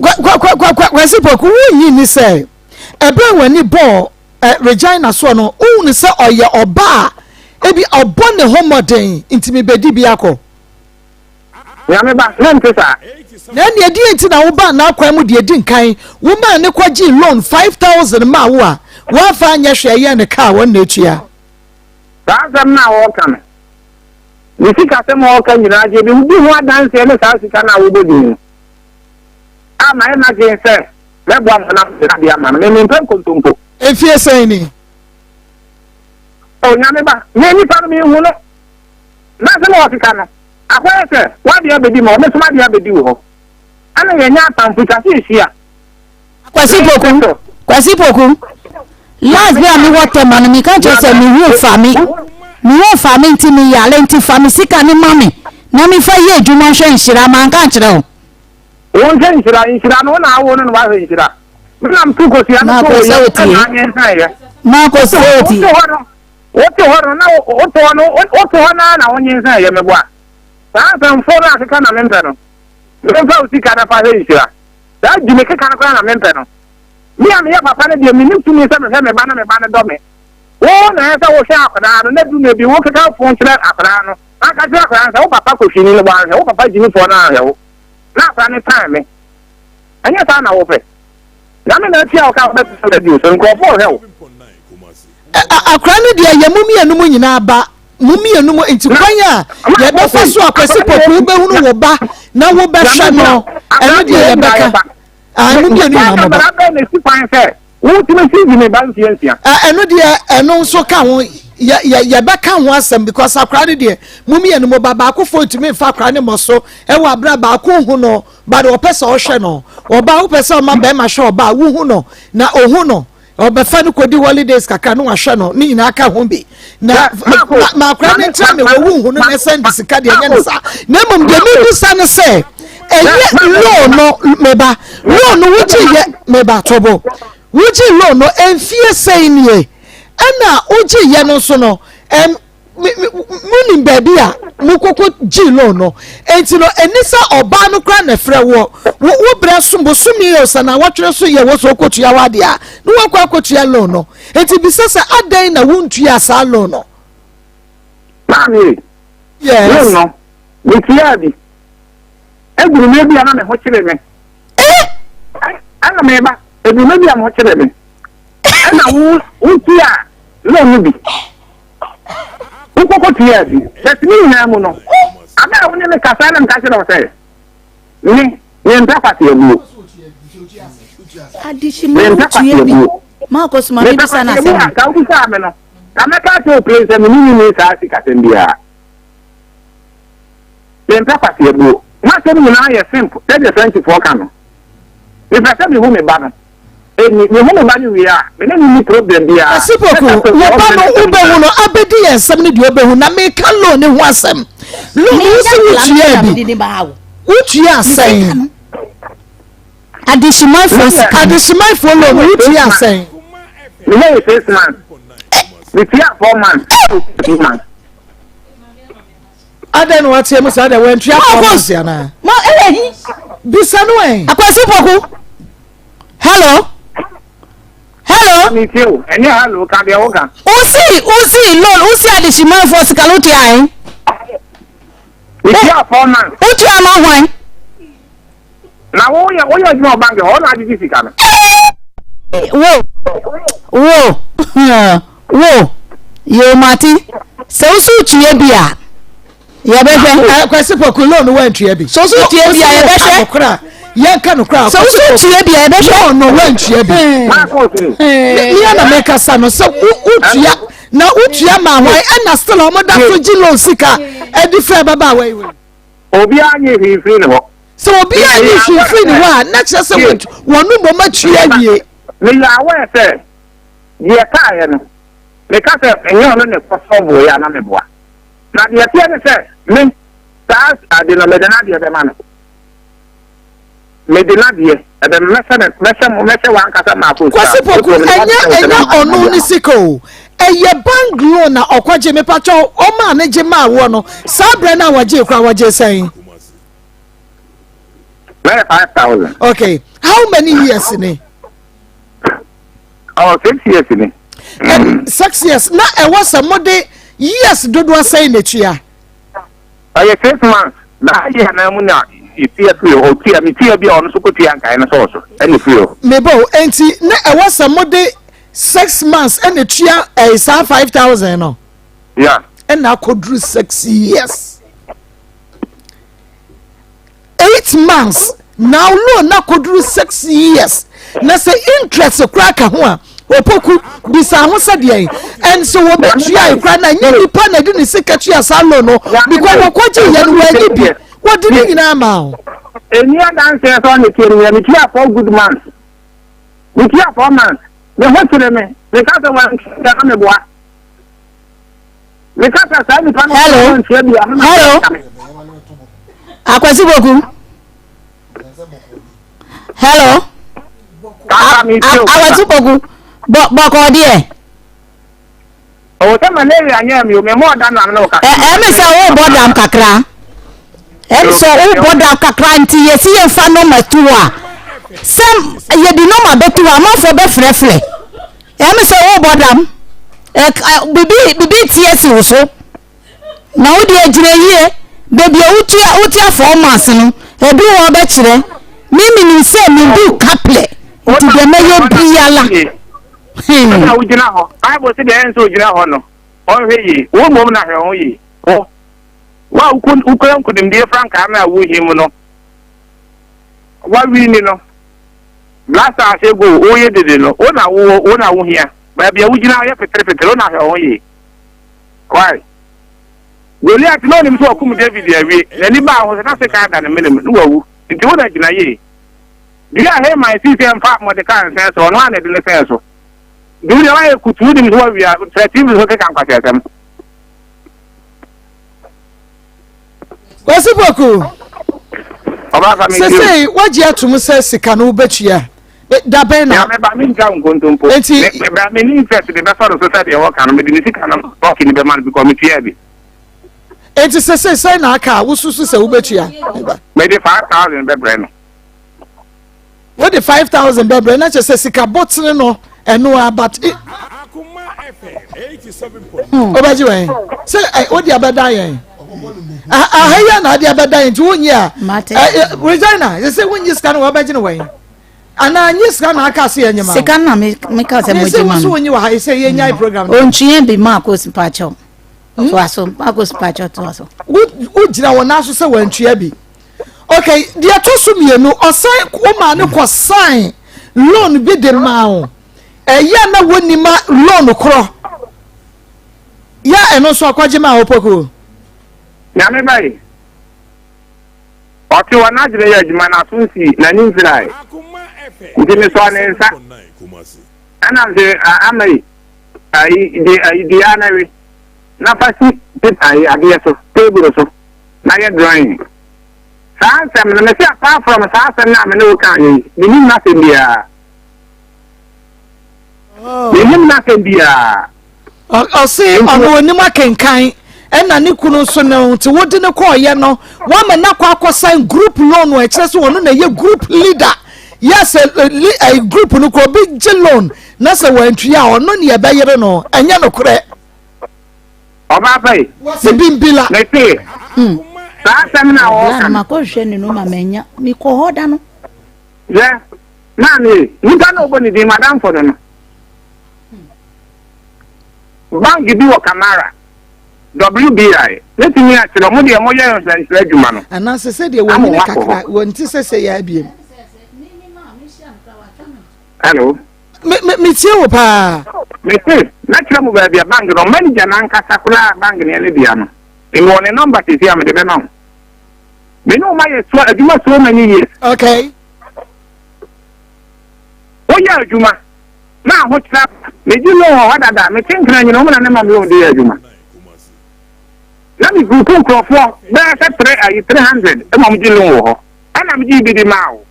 Kwasi Poku, wonnye nni sɛ ɛberɛ a w'ani bɔɔ Regina soɔ no, wohunu sɛ ɔyɛ ɔbaa a ebi ɔbɔ ne ho mmɔden nti mebɛdi bi akɔ? Nyame ba, na ɛnte saa. Na ɛnneɛ deɛ nti na wobaa n'akwan mu deɛ di nkan, womaa ne kɔgyee loan 5000 maa wo a woamfa anyɛ hwee ɛyɛɛ no kaa wɔn na atua? Saa asɛm no a wɔreka no, Ne sikasɛm a ɔka nyinaa gye me di ho adanseɛ ne saa sika no a wobɔ din no a mayɛ m'adwene sɛ mɛboa ma no de adeɛ ama no. Me mempɛ nkontompo. Mfie sɛn ni? O Nyame ba, me nipa no menhu no. Na sɛ na ɔkeka no, akɔyɛ sɛ w'adeɛ abɛdi ma hɔ, me nso m'adeɛ abɛdi wo hɔ. Ɛna yɛnyɛ atamfo, twa sɛ yɛhyia. Kwasi Poku, Kwasi Poku, last bi a mewɔ tɛma no meka kyerɛ sɛ mehu fa me mehu fa me nti meyare nti fa me sika no ma me na mefa yɛ adwuma nhwɛ nhyira manka nkyerɛ wo. Wo nhwɛ nhyira nhyira no wo na awo no na wahwɛ nhyira me nam to kosua no to yɛ ɛna anyensan yɛ. Maakɔ sɛ wotie. Wote hɔ no wote hɔ no na wote hɔ no wote hɔ na na wonyensan yɛ meboa saa nsɛmfo no akeka na mempɛ no memfa wo sika na fa hwɛ nhyira. Saa gyimi keka no koraa na mempɛ no. Me a meyɛ papa no deɛ, mennim tumi sɛ mehwɛ me ba na me ba no dɔ me. Wo na ɛsɛ sɛ wohwɛ akwadaa no na du mmerɛ bi wokeka fon kyerɛ akwadaa no na ka kyerɛ akwadaa no sɛ wo papa kɔhwini no wanhwɛ wo papa gyimifoɔ no anhwɛ wo na akwadaa no tan me. Ɛnyɛ saa na wopɛ. Nyame na atua wo ka wobɛtena radio so nkurɔfoɔ rehwɛ wo. Akwadaa no deɛ yɛ mo mmienu mo nyinaa ba mo mmienu mo nti kwan a yɛbɛfa so a Kwasi Poku wobɛhunu wo ba na wobɛhwɛ no ɛno deɛ yɛbɛka ah, mo mmienu nyinaa mo ba. Ɛno deɛ ɛno nso ka ho. yɛ yɛ yɛbɛka ho asɛm because akora no deɛ mo mmienu mo ba baako fo ntumi nfa akora ne mmɔ so ɛwɔ abira baako hu no, but ɔpɛ sɛ ɔhwɛ no. Ɔbaa wopɛ sɛ ɔma bɛrima hwɛ ɔbaa wohu no na ohu no, ɔbɛfa no kɔdi holidays kakra no, wahwɛ no ne nyinaa ka ho bi na ma akora ne ntra me wɔ wohu no na ɛsɛn de sika deɛ ɛnyɛ ne saa. Na mmom deɛ mebisa no sɛ ɛyɛ loan no, meba, loan no wogye yɛ, meba tobo, wogye loan no mfie sɛn nie? Ɛna wogye yɛ no nso no, ɛm munim baabi a mokɔkɔ gye loan no? Nti no ɛni sɛ ɔbaa no koraa na ɛfrɛ woɔ wo wo brɛ so bosomi yɛ sɛ na wɔtwerɛ so yɛ wɔ so wokɔtua w'adeɛ a na woakɔ akɔtua loan no. Nti bisa sɛ adɛn na wontua saa loan no? Maame. Yes. Loan no metua bi eduruma bi a na me ho kyerɛ me. Ɛna meba eduruma bi a me ho kyerɛ me, ɛna wo wotua loan no bi, wokɔkɔ tua bi. Bɛsi ne nyinaa mu no, ada a wo ne me kasa na meka kyerɛ wo sɛ me mempɛ kwaseabuo. Adehyema wotua bi maakɔ so ma mebisa no asɛm. Ka wobisaa me no ka mɛka akyerɛ wo plen sɛ mene ne saa sikasɛm biara. Mempɛ kwaseabuo. M'asɛm nyinaa yɛ simple sɛdeɛ Frenchfoɔ ka no. Mepɛ sɛ mehu me ba no. Ɛni mehu me ba no wie a, me ne no nni problem biara. Asipoku, wo ba no wobɛhu no abɛdi yɛn nsɛm no deɛ wobɛhu na meka loan ne ho asɛm. Loan wo sɛ wotua bi, wotua sɛn? Adehyemanfoɔ sika. Adehyemanfoɔ loan wotua sɛn? Meyɛ yɛ 6 months. Metua 4 months. 2 months. Adɛn na wateɛ mu saa deɛ? Wantua 4 months anaa? Ma ɛyɛ hi. Bisa no ɛ. Akwasi Poku. Hello. Hello. Mi ti o, ɛnyɛ hello ka deɛ woka. Usi usi loan usi adehyemanfoɔ sika no wotua ɛ? Metua 4 months. Wotua ma hwan? Na woyɛ woyɛ adwuma wɔ bank hɔ na agyegye sika no. Wo wo wo yomati sɛ woso tua bi a, yɛbɛhwɛ. Kwasi Poku, loan wantua bi. Sɛ woso tua bi a, yɛbɛhwɛ. Yɛnka no koraa. Sɛ woso tua bi a, yɛbɛhwɛ. Loan no wantua bi. Mia na mekasa no sɛ wotua na wotua ma hwan? Ɛna still ɔmo da so gye loan sika ɛde fira ababaawa yi wei. Obiara nye hwee firi ne hɔ. Sɛ obiara nye hwee firi ne hɔ a, na kyerɛ sɛ wɔn mmom atua awie. Meyɛ aware sɛ deɛ kaeɛ no, meka sɛ ɛnyɛ ɔno ne kɔsɔboeɛ a na meboa. Na deɛ teɛ ne sɛ me saa ade no mede n'adeɛ bɛma no. Mede n'adeɛ ɛbɛ mɛhyɛ ne mɛhyɛ mo mɛhyɛ w'ankasa maako sika. Kwasi Poku, ɛnyɛ ɛnyɛ ɔno ne sika o, ɛyɛ bank loan na ɔkɔgye. Mepatwɛ, ɔmaa ne gye maa woɔ no, saa berɛ no a wɔgye kora wɔgye sɛn? Bɛyɛ 5,000. Okay, how many years ni? Oh, 6 years ni. 6 years na ɛwɔ sɛ mode years dodoɔ sɛn na etua? Ɛyɛ 6 months na ayɛ anan mu na etua firi hɔ. Otua metua bi a ɔno nso kɔtua nkae no sɔɔ so ɛna firi hɔ. Mebo, enti na ɛwɔ sɛ mode 6 months ɛna etua ɛyɛ saa 5,000 no? Yeah. Ɛna akɔduru 6 years 8 months now, loan na akɔduru 6 years na sɛ interest koraa ka ho a, Opoku, bisa ho sɛ deɛ ɛn sɛ wɔbɛtua koraa na nyɛ nipa na ɛde ne sika tua saa loan no, because wɔkɔgye yɛ no wɔanyi bi, wɔde ne nyinaa ma o. Eni adanseɛ sɛ ɔne tie no yɛ metua 4 good months, metua 4 months, me ho kyerɛ me, meka sɛ wɔntua na meboa, meka sɛ saa nipa no. Hello. Wɔntua bi a Hello. Akwasi Poku. Hello. Kasa mi tie o. Akwasi Poku. Bɔ bɔkɔ deɛ. Ɔwɔ sɛ malaria nyɛ mi o, mɛ mɔ ɔda nam na ɔka. Ɛ ɛmi sɛ o bɔ dam kakra. Ɛmi sɛ o bɔ dam kakra nti yɛsi yɛn fa nɔɔma tu hɔ a, sɛ yɛde nɔɔma bɛtu hɔ a, amanfoɔ bɛfrɛfrɛ. Ɛmi sɛ o bɔ dam. Ɛ ɛ bibi bibi tie si wo so. Na wo deɛ gyina yie. Baabi a wotua wotua 4 months no, ebi wɔ bɛkyerɛ. Me menim sɛ medu kaplɛ nti deɛ mɛyɛ biara. Ɛna wogyina hɔ. Bible sɛ deɛ ɛnsɛ ogyina hɔ no, ɔnhwɛ yie. Wo mmom na hwɛ ho yie. Wo wo a wokura nkonimdie frankaa no a wohim no, wawini no, Blaster ahyɛ goal, woyɛ dede no, wo na wo wo na wohia. Baabi a wogyina yɛ peterepetere, wo na hwɛ ho yie. Why? Goliat na onim sɛ wakum David awie. N'ani baa ho sɛ na sekan da ne menem na wawu. Nti wo na gyina yie. Dua a Haman sii sɛ mfa Mordekai nsɛn so, ɔno ara na ɛde no sɛn so. Nti wo deɛ woayɛ kutu, wonim sɛ woawie a, tra TV so keka nkwaseasɛm. Kwasi Poku, Ɔbaa fa me ntie sesei woagye atom sɛ sika no wobɛtua. Da bɛn na. Nea meba mentwa wo nkontompo. Enti. Me mebra me ni interest de bɛsɔ no so sɛ deɛ wɔka no mede ne sika no bɔki no bɛma no because metuaa bi. Enti sesei sɛn na aka a wosusu sɛ wobɛtua? Mede 5000 bɛbrɛ no. Wode 5000 bɛbrɛ na kyerɛ sɛ sika bɔtene no ɛno a but. Wobɛgye wɛn sɛ wode abɛda yɛn. Aha yi a na ade abɛda yɛn nti wonyi a. Regina sɛ wonyi sika no wɔbɛgye no wɛn. Anaa nye sika na aka se yɛnyɛ ma wo. Sika na me me ka sɛ mo gye ma no. Ne se wo so wonyi wɔ ha sɛ yɛnyae mm. program. Ontwea bi ma akos mpakyɛw. Hmm? Toa so akos mpakyɛw toa so. Wo gyina wɔn nan so sɛ wɔntwea bi. Okay, deɛ ɛtɔ so mmienu ɔsan wo maa ne kɔ sign loan bi de maa wo. Ɛyɛ na wɔnni ma loan korɔ. Yɛ ɛno nso akɔgye maa wo pɔkuo. Nyame bɛyi. Ɔte hɔ, n'adwene yɛ adwuma, n'aso nsii, n'ani mfirae. Nti mesɔɔ ne nsa, ɛna mese, Ama yi, ayi, gye ayi dua na we, na fa si pepa ayi adeɛ so, table so, na yɛ drawing. Saa nsɛm no, mese apart from saa asɛm no a me ne wo kaeɛ yi, mennim n'asɛm biara. Mennim n'asɛm biara. Ɔse ɔno onim akenkan ɛna ne kunu nso no nti wode no kɔɔyɛ no wama no akɔ akɔsan group loan a ɛkyerɛ sɛ ɔno na ɛyɛ group leader yɛ sɛ eh, group no kɔ obi gye loan na sɛ wantua a ɔno ne ɛbɛyere no ɛnyɛ nokorɛ. Ɔbaa pa yi. Wɔse bimbila. Mese hmm. saa asɛm no a wɔka no. Makɔhwɛ ne no ma manya mekɔ hɔ da no. Yɛ maame nipa na ɔbɔ ne din madamfo no no. Bank bi wɔ Kamara, WBI, mɛtumi akyerɛ mo deɛ moyɛ nsɛnkyerɛ adwuma no. Anaasɛ sɛdeɛ wɔnyini kakra, wɔn ti sɛ sɛ yɛ abiem. Hello. Me me me tie wo paa. Me se, mɛkyerɛ mo baabi a bank no, manager n'ankasa koraa bank no yɛ ne dea no. Mewɔ ne number sisi a mede bɛma wo. Me ne wo ma yɛ so adwuma so many years. Okay. Woyɛ adwuma. Na ahokyerɛ aba. Megye loan wɔ hɔ dada. Mete Nkran nyina, wɔn na ne ma me loan de yɛ adwuma. Na me group nkurɔfoɔ bɛyɛ sɛ tre ayi 300 ma wɔn gye loan wɔ hɔ. Ɛna me gye bi de maa wo.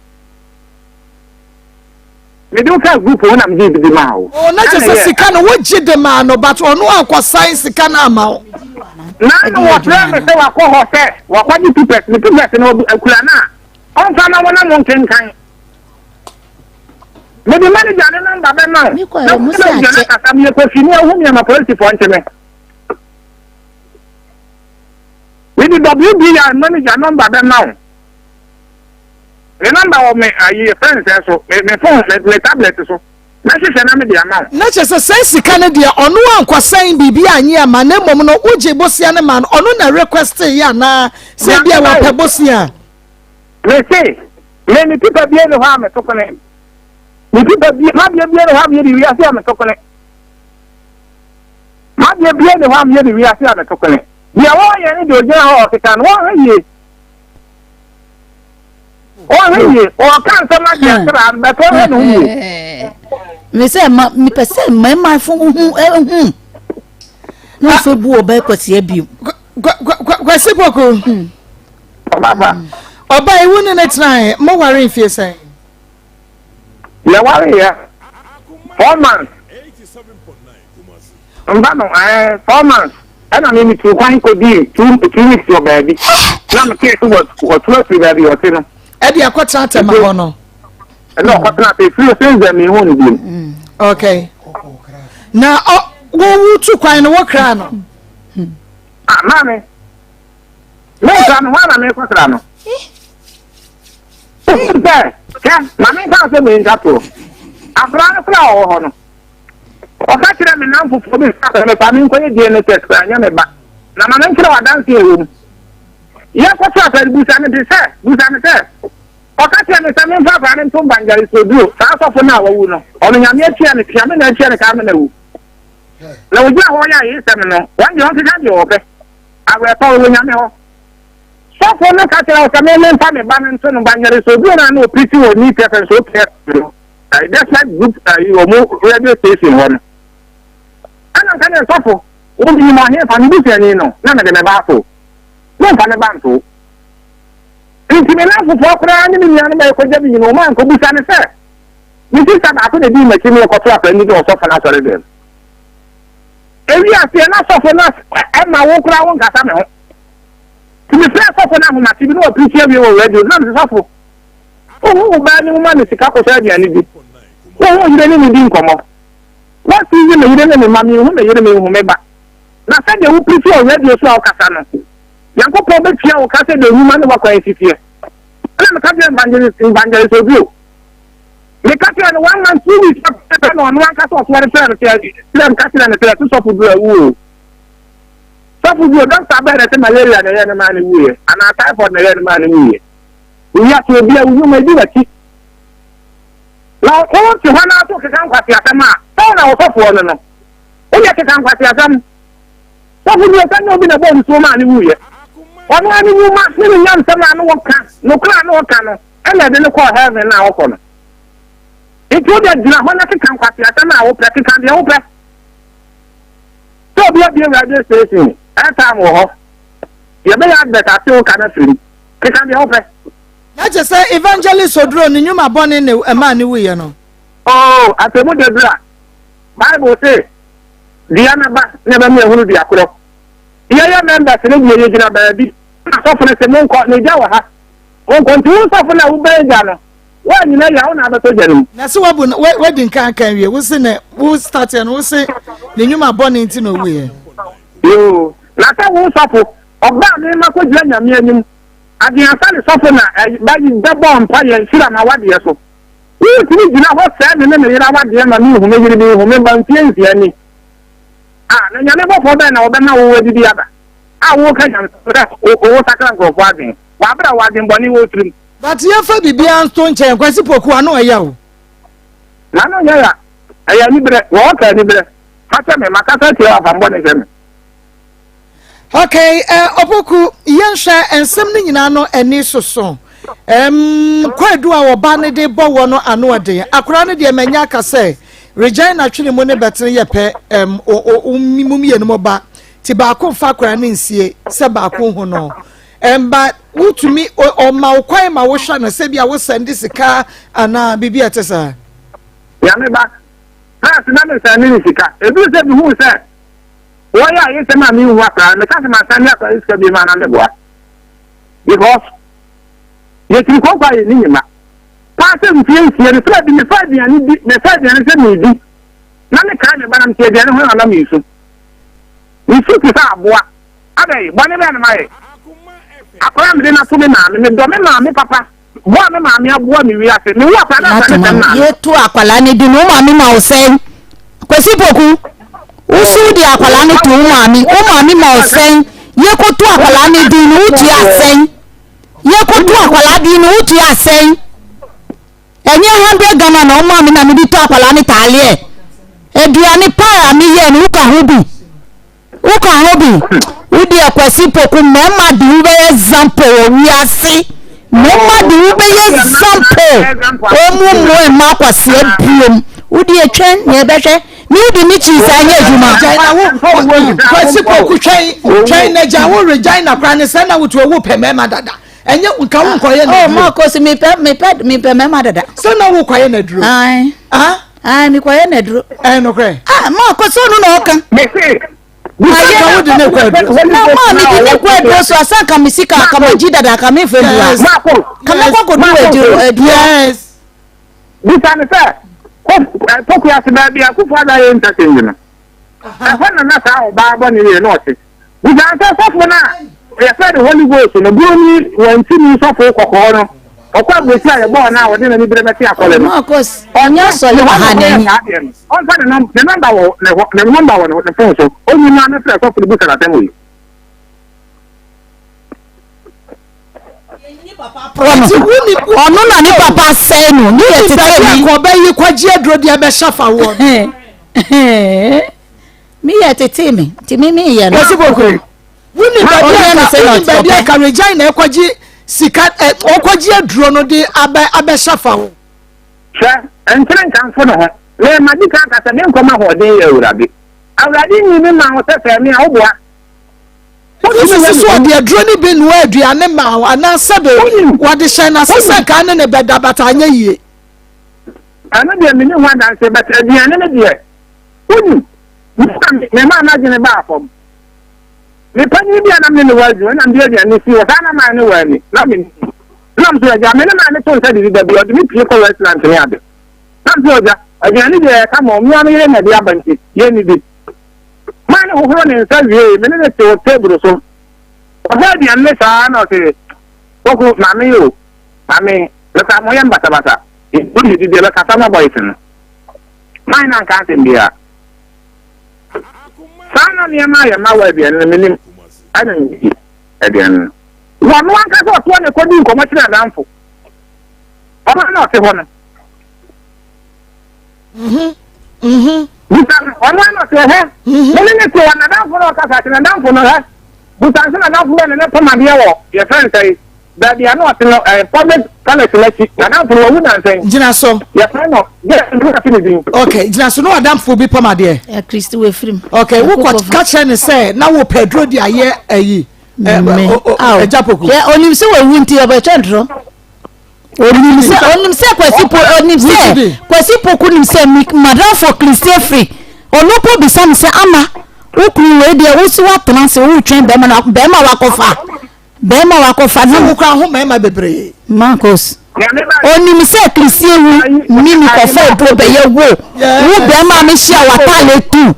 Me de wo kaa group ho na me gye bi de maa wo. Oh, na kyerɛ sɛ sika no wogye de maa no but ɔno ankɔ sign sika no ama wo. Na no wɔfrɛ me sɛ wakɔ hɔ sɛ wakɔgye papers ne papers no akura no a ɔmfa ma mo na mo nkenkan. Mede manager ne nɔmba bɛma wo na wo ne manager no akasa. Meyɛ kwasini a wohu me ama polisifoɔ nkye me. Mede WBI manager nɔmba bɛma wo. Ne nɔmba wɔ me ayi yɛfrɛ no sɛ so, me me phone, me, me tablet so. Mɛhwehwɛ na mede ama wo. Na kyerɛ sɛ saa sika no deɛ ɔno ankɔsɛn biribi annye amma na mmom no wogye bosea no maa no, ɔno na requestee yɛ anaa sɛ ebia wapɛ bosea? Mese, me me pipa bie ne hɔ a meto kone. Me pipa bie, m'adeɛ bie ne hɔ a meyɛ ne wiase a meto kone. M'adeɛ bie ne hɔ a meyɛ ne wiase a meto kone. Deɛ wɔyɛ ne deɛ ogyina hɔ ɔkeka no, wɔnhwɛ yie. Wɔnhwɛ yie, wɔka nsɛm adeɛ asra no, bɛtɔ hwɛ ne ho yie. Me sɛ ma mepɛ sɛ mmarima fo hu ehu. Na ɔfɛ bu ɔbɛ kwasi abiem. Kwasi Poku. Hmm. Ɔbaa yi wo ne ne tenae mo ware mfie sɛn? Yɛware yɛ 4 months. Mba no ɛɛ 4 months ɛna mi mi tu kwan kɔ di 2 weeks wɔ baabi na mi tee so wɔ wɔtu afiri baabi ɔte no. Ɛde akɔtena Tema hɔ no. Ɛna ɔkɔtena ase efiri since then mi hu no bi. Okay. Na ɔ wo wo tu kwan no wo kra no. Ah maame. Menkra no, hwan na merekɔsra no? Wonim sɛ, hwɛ, ma menka asɛm yi ntwa toɔ. Akwadaa no koraa a ɔwɔ hɔ no, ɔka kyerɛɛ me nnamfofoɔ bi sɛ mefa me nkɔyɛ DNA test koraa, ɛnyɛ me ba. Na ma menkyerɛ wo adanseɛ a ɛwɔ mu. Yɛkɔto asɔre, busa me de sɛ, busa me sɛ, ɔka kyerɛɛ me sɛ memfa akwadaa no nto Evangelist Oduro, saa asɔfo no a wawu no, ɔno Nyame atua no, tua me na atua no ka ama no awu. Na ogyina hɔ yɛ ayesɛm no, wɔn deɛ ɔnkeka deɛ ɔpɛ. Awerɛtɔ wɔ Nyame hɔ. Sɔfo no ka kyerɛ wo sɛ me memfa me ba no nto no ba nyɛre sɛ obi wɔ no a na ɔpirikyi wɔ Neat FM so OPF no, Despite Group wɔn radio station hɔ no. Ɛna nka deɛ sɔfo, wo menim ɔhefa, me busuani no, na mede me ba ato. Memfa me ba nto. Nti me nnamfofoɔ koraa ne me nuanom a ɛkɔgya me nyina wɔn ankɔbusa no sɛ, me sista baako na ɛdii m'akyi ne yɛkɔto akwadaa no wɔ sɔfo no asɔre dɛm. Ewi aseɛ na sɔfo no ɛma wo koraa wo nkasa me ho. Nti mefrɛ sɔfo no ahomakye bi na wapirikyi awie wɔ radio na mese sɔfo, wohu wo baa ne mu ma no sika kɔtɔ aduane di. Wohu wo yere ne ne di nkɔmmɔ. Woasiizi me yere ne me mma, menhu me yere, menhu me ba. Na sɛdeɛ wopirikyi wɔ radio so a wokasa no, Nyankopɔn bɛtua wo ka sɛdeɛ nnwuma ne w'akwan si teɛ. Ɛna meka kyerɛ evangelist evangelist Obio. Meka kyerɛ no one month 2 weeks pɛpɛpɛ na ɔno ankasa ɔsoɔre frɛ no sɛ kyerɛ meka kyerɛ no sɛ ɛso sɔfo bi awu o. Sɔfo bi o, dɔkta bɛn na ɛsɛ malaria na ɛyɛ no maa no wuiɛ anaa typhoid na ɛyɛ no maa no wuiɛ. Wiase obi a wo nnwuma edi w'akyi. Na wote hɔ na so keka nkwaseasɛm a, sɛ wo na wo sɔfoɔ no no. Wodeɛ keka nkwaseasɛm. Sɔfo bi ɔsɛ nyɛ obi na ɛbɔɔ nsuo maa no wuiɛ. Ɔno ara ne nwuma ne ne nyansɛm a na ɔka, nokorɛ a na ɔka no, ɛna ɛde no kɔɔ heaven no a ɔkɔ no. Nti wo deɛ gyina hɔ na keka nkwaseasɛm a wopɛ, keka deɛ wopɛ. Sɛ obi abue radio station, airtime wɔ hɔ, yɛbɛyɛ advert ate wo ka no afiri mu. Keka deɛ wopɛ. Na kyerɛ sɛ Evangelist Oduro ne nnwuma bɔne na ɛmaa no wuiɛ no. Oh, atemmu da duru a, Bible se, Dua no aba na ɛbɛma yɛahunu dua korɔ. Yɛyɛ members no deɛ yɛgyina baabi. Na sɔfo no se, Monkɔ, na egya wɔ ha. Monkɔ. Nti wo sɔfo no a wobɛn gya no, woannyina yie a, wo na abɛtɔ gya no mu. Na se wabu no, wadi nkan aka awie, wo se na wo starteɛ no, wo se ne nnwuma bɔne nti na owuiɛ. Yoo, na sɛ wo sɔfo, ɔbaa me ma kɔgyina Nyame anim, Adeasa ne sɔfo na bɛbɔɔ mpaeɛ nhyira m'awadeɛ so. Wontumi gyina hɔ sɛɛ me ne me yere awadeɛ ma menhu me yere, menhu me mma mfie nsia ni. Ah, na Nyame bɔfoɔ bɛn na ɔbɛma wo adidi aba a woreka nyamesɛm sɛ wosakra nkurɔfoɔ adwene wɔ aberɛ a wɔ adwenbɔne wɔ wo tirim? But yɛmfa biribiara nto nkyɛn, Kwasi Poku ano ɛya o. N'ano nyɛ ya, ɛyɛ aniberɛ, wɔ ɔka aniberɛ. Fa kyɛ me, makasa atia wo a, fa me bɔne kyɛ me. Okay, uh, Opoku, yɛnhwɛ nsɛm no nyinaa no ani soso. Um, kwaadu a ɔba no de bɔ wɔ no ano ɔden. Akwaraa no deɛ manya aka sɛ Regina twene mu ne bɛtene yɛ pɛ um, mu mmienu mo ba. Ti baako mfa akwaraa no nsie sɛ baako hu no. Um, but wotumi ɔma wo kwan ma wohwɛ no sɛ bi a wosɛnde sika anaa biribi a ɛte saa. Nyame ba, first na mesɛnde ne sika. Ebi sɛ mehu sɛ Wɔyɛ ayesɛm a menhu akwadaa no, meka sɛ mansan ne akwadaa no sika bio a na meboa. Because yɛtiri kɔnkɔ a yɛnni nyima. Paa sɛ mfie nsia no, sɛ bi mefa aduane di, mefa aduane sɛ meredi, na mekae me ba na mete aduane ho na na meresu. Mesu te sɛ aboa. Adɛn, bɔne bɛn na mayɛ? Akwadaa a mede no ato me maame, medɔ me maame papa. Boa me maame aboa me wiase. Me wo akwadaa na asane sɛm maame. Yɛto akwadaa no din wo maame ma wo sɛn? Kwasi Poku, wo so wode akwadaa no to wo maame, wo maame ma wo sɛn? Yɛkɔto akwadaa no din no wotua sɛn? Yɛkɔto akwadaa din no wotua sɛn? Ɛnyɛ 100 Ghana na ɔmaa me na mede tɔ akwadaa no taaleɛ. Aduane paa a meyɛɛ no woka ho bi. Woka ho bi? Wo deɛ Kwasi Poku mmarima de wo bɛyɛ example wɔ wiase. Mmarima de wo bɛyɛ example. Ɔmu mmoa mma akwasia biom. Wo deɛ twɛn nea ɛbɛhwɛ. Me wo de me kyiri saa nyɛ adwuma. Regina wo Kwasi Poku twɛn twɛn na gya wo Regina koraa ne sɛ na wotu owu pɛ mmarima dada. Ɛnyɛ nka wo nkɔyɛ na duro. Oh ma kosi me pɛ me pɛ me pɛ mmarima dada. Sɛ na wo kɔyɛ na duro. Ayi. Ah. Ayi mi kɔyɛ na duro. Ɛyɛ nokorɛ. Ah ma kosi ɔno na ɔka. Mese Ayɛ na wode ne kɔ aduro. Na maa mi de ne kɔ aduro so asan ka mi sika ka ma gyi dada ka mi fɛ dua. Ka mi kɔ kɔ du aduro aduro. Yes. Bisa ne sɛ poku ase baabi a kufu ada yɛ interchange no. Ɛhɔ na na saa ɔbaa bɔ ne yɛ na ɔte. Bisa ne sɛ sɔfo no a yɛfrɛ no Holy Ghost no buroni wɔntumi sɔfo kɔkɔɔ no. Ɔkɔ aburokyiri a yɛbɔɔ no a ɔde n'ani bere bɛte asɔre no. Marcus, ɔnyɛ asɔre wɔ ha n'ani. Ɔmfa ne nɔmba ne nɔmba wɔ ne hɔ ne nɔmba wɔ ne fon so. Onyi no ano frɛ sɔfo no bisa no asɛm wei. Ɔno na ne papa asɛe no ne yɛ tete ni. Baabi a kɔbɛyi kɔgye aduro deɛ bɛhyɛ fa woɔ no. Meyɛ tetee me nti me meyɛ no. Kwasi Poku, wonim baabi a ka wonim baabi a ka Regina ɛkɔgye sika ɛ ɔkɔgye aduro no de abɛ abɛhyɛ fa ho. Hwɛ, nkyere nkamfo ne ho. Me, madi kan aka sɛ me nkwa mu ahoɔden yɛ Awurade. Awurade nyi me mmaa wo sɛ sɛɛ me a, woboa. Wotumi sɛ so ɔde aduro no bi noa aduane maa wo anaa sɛbe wɔde hyɛ n'ase sɛ nka ne ne bɛda but anyɛ yie. Ɛno deɛ menni ho adanseɛ but aduane no deɛ wonim me na memaa m'adwene baa fam. Me panyin bi a na me ne no wɔ adwuma na mede aduane no sii hɔ saa na maa ne wɔ ani na menni. Na mso agya me ne maa ne to nsa didi da bi ɔde me pie kɔ restaurant ne ade. Na mso agya aduane deɛ yɛka ma ɔmea me yere na ɛde aba nti yɛnnidi. Maa ne hohoro ne nsa wiei, me ne no te wɔ table so. Ɔhwɛ aduane no saa na ɔse, Koko, maame yi o, maame, mekora mo yɛ mbasabasa. Yɛdu ne didi ɛbɛkasa ma boys no. Maa no anka asɛm biara. Saa na nneɛma ayɛ ma wɔ aduane no menim ɛna medi aduane no. Wɔno ankasa ɔtoɔ ne kɔdi nkɔmmɔ kyerɛ adamfo. Ɔno na ɔte hɔ no. Mhm, mhm. Busa no, ɔno ano sɛ hɛ. Mhm. Me ne ne te wɔ n'adamfo no ɔkasa kyerɛ n'adamfo no hɛ. Busa nso n'adamfo bɛ ne ne pam adeɛ wɔ yɛfrɛ no sɛn baabi a na ɔte no ɛɛ public toilet n'akyi. N'adamfo no wawu nansa yi. Gyina so. Yɛfrɛ no gɛ ndu ase ne din. Okay, gyina so na w'adamfo bi pam adeɛ. Ɛ Kristi wɔ efirim. Okay, wokɔ ka kyerɛ ne sɛ na wopɛ aduro de ayɛ ayi. Ɛgya poku. Hwɛ onim sɛ wawu nti ɔbɛtwa ntorɔ. Onim sɛ onim sɛ Kwasi po onim sɛ Kwasi Poku nim sɛ mi madamfo Kristi afiri ɔno po bisa mi sɛ ama wo kunu wei deɛ wo si watena ase wotwɛn bɛrima na bɛrima wakɔfa bɛrima wakɔfa na wokura ho mmarima bebree. Marcus onim sɛ Kristi ewu mi mi kɔfa aduro bɛyɛ wo wo bɛrima mi hyia wataale tu.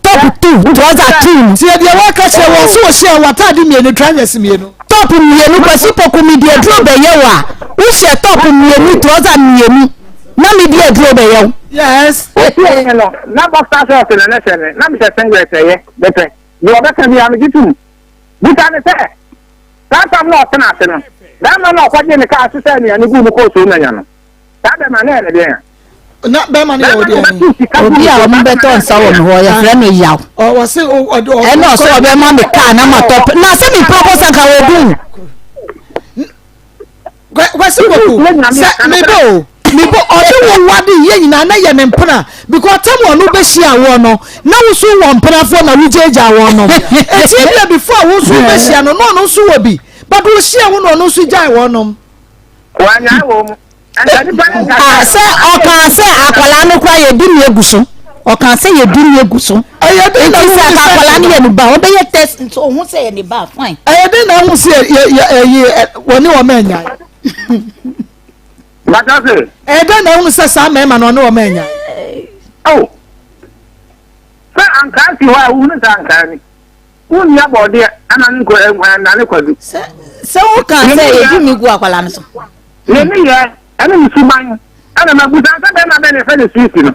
Top tu, trouser tu. Tie deɛ wɔka kyerɛ wɔn so wɔhyɛ wɔn ataade mmienu trousers mmienu. Top mmienu Kwasi Poku mi di aduro bɛyɛ wo a wohyɛ top mmienu trouser mmienu na mi di aduro bɛyɛ wo. Yes. Wotie me no na boxer shorts na na hyɛ me na mehyɛ singlet ɛyɛ mepɛ deɛ ɔbɛka biara megye tom bisa ne sɛ saa tam na ɔtena ase no bɛrima na ɔkɔgye ne kaa sesa anuane guu mu kɔɔ so manya no saa bɛrima na ɛyɛ ne deɛn a. na bɛrima no yɛ wo deɛ obi a wɔn bɛtɔ nsa wɔ me hɔ yɛfrɛ no yaw ɛna ɔsɛ ɔbɛma me kaa na ma tɔ na sɛ me pɛ ɔbɔ sanka wɔ dun. Kwasi Poku sɛ mebɔ o mebɔ ɔde wo wade yɛ nyinaa na yɛ ne mpena because tam ɔno bɛhyia wɔ no na wo so wɔ mpenafoɔ na wogyaagyaa wɔn no ɛti ebia before a wo nso wobɛhyia no na ɔno nso wɔ bi but wohyia wo na ɔno nso gyae wɔnom. Wanyae wɔ mu. Ah, sɛ ɔkaa sɛ akwadaa no koraa yɛdi ne agu so ɔkaa sɛ yɛdi ne agu so ɛyɛ den na nti sɛ wohu aka sɛ akwadaa no yɛ ne ba ɔbɛyɛ test nti ɔhu sɛ yɛ ne ba fine ɛyɛ den na wohu sɛ yɛ yɛ ɛyi wɔne wɔn anyae Bàtà sè. ɛyɛ den na wohu sɛ saa mmarima no ɔne wɔn anyae Oh. Sɛ ankaa si hɔ a wohunu sɛ ankaa ni. Wonni abɔdeɛ ana ne nkɔ ɛnane kwadu. Sɛ sɛ wokaa sɛ yɛdi ne gu akwadaa no so. Ne nneyɛɛ ɛne ne suban ɛna ma busa sɛ bɛrima bɛn na yɛfrɛ no Suisi no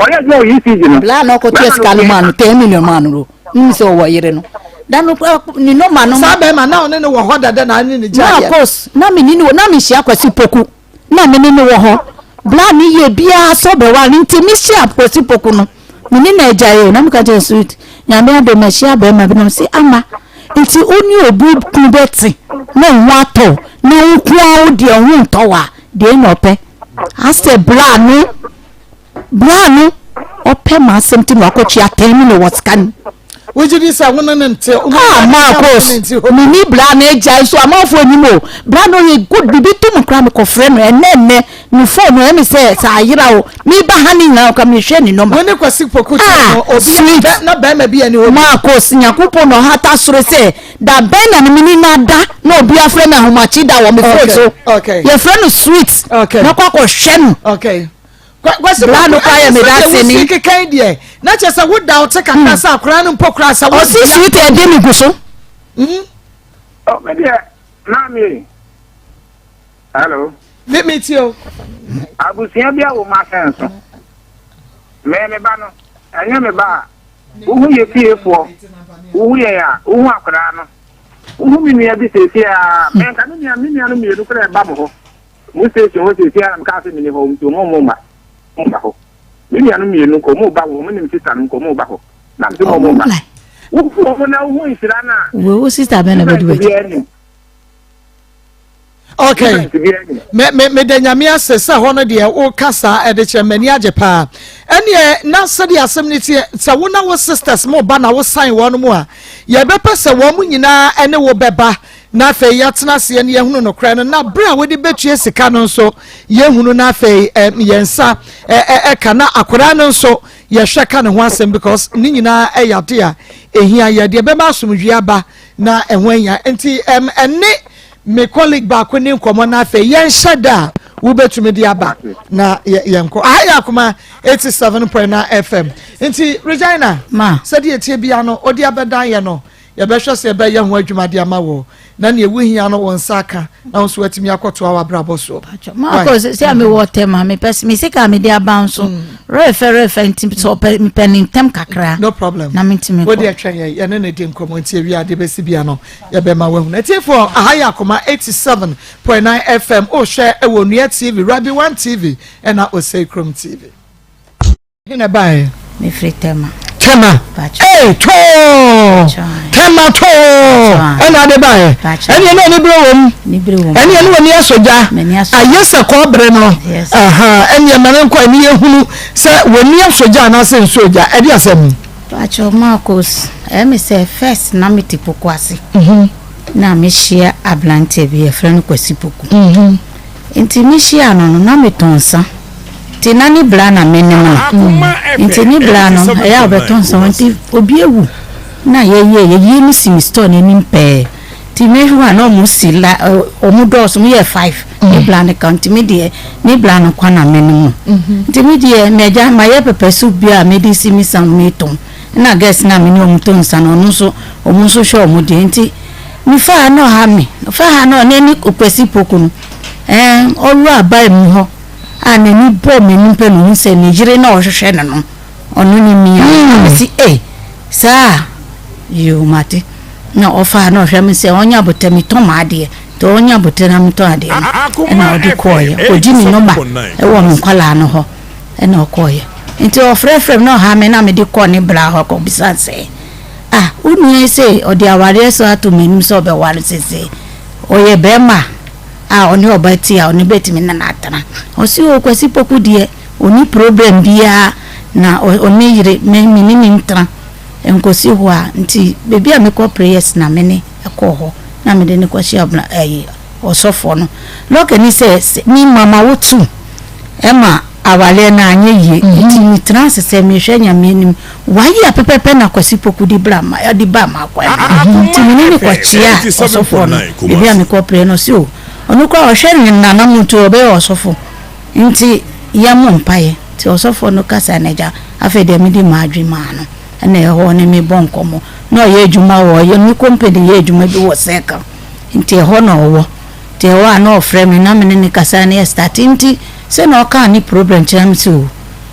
ɔyɛ adwuma wɔ ECG no. Bla na ɔkɔtua sika no maa no 10 million maa no nim sɛ ɔwɔ yere no da no ne nɔma no. Saa bɛrima na ɔne no wɔ hɔ dada na ne ne gyaeɛ. Na kos na me ne no na mehyia Kwasi Poku na me ne no wɔ hɔ bla ne yɛ biara sɛ ɔbɛware no nti mehyia Kwasi Poku no me ne no agyae o na meka kyerɛ sweet nyame adom mahyia bɛrima bi na ɔse ama nti wo ne obi kunu bɛte na wo ho atɔ na wo nko ara wo deɛ wo ho ntɔ wo a deɛ na ɔpɛ asɛ bla no Bra no ɔpɛ m'asɛm ti na wakɔtwe atɛn mu na wɔ sika no. Wogye di sɛ wo ne no nte? Ah, Marcos, mini bra no agya nso amanfoɔ anim o. Bra no yɛ good, biribi to mu koraa mekɔfrɛ no ɛnɛ ɛnɛ ne phone no ɛmi sɛ sɛ ayera o. Meba ha ne nyinaa koraa mehwɛ ne nɔma. Wo ne Kwasi Poku te no, obi sweet. na bɛrima bi ani hɔ bi. Marcos, Nyankopɔn na ɔhata soro sɛ da bɛn na me ne no ada na obi afrɛ me ahomakye da wɔ me phone so. Yɛfrɛ no sweet. Mɛkɔ akɔhwɛ no. Okay. Kwasi Bra no kora yɛ me da sɛ sini. Wosi kekan deɛ na kyerɛ sɛ woda wo te kakra sɛ akora no mpo kora sɛ Ɔsi sweet ɛdi mi gu so. Oh, me deɛ maame. Hello. Me me tie o. Abusua bi a wɔ mu asɛn so. Me me ba no, ɛnyɛ me ba a. Wohu yɛ fiefoɔ, wohu yɛn a, wohu akwadaa no. Wohu me nua bi seesie a, menka me nua me nua no mmienu koraa ɛba mo hɔ. Mo station hɔ seesei ara na mekaa sɛ menni hɔ nti wɔn mma mma hɔ. Me nuanom mmienu nka wɔn reba hɔ, wɔn ne me sista no nka wɔn reba hɔ. Na mese mo ɔmo mma. Wohu ɔmo na wohu nhyira no a. Wo sister bɛn na bɛdi w'akyi? Okay. Me me me da nyame ase sɛ hɔ no deɛ woka saa ɛde kyerɛ m'ani agye paa. Ɛneɛ na sɛdeɛ asɛm no teɛ sɛ wo na wo sisters mo ba na wo san wɔn mu a yɛbɛpɛ sɛ wɔn mu nyinaa ɛne wo bɛba na afei yɛatena aseɛ na yɛahunu nokorɛ no na berɛ a wode bɛtua sika no nso yɛhunu na afei yɛn nsa ɛka na akwadaa no nso yɛhwɛ ka ne ho asɛm because ne nyinaa ɛyɛ ade a ɛhia yɛ deɛ bɛma asomdwie aba na ɛho ahia nti ɛne me colleague baako ne nkɔmmɔ na afei yɛnhyɛ da a wobɛtumi de aba na yɛnkɔ aha yɛ akoma 87.9 fm nti Regina sɛdeɛ ɛtie bia no ɔde abɛdan yɛ no Yɛbɛhwɛ sɛ yɛbɛyɛ ho adwuma de ama wo, na nea wuhia no wo nsa aka, na wo nso woatumi akɔtoa w'abrabɔ soɔ. Maakɔ sɛ a mewɔ tɛm a mepɛ sɛ me sika a mede aba nso mm. rɛfɛ rɛfɛ nti sɛ ɔpɛ mepɛ ne ntɛm kakra. No problem. Na mentumi kɔ. Wode atwɛn yɛ yɛne ne di nkɔmmɔ nti awia ade bɛsi bia no yɛbɛma woahunu. Atiefoɔ aha yɛ akoma 87.9 FM wohwɛ ɛwɔ Nua TV, Rabi One TV ɛna Osei Krom TV. He na ɛbaeɛ? Mefiri Tema. Tema. Ee too. Tema too. Ɛna ade baeɛ. Ɛne ɛne anibere wɔ mu. Ɛne ɛne wɔ ni asɔ gya. Ayɛ sɛ kɔɔbere no. Ɛne ɛma ne nkɔ ɛne yɛhunu sɛ wɔ ni asɔ gya anaasɛ nsuo gya. Ɛde asɛm. Pacho Marcos, ɛyɛ me sɛ first na mete Poku ase. Mhm. Na mehyia aberanteɛ bi yɛfrɛ no Kwasi Poku. Mhm. Nti mehyiaa no no na metɔn nsa. Nti na ne bra na menim no. Nti ne bra no ɛyɛ a ɔbɛtɔ nsa hɔ nti obi awu na yɛyɛ yɛyie no si me store no anim pɛɛ. Nti mehwɛ a na ɔmo si la ɔmo dɔɔso ɔmo yɛ five ne bra no ka nti me deɛ ne bra no kwa na menim no. Nti me deɛ m'agya mayɛ pepper soup bi a mede si me sa metɔn ɛna girls no a me ne ɔmo tɔ nsa no ɔno nso ɔmo nso hwɛ ɔmo deɛ nti mefaa na ɔha me mefaa ha na ɔne ne Kwasi Poku no ɛɛ ɔwura baa mu hɔ. a n'ani bɔɔ m'anim pɛ na ohun sɛ ne yere na ɔhwehwɛ no no, ɔno ne me a. Na mese, Ei, saa a? Yoo, mate. Na ɔfaa na ɔhwɛ me sɛ ɔnyɛ abotɛ, metɔn m'adeɛ. Nti ɔnyɛ abotɛ na metɔn adeɛ no. Ɛna ɔde kɔɔeɛ. Ɔkɔgye me nɔma wɔ me nkwadaa no hɔ. Ɛna ɔkɔɔeɛ. Nti ɔfrɛfrɛ me na ɔha me na mede kɔɔ ne bra hɔ kɔbisa sɛ, Ah, wo nua yi se ɔde awareɛ so ato m'anim sɛ ɔbɛware seesei. Ɔyɛ bɛrima a? a ɔne ɔba te a ɔno bɛtumi ne no atena. Ɔse oo Kwasi Poku deɛ ɔnni problem biara na ɔne yere me me ne no ntena nkɔsi hɔ a nti baabi a mekɔ prayers na me ne kɔɔ hɔ na mede no kɔhyia ɔbra ɛyi ɔsɔfoɔ no. Luck ni sɛ me mama wo tu ɛma awareɛ no anyɛ yie nti metena ase sɛ mehwɛ Nyame anim One year pɛpɛpɛ na Kwasi Poku de bra ma de baa m'akwan mu. Nti me ne no kɔkyea ɔsɔfoɔ no baabi a mekɔ pray no ɔse o ɔno koraa ɔhwɛ ne nana mu nti ɔbɛyɛ ɔsɔfo nti yɛmmɔ mpaeɛ. Nti ɔsɔfoɔ no kasae na agya afei deɛ mede m'adwene maa no ɛna ɛhɔ ne me bɔ nkɔmmɔ na ɔyɛ adwuma wɔ ɔyɛ ne company yɛ adwuma bi wɔ circle nti ɛhɔ na ɔwɔ nti ɛhɔ a na ɔfrɛ me na me ne no kasa na yɛ start nti sɛ na ɔkaa ne problem kyerɛ me sɛ o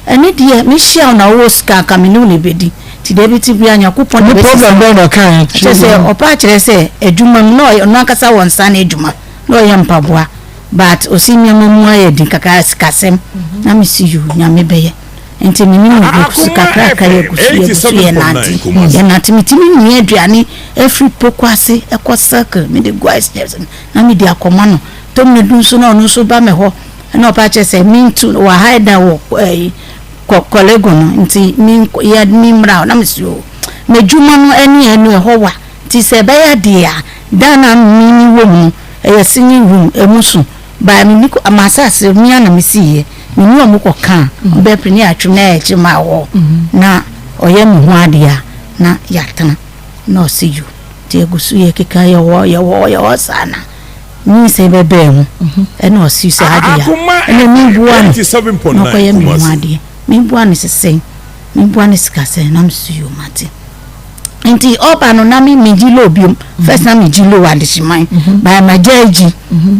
Ɛno deɛ me hyia wo na wowɔ sika anka me ne wo na ɛbɛdi nti deɛ ɛbɛti biara Nyankopɔn na Ne problem ɛbɛsesa bɛn na ɔkaeɛ kyerɛ sɛ ɔpɛ akyerɛ sɛ adwuma mu na ɔyɛ ɔno ankasa wɔ nsa ano adwuma na ɔyɛ mpaboa but ɔsi nneɛma mu ayɛ den kakra sikasɛm na me si yoo Nyame bɛyɛ nti me ne no gu so kakrakra yɛgu so yɛgu so yɛnante yɛnante metumi nua aduane ɛfiri poko ase ɛkɔ circle mede gu ice chest na mede akɔma no tɔmina du nso na ɔno nso ba me hɔ Ɛna ɔpa kyerɛ sɛ mentu no wɔ ha da wɔ ɛyi kɔ kɔlego no nti me yɛ me mmra na me si o m'adwuma no ɛne ɛno ɛhɔ wa nti sɛ ɛbɛyɛ adeɛ a dan na me me wɔ mu no ɛyɛ singing room ɛmu so baa me ni kɔ m'asase me ana me si yɛ me ni ɔmo kɔ ka ɔbɛ pere ne atwem na ɛkye ma wɔ na ɔyɛ me ho adeɛ a na yɛatena na ɔsi yo nti egu so yɛ keka yɛ wɔ yɛ wɔ yɛ wɔ saa na. Nyinsɛn bɛbaa mu ɛna ɔse sɛ adeɛ a ɛna meboa no na ɔkɔyɛ me ho adeɛ meboa no sɛ sɛn meboa no sika sɛn na mese yoo mate nti ɔba no na me megye low biom first na megye low adehyeman by magya agyi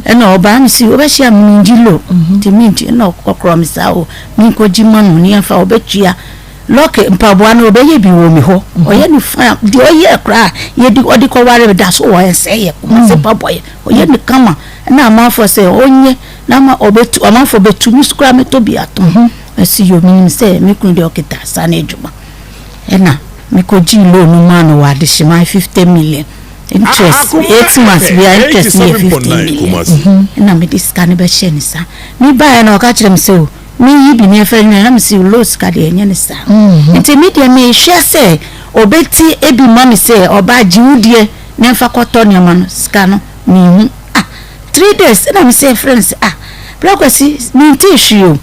ɛna ɔba me si wobɛhyia me megye low nti megye ɛna ɔkɔkorɔ me saa o menkɔgye ma no ne yɛmfa ɔbɛtua Lucky mpaboa no ɔbɛyɛ bi wɔ me hɔ ɔyɛ no fine deɛ ɔyɛ koraa yɛde ɔde kɔware da so wɔ ɛnsɛ yɛ kumase mpaboa yɛ ɔyɛ no kama ɛna amanfoɔ sɛ ɔnyɛ na ama ɔbɛtu amanfoɔ bɛtu me so koraa mɛtɔ bi atɔn ɛsi yɛ menim sɛ me kunu deɛ ɔkita saa no adwuma ɛna. Mekɔgyee loan no maa no wɔ Adehyeman 50 million interest 8 months biara interest no yɛ 15 million ɛna mede sika no bɛhyɛ ne sa. Mebaeɛ no ɔka kyerɛ me sɛ o meyi bi ne ɛfɛ no na mese loan sika deɛ ɛnyɛ ne saa. Nti me deɛ mehwɛ sɛ ɔbɛti ebi ma me sɛ ɔbaa gye wo deɛ na ɛmfa kɔtɔ nneɛma no sika no menhu. Ah 3 days ɛna mese ɛfrɛ no sɛ ah Bra Kwasi mentee hwee o.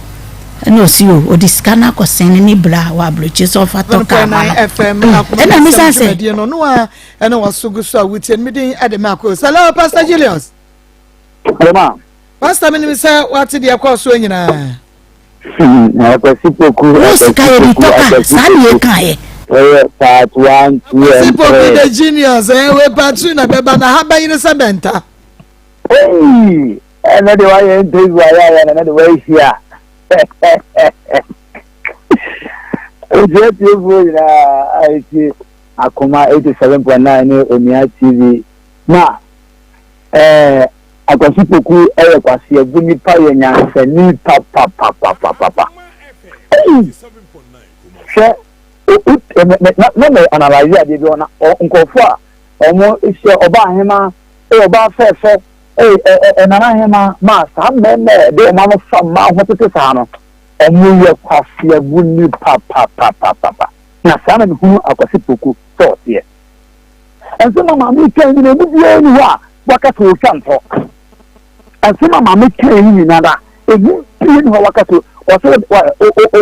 Ɛna ɔsi o ɔde sika no akɔsɛn ne ne bra wɔ aburokyi sɛ ɔfa tɔ kaa ma no. Ɛna mi san sɛ. Dwumadie no no a ɛna waso gu so a wotie no mi din ɛde ma akɔ. Hello Pastor Julius. Ɛma. Pastor mi nim sɛ wate deɛ ɛkɔɔ soɔ nyinaa. Akwasi Poku. Wo sika yɛ de tɔ kaa saa ne yɛ kaa yɛ. Ɔyɛ part one two and three. Akwasi Poku the genius ɛɛ wei part two na bɛba na ha bɛyere sɛ bɛnta. Hey! Ɛnɛ de wayɛ interview ayɛ ayɛ na ɛnɛ de wahyia. Nti atiefoɔ nyinaa a ɛtie Akoma 87.9 ne Onua TV na ɛɛ Akwasi Poku ɛyɛ kwaseɛbu nipa yɛ nyansani papapapapapa. Ei! Hwɛ na mɛ analyze adeɛ bi wɔ na nkurɔfoɔ a wɔn hyɛ ɔbaa ahema ɔbaa fɛɛfɛ Ei, ɛ, ɛ, ɛ, Nana Hemaa, ma saa mmarima a ɛde wɔn ano fa mmaa ho tete saa no, wɔyɛ kwaseabuni papapapapa. Na saa na mehunu Akwasi Poku sɛ ɔteɛ. Nsɛm a maame kae nyinaa, emu biara nni hɔ a waka sɛ ɔretwa ntorɔ. Nsɛm a maame kae yi nyinaa, emu biara nni hɔ a waka sɛ ɔsɛ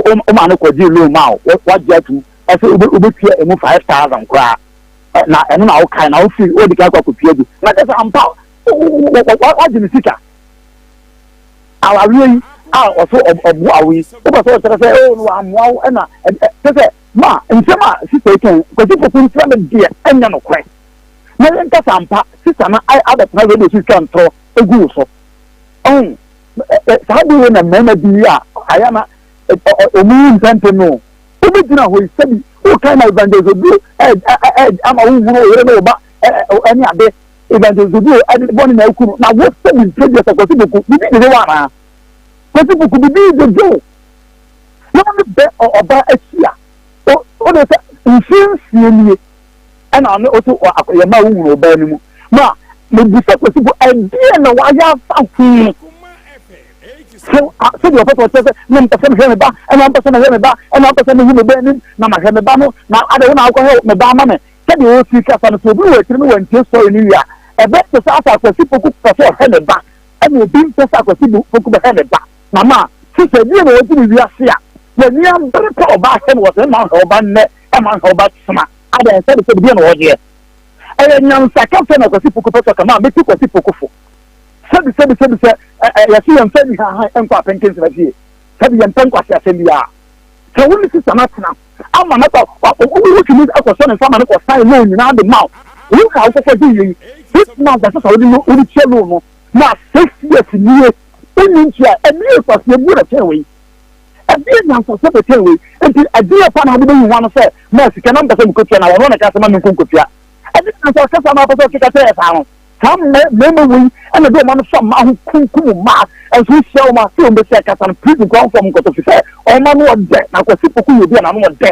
wo maame kɔgyee loan ma wo, wagye atum, ɛsɛ wobɛtua emu 5,000 koraa. Na ɛno na wokae na wofiri wodi kan kɔ akɔtua bi na kyerɛ sɛ ampa wagye ne sika awareɛ yi a ɔso ɔboa wo yi wopɛ sɛ ɔkyerɛ sɛ o no wammoa wo ɛna kyɛ sɛ ma nsɛm a sista yi kan Kwasi Poku nkyerɛ me deɛ ɛnyɛ nokorɛ na yɛnka sɛ ampa sista no abɛtena radio so twa ntorɔ egu wo so ɔn saa de wei na mmarima bi a ayɛ na ɔmu yi ntɛntɛm no Wobɛgyina hɔ yi sɛbi wokan ma Evangelist Oduo ama wohunu wo yere ne wo ba ne ade. Evangelist Oduo de bɔne na aku no na wo sɛbi mprɛ biasa Kwasi Poku biribi dede wo anaa? Kwasi Poku biribi dede wo na wo ne bɛ ɔba ahyia wode sɛ mfie nsia nie ɛna ɔne wo so yɛ ma wohunu ɔbaa no mu ma mebisa Kwasi Poku ɛdeɛ na wayɛ afa ho? So sɛdeɛ ɔpɛ sɛ ɔkyerɛ sɛ na mpɛ sɛ mehwɛ me ba, ɛna ɔmpɛ sɛ mehwɛ me ba, ɛna ɔmpɛ sɛ mehu me ba anim na mahwɛ me ba no, na adɛn wo na wokɔhwɛ me ba ama me? Sɛdeɛ ɔsi kasa no, sɛ obi wɔ akyiri no wantie story no wie a, ɛbɛyɛ te sɛ asɛ Akwasi Poku pɛ sɛ ɔhwɛ ne ba, ɛna obi mpɛ sɛ Akwasi Poku bɛhwɛ ne ba. Na ma sista bi na ɔgye ne wiase a, w'ani abere pɛ ɔba ahwɛ no, wɔsɛ mma nhwɛ ɔba nnɛ, ɛmma nhwɛ ɔba kyena. Adɛn, sɛde sɛde deɛ na ɔgyeɛ? Ɛyɛ nyansa kasa na Kwasi Poku pɛ sɛ ɔka, ma mɛtu Kwasi Poku fo. Sɛbi sɛbi sɛbi sɛ ɛ ɛ yɛse yɛmfa anihahan nkɔ apɛnkensena fie. Sɛbi yɛmpɛ nkwaseasɛm biara. Sɛ wo ne sista no atena ama no akɔ wotumi akɔsɔ ne nsa ma no kɔ sign loan nyinaa de ma wo. Wo na wokɔkɔ gye yei six months ɛsɛ sɛ wode no wode tua loan no na six years nie wonni ntua ɛdeɛ nkwaseabuo na kyɛn wei. Ɛdeɛ nyansasɛm na kyɛn wei. Nti ɛdeɛ pa na wode bɛyi ho ano sɛ ma sika na mpɛ sɛ mekɔtua na wɔno na ɛka sɛ ma menkɔ nkɔtua. Ɛdeɛ nyansasɛm na wopɛ sɛ ɔkeka kyerɛ yɛ saa no. Saa mmarima wei na ɛde wɔn ano fa mmaa ho kunkum mmaa nso wohyia wɔn a sɛ wɔn bɛsi akasa no prison koraa wɔmfa wɔn nkɔtɔ fi sɛ wɔn ano ɔdɛ na Kwasi Poku yɛ obi a n'ano ɔdɛ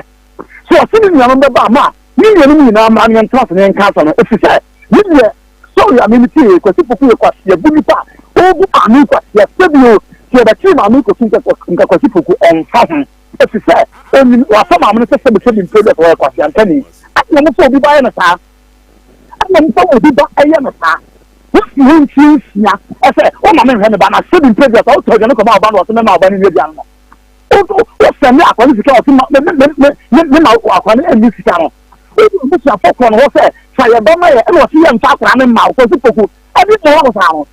so ɔse ne nuanom bɛba ama a ne nuanom nyinaa mmra ne yɛntena ase ne yɛnka asɛm no ɛfiri sɛ ne deɛ sɔre a meme tie Kwasi Poku yɛ kwaseabu nipa a ɔbu maame kwasia sɛbi o sɛ yɛbɛkyere maame kɔsu nka Kwasi Poku ɔmfa ho ɛfiri sɛ ɔnim wafa maame no sɛ sɛbi sɛbi mpo deɛ sɛ ɔyɛ kwaseantani ɛna wɔn sɛ obi ba yɛ no saa Ɛna sɛ obi ba yɛ no saa, wosi hɔ mfie nsia sɛ woma me nhwɛ me ba na sɛbi mpɛ bi sɛ wotɔ aduane kɔma ɔba no ɔse mɛma ɔba no nni aduane no. Wosɛnde akwa no sika ɔse me ma akwa no nni sika no. Wode abusuafo kɔ no hɔ sɛ fa yɛ ba ma yɛ ɛna ɔse yɛmfa akwadaa no mma wo. Kwasi Poku ɛde na ɛwɔ saa no.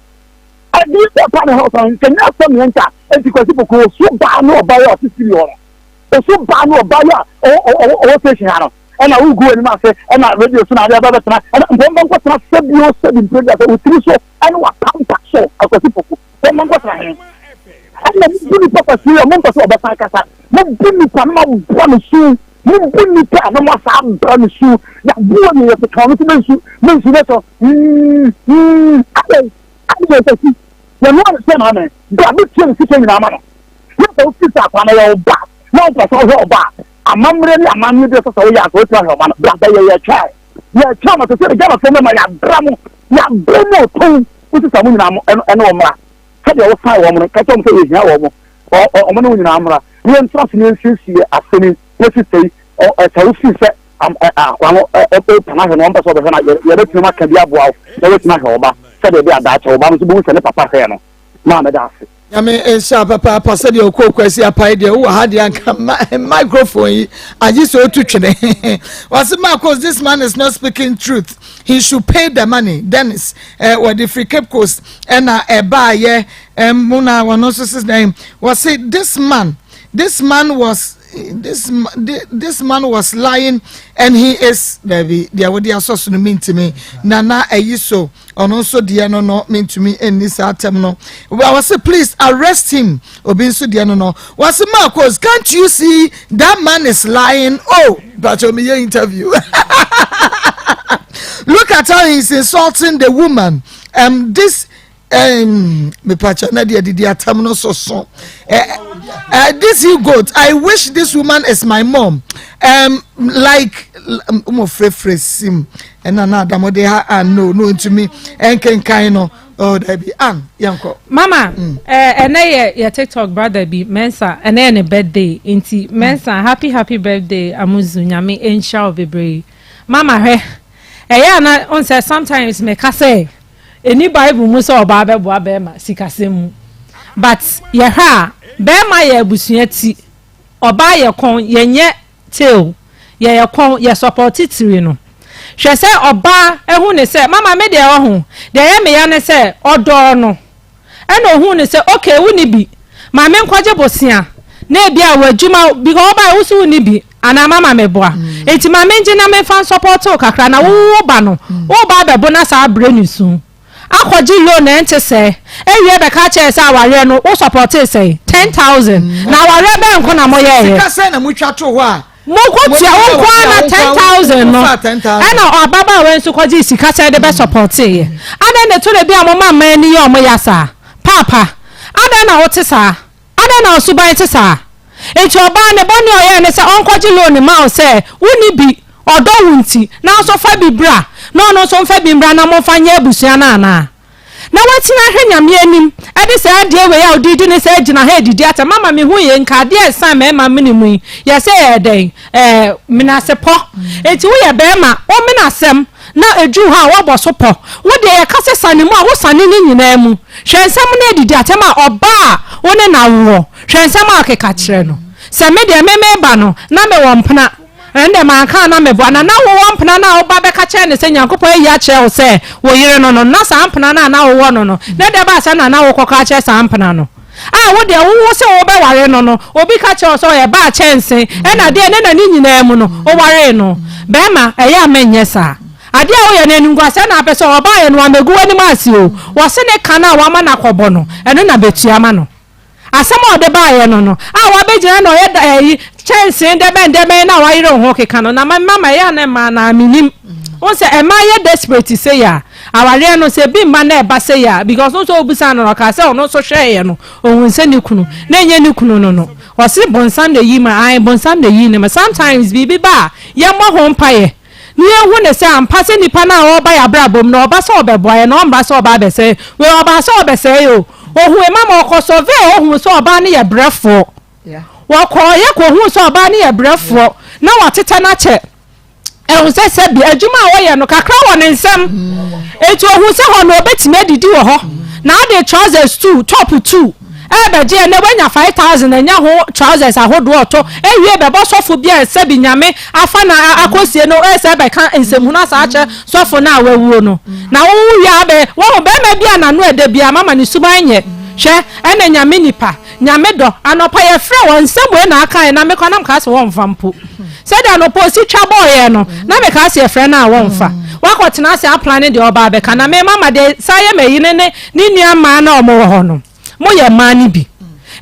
Ɛde papa na ɛwɔ saa no. Nka nyɛ asɛm yɛn nka. Enti Kwasi Poku osu baa ne ɔba yɛ ɔte siri hɔ no. Osu baa ne ɔba yɛ a ɔwɔ station ha no. Ɛna wogu w'anim ase, ɛna radio so na ade aba bɛtena, ɛna mpɔmpa nkɔtena sɛbi o sɛbi mpere sɛ wotiri so ɛne wapampa so Akwasi Poku, pɔmpa nkɔtena he? Ɛna mobu nipa kwasi a mompɛ sɛ ɔbɛsan kasa, mobu nipa na moabɔ ne su, mobu nipa na moasa abra ne su, yɛaboa ne yɛkeka ɔno so mensu, mensu bɛsɔ, mm, mm, adɛn, adɛn Akwasi, yɛnoa ne sɛ maame, bra bɛtua ne sika nyinaa ma no, na sɛ wofiri sɛ akwa no yɛ wo ba, na wopɛ sɛ wohwɛ wo ba a, amammerɛ ne amanneɛ bi a ɛsɛ sɛ woyɛ ansa woatumi ahwɛ ɔba no, bra bɛyɛ yɛtwɛn wo. Yɛtwɛn mo te sɛ Ghanafoɔ mmarima yɛabrɛ mo, yɛabrɛ mo otow, wo sista mo nyinaa mo ɛne wɔn mmra. Sɛdeɛ wosan wɔn no, ka kyerɛ wɔn sɛ yɛhia wɔn, wɔn ne wo nyinaa mmra na yɛntena ase na yɛnsiesie asɛm yi na sista yi sɛ wofii sɛ akwadaa no ɔpɛ no ahwɛ no ɔmpɛ sɛ ɔbɛhwɛ no a yɛbɛtumi aka bi aboa wo na woatumi ahwɛ wo ba sɛdeɛ ɛbɛyɛ a daakye wo ba no nso bɛhu sɛ ne papa hwɛɛ no. Maa meda ase. Nyame nhyira papaapa sɛdeɛ ɔkɔɔkɔ asi apae deɛ wowɔ ha deɛ anka microphone yi agye sɛ ɔtu twene. Wɔse Marcos this man is not speaking truth he should pay the money. Dennis eh, wɔde firi Cape Coast ɛna ɛbaayɛ eh, mu na wɔno nso sɛ dɛn wɔse this man this man was this this man was lying and he is dabi deɛ wode asɔ so no mentimi na na ɛyi so Ɔno nso deɛ no no mentumi nni saa atɛm no. Wɔse please arrest him. Obi nso deɛ no no. Wɔse Marcos can't you see that man is lying? Oh, but me yɛ interview. Look at how he's insulting the woman. Um, this um, mepakyɛ na deɛ didi atam no soso. Uh, uh, this he goat. I wish this woman is my mom. Um, like mo frɛfrɛ sim ɛna na adamɔde ha ah no no ntumi nkenkan no oh dabi an yɛnkɔ. Mama eh, ɛnɛ yɛ yɛ tiktok brother bi Mensa ɛnɛ yɛ ne birthday nti Mensa happy happy birthday Amuzu nyame nhyira wo bebree mama hwɛ ɛyɛ ana on sɛ sometimes meka sɛ ɛni bible mu sɛ ɔbaa bɛboa bɛrima sikasɛm mu but yɛhwɛ a bɛrima yɛ abusua ti Ɔbaa yɛ kɔn yɛ nyɛ tail yɛ yɛ kɔn yɛ sɔpɔte tiri no hwɛ sɛ ɔbaa ɛhu ne sɛ mama me deɛ ɔho deɛ ɛyɛ me ya ne sɛ ɔdɔɔ no ɛna ohuu ne sɛ okay wo ni bi ma me nkɔgye bosea na ebi a w'adwuma because ɔbaa wo so wo ni bi anaa mama me boa nti ma me ngye na me nfa nsɔpɔte wo kakra na wo wo ba no wo ba abɛbo na saa abrɛ ne su. Akɔgye loan a ɛnte sɛɛ awie bɛka akyerɛ yɛ sɛ awareɛ no wo supportee sɛn? 10,000 na awareɛ bɛn nko na moyɛeɛ? Sika sɛn na motwa too hɔ a Mokɔtua wo nko ara na 10,000 no ɛna ababaawa yi nso kɔgyee sika sɛn de bɛ supporteeɛ? Adɛn na ɛtɔ da bi a moma mmaa ani yɛ wɔn ya saa? Paapa, adɛn na wote saa? Adɛn na wo suban te saa? Enti ɔbaa no, bɔne a ɔyɛe ne sɛ ɔnkɔgye loan mma wo sɛ wonni bi, ɔdɔ wo nti, nanso fa bi bra na ɔno nso mfa bi mmra na momfa nyɛ abusua no anaa? Na woatumi ahwɛ Nyame anim de saa adeɛ wei a wode redi ne saa gyina ha redidi atɛm mama mehu yei nka adeɛ a ɛsan mmarima mene mu yi yɛ sɛ ɛyɛ dɛn? Ɛɛ menasepɔ. Enti woyɛ barima wo menasɛm na ɛduru hɔ a woabɔ so pɔ. Wo deɛ yɛka sɛ sane mu a wosane ne nyinaa mu. Hwɛ nsɛm no adidi atɛm a ɔbaa a wo ne no awoɔ, hwɛ nsɛm a ɔkeka kyerɛ no. Sɛ me deɛ me meba no na mewɔ mpena, ɛnde manka a na meboa. Na na wowɔ mpena no a woba bɛka kyerɛ no sɛ Nyankopɔn ayi akyerɛ wo sɛ wo yere no no, na saa mpena no a na wowɔ no no, na ɛdeɛ baa sɛ na na wokɔka akyerɛ saa mpena no? A wo deɛ wowo sɛ wobɛware no no, obi ka kyerɛ wo sɛ ɔyɛ baa kyɛnse, ɛna deɛ ne na ne nyinaa mu no, wowaree no. Bɛrima, ɛyɛ a menyɛ saa. Adeɛ a woyɛ no animguaseɛ na apɛ sɛ ɔbaeɛ no wamɛgu w'anim ase o. Wɔse ne ka no a wama no akɔbɔ no, ɛno na bɛtua ma no. Asɛm a ɔde baeɛ no no, a wabɛgyina na ɔyɛ da ɛyi kyɛnsee dɛbɛn dɛbɛn na wayere wo ho keka no, na mama ɛyɛ a na mmaa no ara mennim. Wohu sɛ mmaa yɛ desperate sei a, awareɛ no sɛ ebi mma na ɛba sei a, because wohu sɛ wobisaa no no ɔkaa sɛ ɔno nso hwɛeɛ no, ɔhuu sɛ ne kunu, na ɛnyɛ ne kunu no no. Ɔse bonsam na ɛyi ma, ae bonsam na ɛyi ne ma. Sometimes biribi ba a, yɛmmɔ ho mpaeɛ. Na yɛhu no sɛ ampa sɛ nipa no a ɔreba yɛn abrabɔ mu no, ɔba sɛ ɔbɛboa yɛn, na ɔmma sɛ ɔba abɛsɛe. Wei ɔbaa sɛ ɔbɛsɛe o. Ɔhui ma ma ɔkɔ survey ɔhuu sɛ ɔbaa no yɛ brɛfoɔ. Wɔkɔɔeɛ kɔhuu sɛ ɔbaa no yɛ brɛfoɔ, na watetɛ no akyɛ. Ɛhu sɛ sɛbi adwuma a ɔyɛ no kakra wɔ ne nsam. Enti ɔhuu sɛ hɔ no ɔbɛtumi adidi wɔ hɔ. Na ade trousers two, top two. Ɛɛbɛgye ɛnɛ wanya 5000 anya ho trousers ahodoɔ ɔtɔ ɛwie bɛbɔ sɔfo bi a sɛbi Nyame afa no akɔsie no ɛsɛ bɛka nsɛmhunu asa akyerɛ sɔfo no a wawuo no na wo wo wie abɛ wahu bɛɛma bi a nano ɛdɛ biaa mama ne suban nyɛ hwɛ ɛna Nyame nipa Nyame dɔ anɔpa yɛfrɛ wɔ nsɛm wei na akaeɛ na mekɔ na mekaa sɛ wɔnfa mpo sɛdeɛ anɔpa ɔsi twa bɔɔyɛ no na mekaa sɛ yɛfrɛ no a wɔnfa wakɔ tena ase aplane deɛ ɔba abɛka na me mama deɛ saa yɛ mayi ne ne ne nua mmaa na ɔmo wɔ hɔ no Moyɛ mmaa no bi.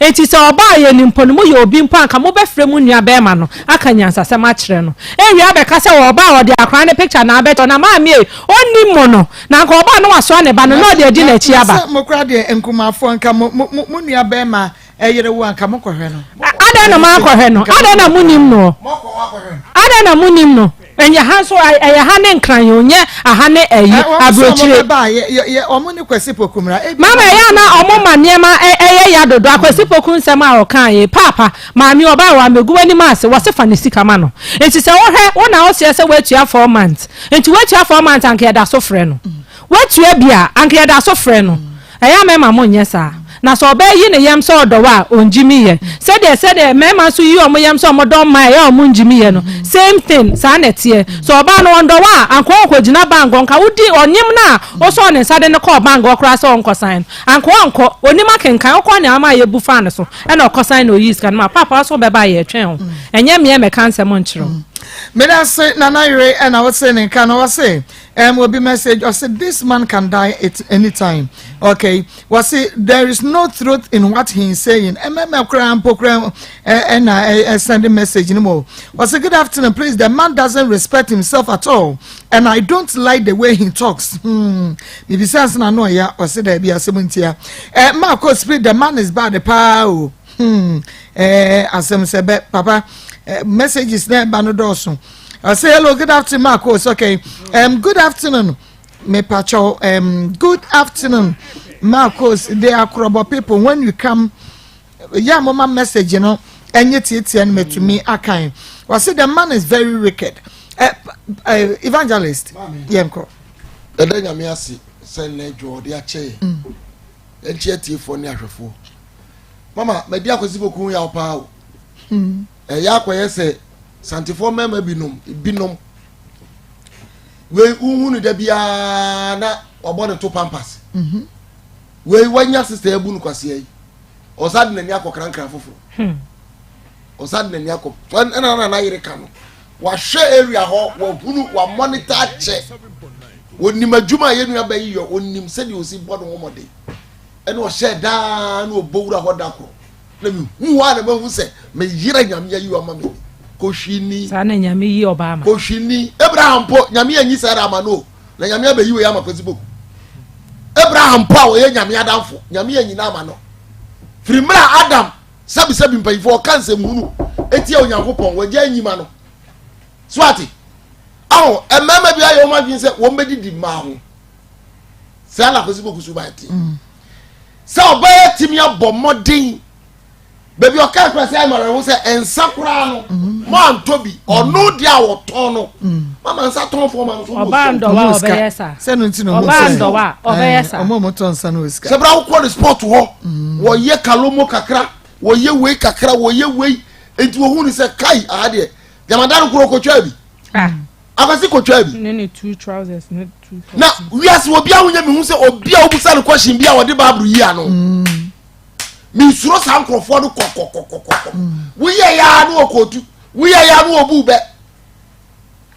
Enti sɛ ɔbaa yɛn mpo no, moyɛ obi mpo a, anka mobɛfrɛ mo nua barima no aka nyansasɛm akyerɛ no. Ɛnwie abɛka sɛ ɔbaa a ɔde akwadaa no picture na abɛkyerɛ na maame ei, ɔnnim mo no, na anka ɔbaa na wasoa ne ba no na ɔde adi n'akyi aba. Na sɛ mo koraa deɛ nkumafoɔ, anka mo mo mo nua barima. Ɛyere wo anka mokɔhwɛ no. Adɛn na moankɔhwɛ no? Adɛn na monim noɔ? Adɛn na monim no? Ɛnyɛ ha nso, ɛyɛ ha ne Nkran o, nyɛ aha ne ayi, aburokyire. Wɔn ne Kwasi Poku mmra. Mama ɛyɛ a na wɔn ma nneɛma ɛyɛ ya dodo. Akwasi Poku nsɛm a ɔkaa yi, paapa, maame ɔbaa wɔ amegu w'anim ase, wɔse fa ne sika ma no. Nti sɛ wohwɛ, wo na woseɛ sɛ woatua 4 months. Nti woatua 4 months anka yɛda so frɛ no. Woatua bi a, anka yɛda so frɛ no. Ɛyɛ a mɛma monyɛ saa. Na sɛ ɔbaa yi ne yam sɛ ɔdɔ wo a, ɔngye me yɛ. Sɛdeɛ sɛdeɛ mmarima nso yi wɔn yam sɛ wɔdɔ mmaa a, ɛyɛ a wɔngye me yɛ no, same thing, saa na ɛteɛ. Sɛ ɔbaa no ɔndɔ wo a, anka ɔnkɔgyina bank hɔ, nka wodi, ɔnyem no a wosɔɔ ne nsa de no kɔɔ bank hɔ koraa sɛ ɔnkɔsan no, anka ɔnkɔ. Ɔnim akenkan, wokɔɔ nea ama yɛbu faa no so, ɛna ɔkɔsan na ɔyii sika no maa wo. Paapa wo nso wobɛba a yɛretwɛn wo. Ɛnyɛ meɛ mɛka nsɛm nkyerɛ wo. Medase Nana Yere ɛna wose ne nka no ɔse um, obi message ɔse this man can die at any time okay wɔse there is no truth in what he is saying ɛmɛmɛ koraa mpo koraa ɛna ɛsend message no mu wɔse good afternoon please the man doesn't respect himself at all and I don't like the way he talks bibisa nse na no ɔya ɔse daabi asɛm ntia ɛ maako spirit the man is bad paa o. Eh, asɛm sɛ bɛ papa eh, messages na ɛba no dɔɔso. I say hello, good afternoon, Marcos. Okay, good afternoon, me pacho. Good afternoon, Marcos. They are Krobo people. When you come, yeah, mama message, you know, and yet it's and me to me, I can. I say the man is very wicked. Evangelist, yɛnkɔ. Ɛdɛ nyame ase sɛ nnɛ dwo ɔde akyɛ yɛ. Ɛnkyɛ atiefoɔ ne ahwɛfoɔ. Mama, madi akwasi boku ho yaw paa o. Ɛyɛ akɔyɛ sɛ santefoɔ mmarima binom, binom. Wei wohu no da biara na wabɔ ne to pampas. Wei wanya sista abu no kwasea yi. Ɔsa de n'ani akɔ krankran foforɔ. Ɔsa de n'ani akɔ ɛna na n'ayere ka no. Wahwɛ area hɔ, wahunu, wamɔnita akyɛ. Onim adwuma a yɛn nua bɛyi yɔ, onim sɛdeɛ osi bɔ ne ho mmɔden. Ɛna ɔhyɛɛ daa na ɔbɔ wura hɔ da koro. Na mehu hɔ a na mahu sɛ meyera Nyame ayi ama me. Kɔhwini. Saa na Nyame yi ɔbaa ma. Kɔhwini. Abraham mpo, Nyame anyi Sarah ama no o. Na Nyame abɛyi wei ama Kwasi Poku. Abraham mpo a ɔyɛ Nyame adamfo, Nyame anyi no ama no. Firi mmerɛ a Adam, sɛbisɛbi mpanyinfoɔ, ɔka nsɛmhunu etia Onyankopɔn, wagya anyi ma no. So ate? Aho, mmarima bi ayɛ wɔn adwene sɛ wɔn bɛdidi mmaa ho. Saa na Kwasi Poku suban te. Sɛ ɔbɛyɛ tumi abɔ mmɔden baabi ɔka kora sɛ ɛma ho sɛ nsa koraa no mo antɔ bi ɔno deɛ a wɔtɔn no mama nsa tɔnfoɔ ma no so ɔbaa ndɔwa ɔbɛyɛ saa sɛ no nti na ɔmo ɔbaa ndɔwa ɔbɛyɛ saa ɔmo ɔmo tɔn nsa no wɔ sika sɛ bra wokɔ ne sport hɔ wɔyɛ kalomo kakra wɔyɛ wei kakra wɔyɛ wei nti wɔhu ne sɛ kai aha deɛ gyamada no korɔ kɔtwaa bi akwasi kɔtwaa bi ne ne two trousers ne two tops na wiase obi a wonya mehu sɛ obi a wobusa no question bi a wɔde bible yi ano mesuro saa nkurɔfoɔ no kɔkɔkɔkɔkɔ woyɛ ya ne wɔkɔtu woyɛ ya ne wɔbu bɛ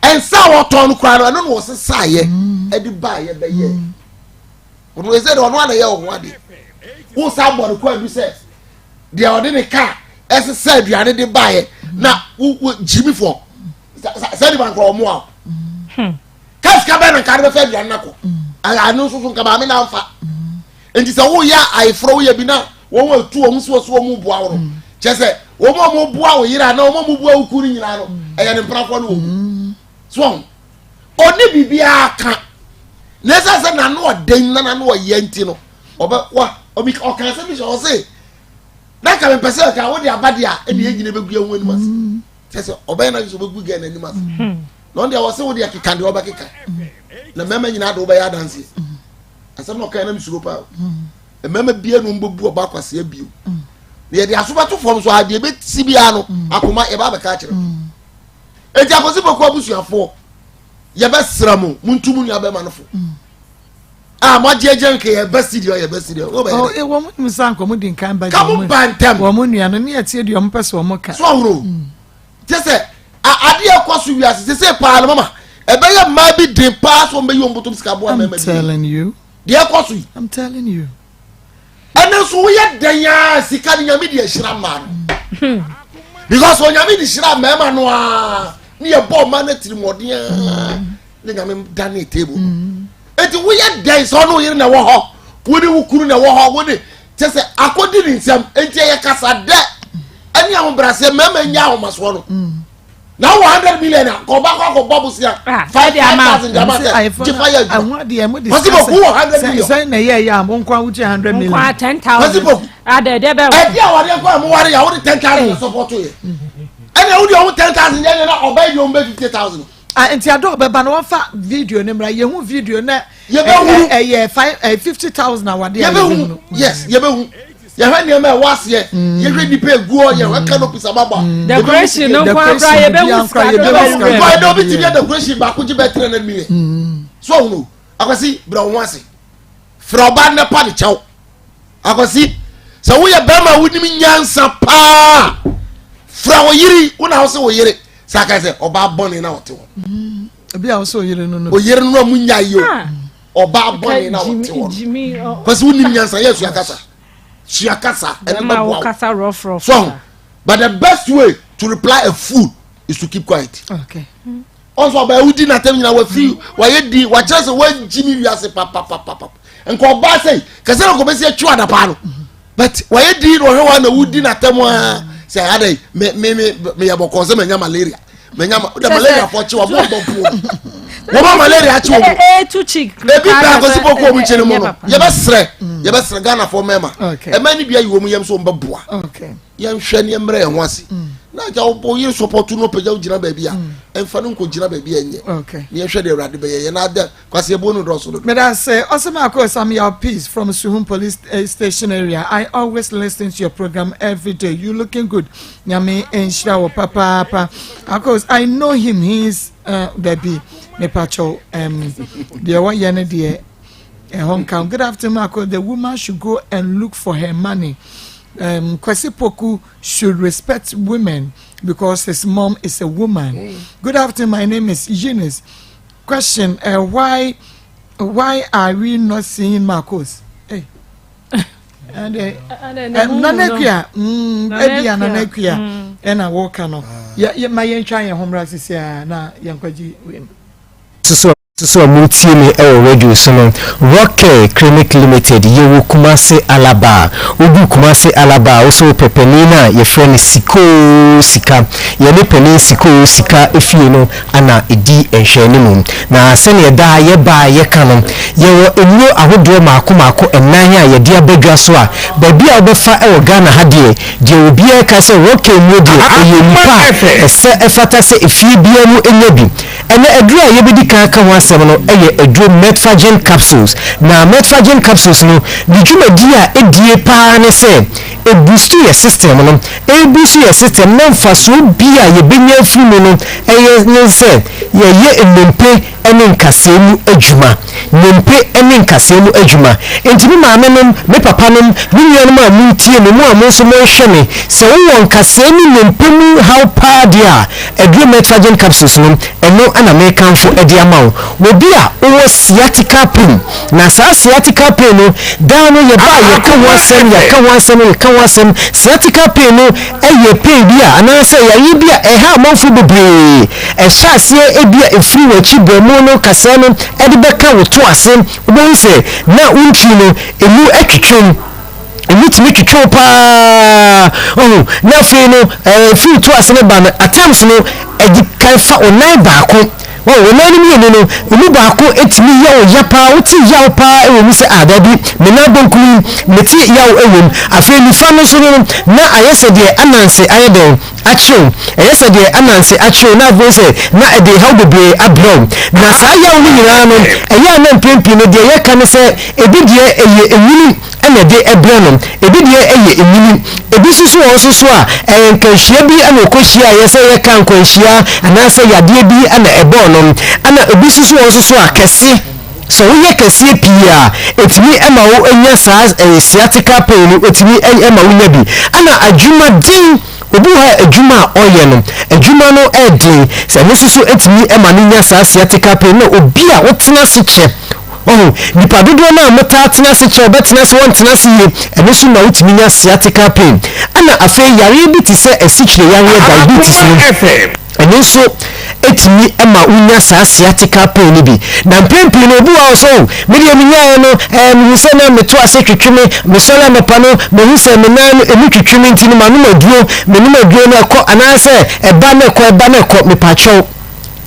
ɛnsa a wɔtɔn no koraa no ɛno na wɔsesaeɛ ɛde baeɛ bɛyɛ ɔno ɛsɛ deɛ ɔno ana yɛ ɔho adeɛ wo sa bɔ no kɔ adu sɛ deɛ ɔde ne kaa ɛsesa aduane de baeɛ na wo wo gyimifoɔ sɛ nipa nkorɔ ɔmo a ka sika bɛn na nka de bɛfɛ aduane no akɔ ano nso so nka maame na nfa nti sɛ woyɛ ayeforɔ woyɛ bi na wɔn atu wɔn so so wɔn boa wo no kyɛ sɛ wɔn a wɔn boa wo yere anaa wɔn a wɔn boa wo kunu nyinaa no ɛyɛ ne mprafoɔ no wɔn mu so wɔn ɔne biribiara ka na ɛsɛ sɛ n'ano ɔden na n'ano ɔyɛ nti no ɔbɛ wa ɔbi ɔka sɛ bi sɛ ɔse na nka mepɛ sɛ nka wode aba deɛ a ɛne yɛn nyina bɛgu yɛn ho anim ase kyɛ sɛ ɔbɛyɛ no sɛ ɔbɛgu gɛ n'anim ase na ɔno deɛ wɔ sɛ wode ɛkeka deɛ ɔbɛkeka na mmarima nyinaa de wobɛyɛ adanseɛ asɛm na ɔkae na mesuro paa mmarima bia no mbɛbu ɔba akwasea bio na yɛde aso bɛto fam so adeɛ bɛsi biara no akoma yɛba abɛka akyerɛ enti akɔsi bɛkɔ abusuafoɔ yɛbɛsra mo montu mo nua bɛma no fo a mo agye agye nka yɛ bɛ studio yɛ bɛ studio. Ɔ e wɔn mu nsa nkɔ mo di nkan ba ka mo ba ntɛm. Wɔn mu nua no ne ɛteɛ deɛ wɔn pɛ sɛ wɔn ka. So ahoro kyɛ sɛ adeɛ ɛkɔ so wiase sɛ sɛ paa no mama ɛbɛyɛ mmaa bi den paa so wɔn bɛyi wɔn bɔtɔm sika aboa mmarima bi. I'm telling you. Deɛ ɛkɔ so yi. I'm telling you. Ɛne nso woyɛ dɛn aa sika no nyame de ahyira mmaa no because onyame de hyira mmarima no aa ne yɛ bɔ ɔma no tirimɔden aa ne nyame dane table no. Eti woyɛ dɛn sɛ ɔne wo yere na ɛwɔ hɔ, wo ne wo kunu na ɛwɔ hɔ, wo ne. Kyɛ sɛ akɔdi ne nsam nti ɛyɛ kasa dɛ ɛne ahobrɛaseɛ mmarima nya ahomasoɔ no. Mm. Na wɔ hundred million a kɔ ɔba kɔ akɔ bɔ bosia ah, 5,000 de ama sɛ gye fa yɛ adwuma. Kwasi Poku wɔ 100 million. Sɛ na ɛyɛ ɛyɛ a mo nko awogye 100 million. Nko a 10,000. Kwasi Poku. Adɛ ɛdeɛ bɛ. Ɛdi awadeɛ kɔ a mo ware yɛ a wode 10,000 sɔpɔto yɛ. Ɛna wode ɔmo 10,000 yɛ na ɔba yi deɛ ɔmo bɛ 50,000. Ah, nti adɔ ɔbɛba no wɔmfa video no mmra yɛhu video na yɛbɛhunu ɛyɛ five ɛyɛ 50,000 awade a yɛbɛhunu yes yɛbɛhu yɛhwɛ nneɛma ɛwɔ aseɛ mm. yɛhwɛ nipa eguɔ yɛhwɛ mm. canopies ababɔ mm. decoration no nkwa akora yɛbɛhu sika yɛbɛhu sika ɛdɛ obi ti bi yɛ decoration baako gye bɛ 300 million so ɔhunu akwasi brɛ wɔn ase frɛ ɔbaa ne pa ne kyɛw akwasi sɛ woyɛ bɛrima a wonim nyansa paa frɛ wo yere wo na wo sɛ wo yere sɛ aka sɛ ɔbaa bɔne na ɔte hɔ mm, ebi a wo sɛ oyere no no oyere no a mu nya yi o ah. ɔbaa bɔne na ɔte hɔ no kwasi wonim nyansa yɛ sua kasa sua kasa ɛne bɛboa wo so but the best way to reply a fool is to keep quiet. Okay. Ɔnso ɔbaa wodi n'atɛm nyinaa wafi wayɛ di wakyerɛ sɛ wagyi mi wiase papapapa nka ɔbaa sɛ kɛsɛ na kɔbɛsi atwi adapaa no but wayɛ di na ɔhwɛ wa na wodi n'atɛm aa sɛ adɛ me me me meyɛ bɔkɔɔ sɛ manya malaria manya ma wode malaria fɔ kye wa mo bɔ mpo wɔn ma malaria kye wɔn ebi bɛn akɔsi bɔ kɔn mu nkyɛn mu no yɛbɛsrɛ yɛbɛsrɛ Ghana fɔ mɛma ɛmɛ ni bi ayi wɔn yɛm so wɔn bɛ boa. Yɛnhwɛ ne yɛmmrɛ yɛn ho ase na agya wo yere sɔpɔto no pagya wo gyina baabi a ɛmfa no nkɔ gyina baabi a ɛnyɛ ne yɛnhwɛ deɛ awurade bɛyɛ yɛn adɛ kwasi ɛbuo no dɔɔso dodo. Meda ase Ɔsɛmako Samuel Peace from Suhum Police eh, Station area. I always listen to your program every day. You looking good. Nyame nhyira wo papaapa. Akos, I know him. He is uh, dabi. Mepacho um deɛ wɔyɛ no deɛ ɛhɔ nka. Good afternoon, Marco. The woman should go and look for her money. Um, Kwesi Poku should respect women because his mom is a woman. Mm. Good afternoon. My name is Eunice. Question: uh, Why, why are we not seeing Marcos? Hey. And uh, Nana Akua, ebia Nana Akua, ɛna wɔka no. Yɛ yɛ ma yɛn twa yɛn ho mmra sisi a na yɛn kɔgye wei. Soso Nso a moretie me wɔ radio so no, Rockcare Clinic Limited, yɛwɔ Kumasi Alaba. Wodu Kumasi Alaba a, wo sɛ wopɛ panin no a yɛfrɛ no Sikoo Sika. Yɛne panin Sikoo Sika fie no na ɛdi nhwɛanimu. Na sɛdeɛ daa yɛba a yɛka no, yɛwɔ nnuro ahodoɔ mmaako mmaako nnan a yɛde aba dwa so a, baabi a wobɛfa wɔ Ghana ha deɛ, deɛ obiara ka sɛ Rockcare nnuro deɛ, ɛyɛ nnipa a ɛsɛ ɛfata sɛ efie biara mu nya bi. Ɛnnɛ, aduru a yɛbɛdi kan aka ho asɛm no yɛ aduro Metforgen capsules. Na Metforgen capsules no, ne dwumadie a ɛdie pa ara ne sɛ, ɛbuustu yɛ system no. Ɛrebuustu yɛ system na mfasoɔ bi a yɛbɛnya afiri mu no yɛ ne sɛ, yɛyɛ nnompe ne nkasɛɛ mu adwuma. Nnompe ne nkasɛɛ mu adwuma. Enti me maamenom, me papanom, me nuanom a moretie me, mo a mo nso morehwɛ me, sɛ wowɔ nkasɛɛ ne nnompe mu haw paa deɛ a, Aduro Metragen capsules no, ɛno na merekamfo de ama wo. Obi a wowɔ sciatica pain, na saa sciatica pain no, daa no yɛba a yɛka ho asɛm, yɛka ho asɛm, yɛka ho asɛm. Sciatica pain no yɛ pain bi a, anaasɛ yareɛ bi a ɛha amanfoɔ bebree. Ɛhyɛ aseɛ ebi a ɛfiri w'akyi berɛmo no kasɛɛ no de bɛka wo to ase. Wobɛhu sɛ na wo ntini no, ɛmu atwitwam. Emu tumi twetwe wo paa. Wahu? Na afei no, ɛɛ, firi to ase no ba no, at times no, ɛdi kan fa wo nan baako. Wahu? Wo nan no mmienu no, emu baako tumi yɛ wo ya paa. Wote yaw paa wɔ mu sɛ, ah, daabi, me nan benkum yi, mete yaw wɔ mu. Afei nifa no nso no, na ayɛ sɛ deɛ ananse ayɛ dɛn? Akyew. Ɛyɛ sɛ deɛ ananse akyew na afei sɛ na ɛde haw bebree abrɛ wo. Na saa yaw no nyinaa no, ɛyɛ a na mpɛn pii no deɛ yɛka ne sɛ, ebi deɛ ɛyɛ nwunu na ɛde brɛ no, ebi deɛ ɛyɛ nwunu. Ebi nso so wɔ hɔ nso so a, ɛyɛ nkanhyia bi na ɔkɔhyiaeɛ, sɛ yɛka nkwanhyia anaasɛ yadeɛ bi na ɛbɔɔ no. Ɛna ebi nso so wɔ hɔ nso so a, kɛse. Sɛ woyɛ kɛseɛ pii a, ɛtumi ma wo nya saa sciatica pain no, ɛtumi ma wo nya bi. Ɛna adwumaden, obi wɔ hɔ a adwuma a ɔyɛ no, adwuma no ɛden, sɛ ɛno nso so ɛtumi ma no nya saa sciatica pain. Na obi a wotena ase kyɛ, wahu, nipa dodoɔ no a motaa tena ase kyɛ, wɔbɛtena ase, wɔntena ase yie, ɛno nso ma wotumi nya sciatica pain. Ɛna afei yareɛ bi te sɛ asikyire yareɛ, diabetes no, Ɛno nso, tumi ma wonya saa sciatica pain no bi. Na mpɛn pii no, obi wɔ hɔ a ɔsɛ, Oh, me deɛ menyaeɛ no, ɛɛ, mehu sɛ na meto ase twetwe me, mesɔre anɔpa no, mahu sɛ me nan no, ɛmu twetwe me nti no, manom aduro, menom aduro no, ɛkɔ, anaasɛ ɛba na ɛkɔ, ɛba na ɛkɔ. Mepakyɛw.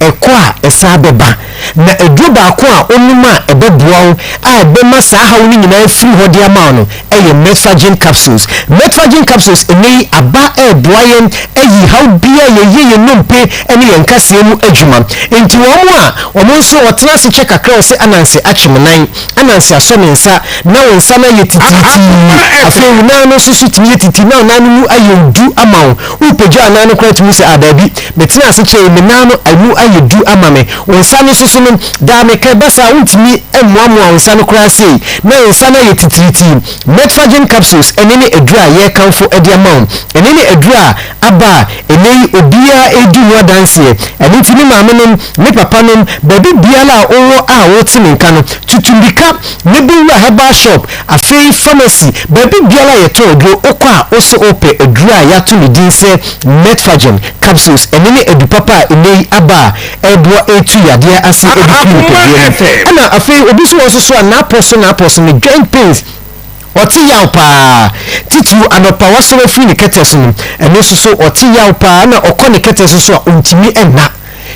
Ɛkɔ a, ɛsan bɛba. Na aduro baako a wonom a ɛbɛboa wo a ɛbɛma saa haw no nyinaa afiri hɔ de ama wo no yɛ Metfagin capsules. Metfagin capsules ɛnnɛ yi aba reboa yɛn ayi haw biara a yɛyɛ yɛn nnompe ne yɛn nkasɛɛ mu adwuma. Enti wɔn a wɔn nso wɔtena ase kyɛ kakra wɔse ananse akye me nan, ananse asɔ me nsa, na wo nsa no ayɛ titiritii, afei wo nan no nso so tumi yɛ titiri na wo nan no mu ayɛ du ama wo. Worepagya wo nan no koraa tumi hu sɛ, ah daabi, metenaa ase kyɛe yi, me nan no emu ayɛ du ama me. Wo nsa no nso so no, daa meka, ɛba saa a, wontumi mmoamoa wo nsa no koraa sei, na wo nsa no ayɛ titiritii. Metforgen capsules, ɛno ne aduru a yɛrekamfo de ama wo. Ɛno ne aduru a aba a ɛnnɛ yi obiara redi ho adanseɛ. Ɛno nti me maamenom, me papanom, baabi biara a wowɔ a wote me nka no, tutu mmirika na bɛwura herbal shop, Afei pharmacy, baabi biara a yɛtɔn aduro, wokɔ a wose wopɛ aduro a yɛato ne din sɛ Metforgen capsules, ɛno ne adu papa a nnɛ yi aba a ɛreboa retu yadeɛ ase de firi nipadua mu. Ɛna afei obi nso wɔ hɔ nso so a n'apɔ so n'apɔ so no, joint pains, ɔte yaw paa, titiriw anɔpa wasɔre afiri ne kɛtɛ so no, ɛno nso so ɔte yaw paa, ɛna ɔkɔ ne kɛtɛ so so a ɔntumi nna.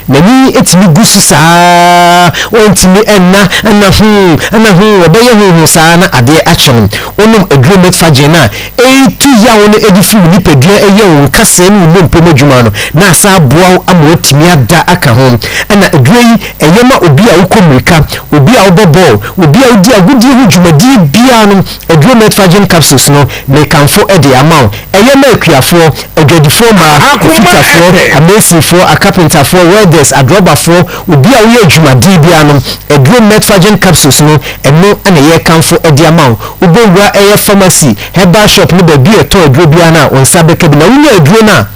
N'ani tumi gu so saa ara, ɔntumi nna, nna huu, nna huu, ɔbɛyɛ huuhuu saa ara na adeɛ akye no. Wonom aduro Metforgen a, ɛretu yaw no de firi wo nipadua, ɛyɛ wo nkasɛɛ ne wo nnompe mu adwuma no, na asan aboa wo ama woatumi ada aka ho. Ɛna aduro yi, ɛyɛ ma obi a wokɔ mmirika, obi a wobɔ bɔɔl, obi a wodi agodie ho dwumadie biara no, aduro Metforgen capsules no, mekamfo de ama wo. Ɛyɛ ma akuafoɔ, adwadifoɔ mmaa, afitafoɔ, amesinfoɔ, akapentafoɔ, welders, adrɔbafoɔ, obi a woyɛ adwumaden biara no, aduro Metforgen capsules no, ɛno na yɛrekamfo de ama wo. Wobɛwura ɛyɛ pharmacy, herbal shop ne baabi a yɛtɔn aduro biara no a, wo nsa bɛka bi. Na wonya aduro no a,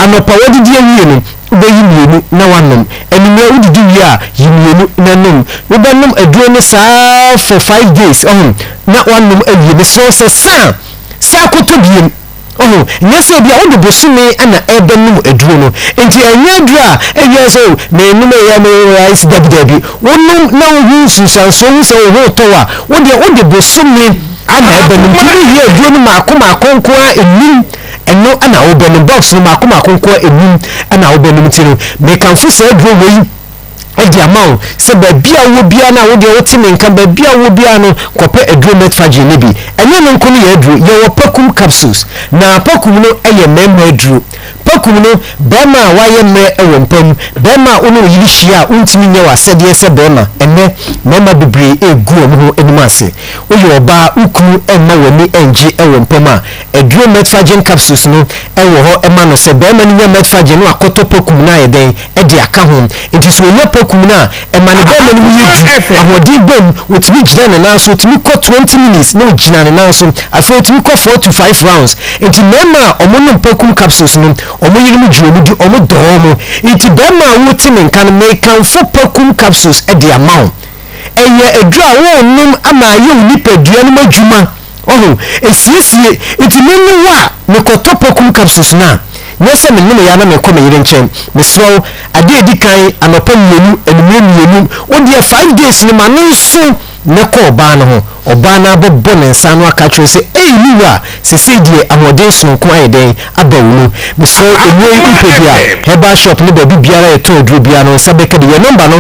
anɔpa woadidi awie no, wobɛyi mmienu na woanom. Anwummerɛ wodidi wie a, yi mmienu na nom. Wobɛnom aduro no saa ara for five days, ɔho, na woanom awie. Mesrɛ wo sɛ sa a, san kɔtɔ biem. Oho, nyɛ sɛ ebia wode bosome na ɛrebɛnom aduro no, enti ɛnyɛ aduro a ebia sɛ o menom ɛyɛ me ayɛ sɛ dabi dabi. Wonom na wohu nsunsuansoɔ, wohu sɛ wo ho retɔ wo a, wo deɛ wode bosome na ɛbɛnom. Nti wohia aduro no mmaako mmaako nko ara nnum, ɛno na wobɛnom. Box no mmaako mmaako nko ara nnum na wobɛnom. Nti no, mekamfo saa aduro wei de ama wo sɛ baabi a wowɔ biara no a wo deɛ wote me nka, baabi a wowɔ biara no, kɔpɛ aduro Metforgen no bi. Ɛnyɛ ɛno nko no yɛ aduro, yɛwɔ Pakum capsules. Na Pakum no yɛ mmarima aduro. Pakum no, barima a wayɛ mmerɛ wɔ mpa mu, barima a wo ne wo yere hyia a wontumi nyɛ w'asɛdeɛ sɛ barima. Ɛnnɛ, mmarima bebree regu wɔn ho anim ase. Woyɛ ɔbaa, wo kunu mma w'ani nnye wɔ mpa mu a, aduro Metforgen capsules no wɔ hɔ ma no. Sɛ barima no nya Metforgen na wakɔtɔ Pakum no ayɛ dɛn? de aka ho. Enti sɛ ɔnya pakum no a, ɛma ne bɛrima no mu yɛ du, ahoɔden ba mu, ɔtumi gyina ne nan so, ɔtumi kɔ 20 minutes na ɔgyina ne nan so, afei ɔtumi kɔ 4 to 5 rounds. Enti mmarima a wɔnom pakum capsules no, wɔn yerenom gye wɔn di, wɔdɔ wɔn. Enti barima a wote me nka no, mekamfo pakum capsules de ama wo. Ɛyɛ aduru a worenom ama ayɛ wo nipadua no mu adwuma. Wahu? Esiesie. Nti me ne wo a, mekɔtɔ Pokum capsules no a, nyɛ sɛ menom yɛ a na mekɔ me yere nkyɛn. Mesrɛ wo, adeɛ a ɛdi kan, anɔpa mmienu, anwummerɛ mmienu, wo deɛ five days no ma no nso na kɔ ɔbaa no ho. Ɔbaa no ara bɛbɔ ne nsa ano aka akyerɛ wo sɛ, Ei, me wura, seesei deɛ ahoɔden sononko ayɛ dɛn aba wo mu. Mesrɛ wo, nnuro yi wopɛ bi a, herbal shop ne baabi biara a yɛtɔn aduro biara no, wo nsa bɛka bi. Yɛn nɔmba no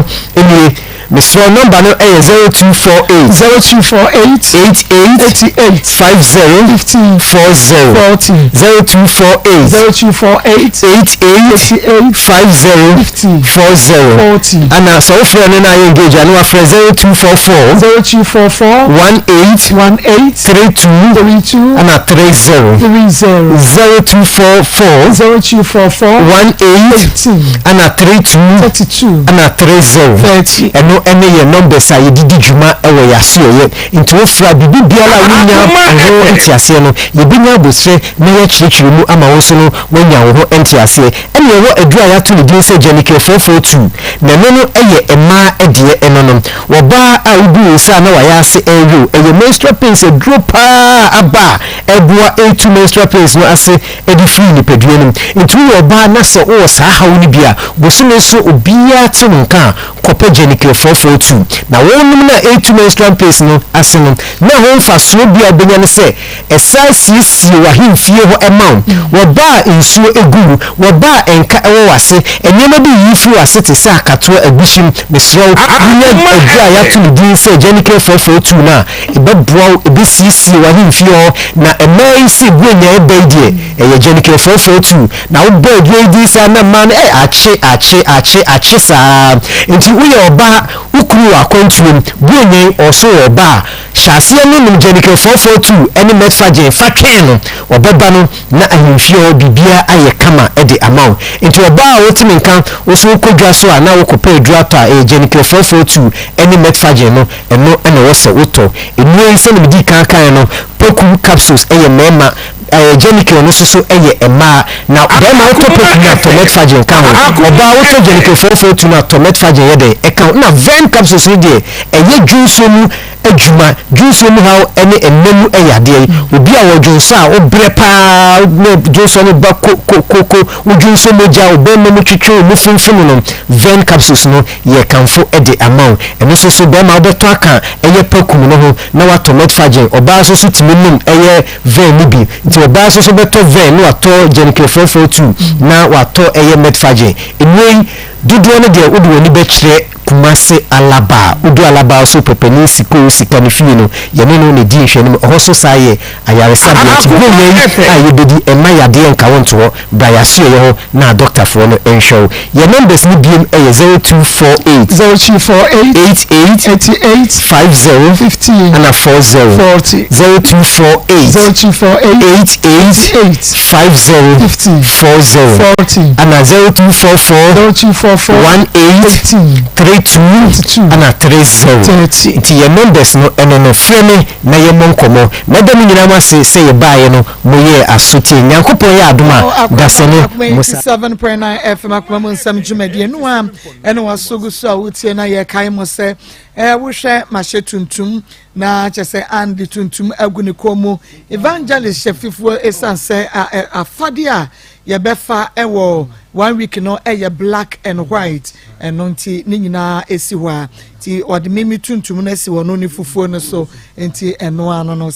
nie. Mesrɛ wo nɔmba no yɛ 0248. 0248. 88. 88. 50. 50. 40. 40. 0248. 0248. 88. 88. 50. 50. 40. 40. Ana sɛ wofrɛ no na ayɛ engage a na wafrɛ 0244. 0244. 18. 18. 32. 32. Ana 30. 30. 0244. 0244. 18. 18. Ana 32. 32. Ana 30. 30. Ɛno. Ɛno ne yɛn numbers a yɛde di dwuma wɔ yɛn asoɛeɛ. Nti wofrɛ a, biribi biara a wonnya ho nteaseɛ no, yɛbɛnya abosrɛ na yɛakyerɛkyerɛ mu ama wo nso no woanya wo ho nteaseɛ. Ɛna yɛwɔ aduro a yɛato ne din sɛ Genicare 442, na ɛno no yɛ mmaa deɛ. Ɛno no, ɔbaa a wobu wo nsa a na wayɛ ase rewe wo, ɛyɛ menstrual pains aduro pa ara a aba a ɛboa ɛretu menstrual pains no ase de firi nipadua no mu. Nti woyɛ ɔbaa na sɛ wowɔ saa haw no bi a, bosome so obiara te wo nka a, kɔpɛ Genicare 442. Na wonom no a ɛretu menstrual pains no ase no, na ɛho mfasoɔ bi a wobɛnya ne sɛ, ɛsan siesie w'ahemfie hɔ ma wo. Wɔ ba a nsuo gu wo, wɔ ba a nka wɔ w'ase, nneɛma bi yiyi firi w'ase te sɛ akatoa, aguhyi, mesrɛ wo, wonya aduro a yɛato ne din sɛ Genicare 442 no a, Ɛbɛboa wo, ɛbɛsiesie w'ahemfie hɔ, na mmaa yi se Buronya ɛba yi deɛ, ɛyɛ Gyanikɛ 442, na wobɔ aduro yi din saa na mmaa no eh, akye, akye, akye, akye saa. Nti woyɛ ɔbaa, wo kunu wɔ akwantuo mu, Buronya yi ɔso wɔ ɔba a, hyɛ aseɛ no nom Gyanikɛ 442 ɛne Metfagyen fa twɛn no, ɔbɛba no na ahemfie hɔ biribiara ayɛ kama de ama wo. Nti ɔbaa a wote me nka, wo nso wokɔ dwa so a na wokɔpɛ aduro atɔ a, ɛyɛ Gyanikɛ 442 ɛne Metfagyen no. Ɛno na ɛwɔ sɛ wotɔ. Nnuro yi sɛdeɛ medii kan kaeɛ no, Poku capsules yɛ mmarima, ɛɛ Genical no nso so yɛ mmaa. Na barima wotɔ Poku no a, tɔ Metfagin ka ho. Ɔbaa wotɔ Genical 442 no a, tɔ Metfagin yɛ dɛn? Ɛka ho. Na Vern capsules no deɛ, ɛyɛ dwonsuo mu adwuma, dwonsuo mu haw ne ɛnna mu yadeɛ yi. Obi a ɔdwonsɔ a, wobrɛ pa ara, na dwonsɔ no ba ko ko ko ko, wodwonsɔ mogya, wo barima mu twetwe wo, mu fimfim no, Vern capsules no Yɛ kamfo de ama wo. Ɛno nso so bɛɛma wobɛtɔ aka ɛyɛ pakum no ho na watɔ metfagin. Ɔbaa nso so tumi nom ɛyɛ vɛn no bi. Nti ɔbaa nso so bɛtɔ vɛn na watɔ gyenkere 442 na watɔ ɛyɛ metfagin. Nnuro yi dodoɔ no deɛ wode w'ani bɛkyerɛ Kumase Alaba. Wodu Alaba nso pɛpɛni Sikoo Sika ne fie no yɛne no na ɛdi nhwɛanim. Ɛhɔ nso saa yɛ ayaresabea. Nti buronya yi a yɛbɛdi ɛmma yadeɛ nka wo nto hɔ. Bra yɛasoɛeɛ hɔ na adɔktafoɔ no nhwɛ wo. Yɛn numbers no biom yɛ 0248. 0248. 88. 88. 50. 50. Ɛna 40. 40. 0248. 0248. 88. 88. 50. 50. 40. 40. Ɛna 0244. 0244. 18. 18. 32. 32. Ɛna 30. 30. Nti yɛn numbers no ɛno no frɛ me na yɛmmɔ nkɔmmɔ. Mɛda mo nyinaa mo ase sɛ yɛbaeɛ no Moyɛɛ aso tie. Nyankopɔn yɛ adom a, dasani Akoma mo sa. 87.9 FM akoma mu nsɛm dwumadie no a ɛne waso gu so a wotie na yɛkae mo sɛ eh, wohwɛ mahyɛ tuntum na kyɛ sɛ ande tuntum agu ne kɔn mu evangelist hyɛ fifuo ɛsiane sɛ afadeɛ a yɛbɛfa ɛwɔ one week no ɛyɛ black and white ɛno nti ne nyinaa ɛsi hɔ a nti ɔde mimi tuntum no asi wɔ no ne fufuo no so nti ɛno ano no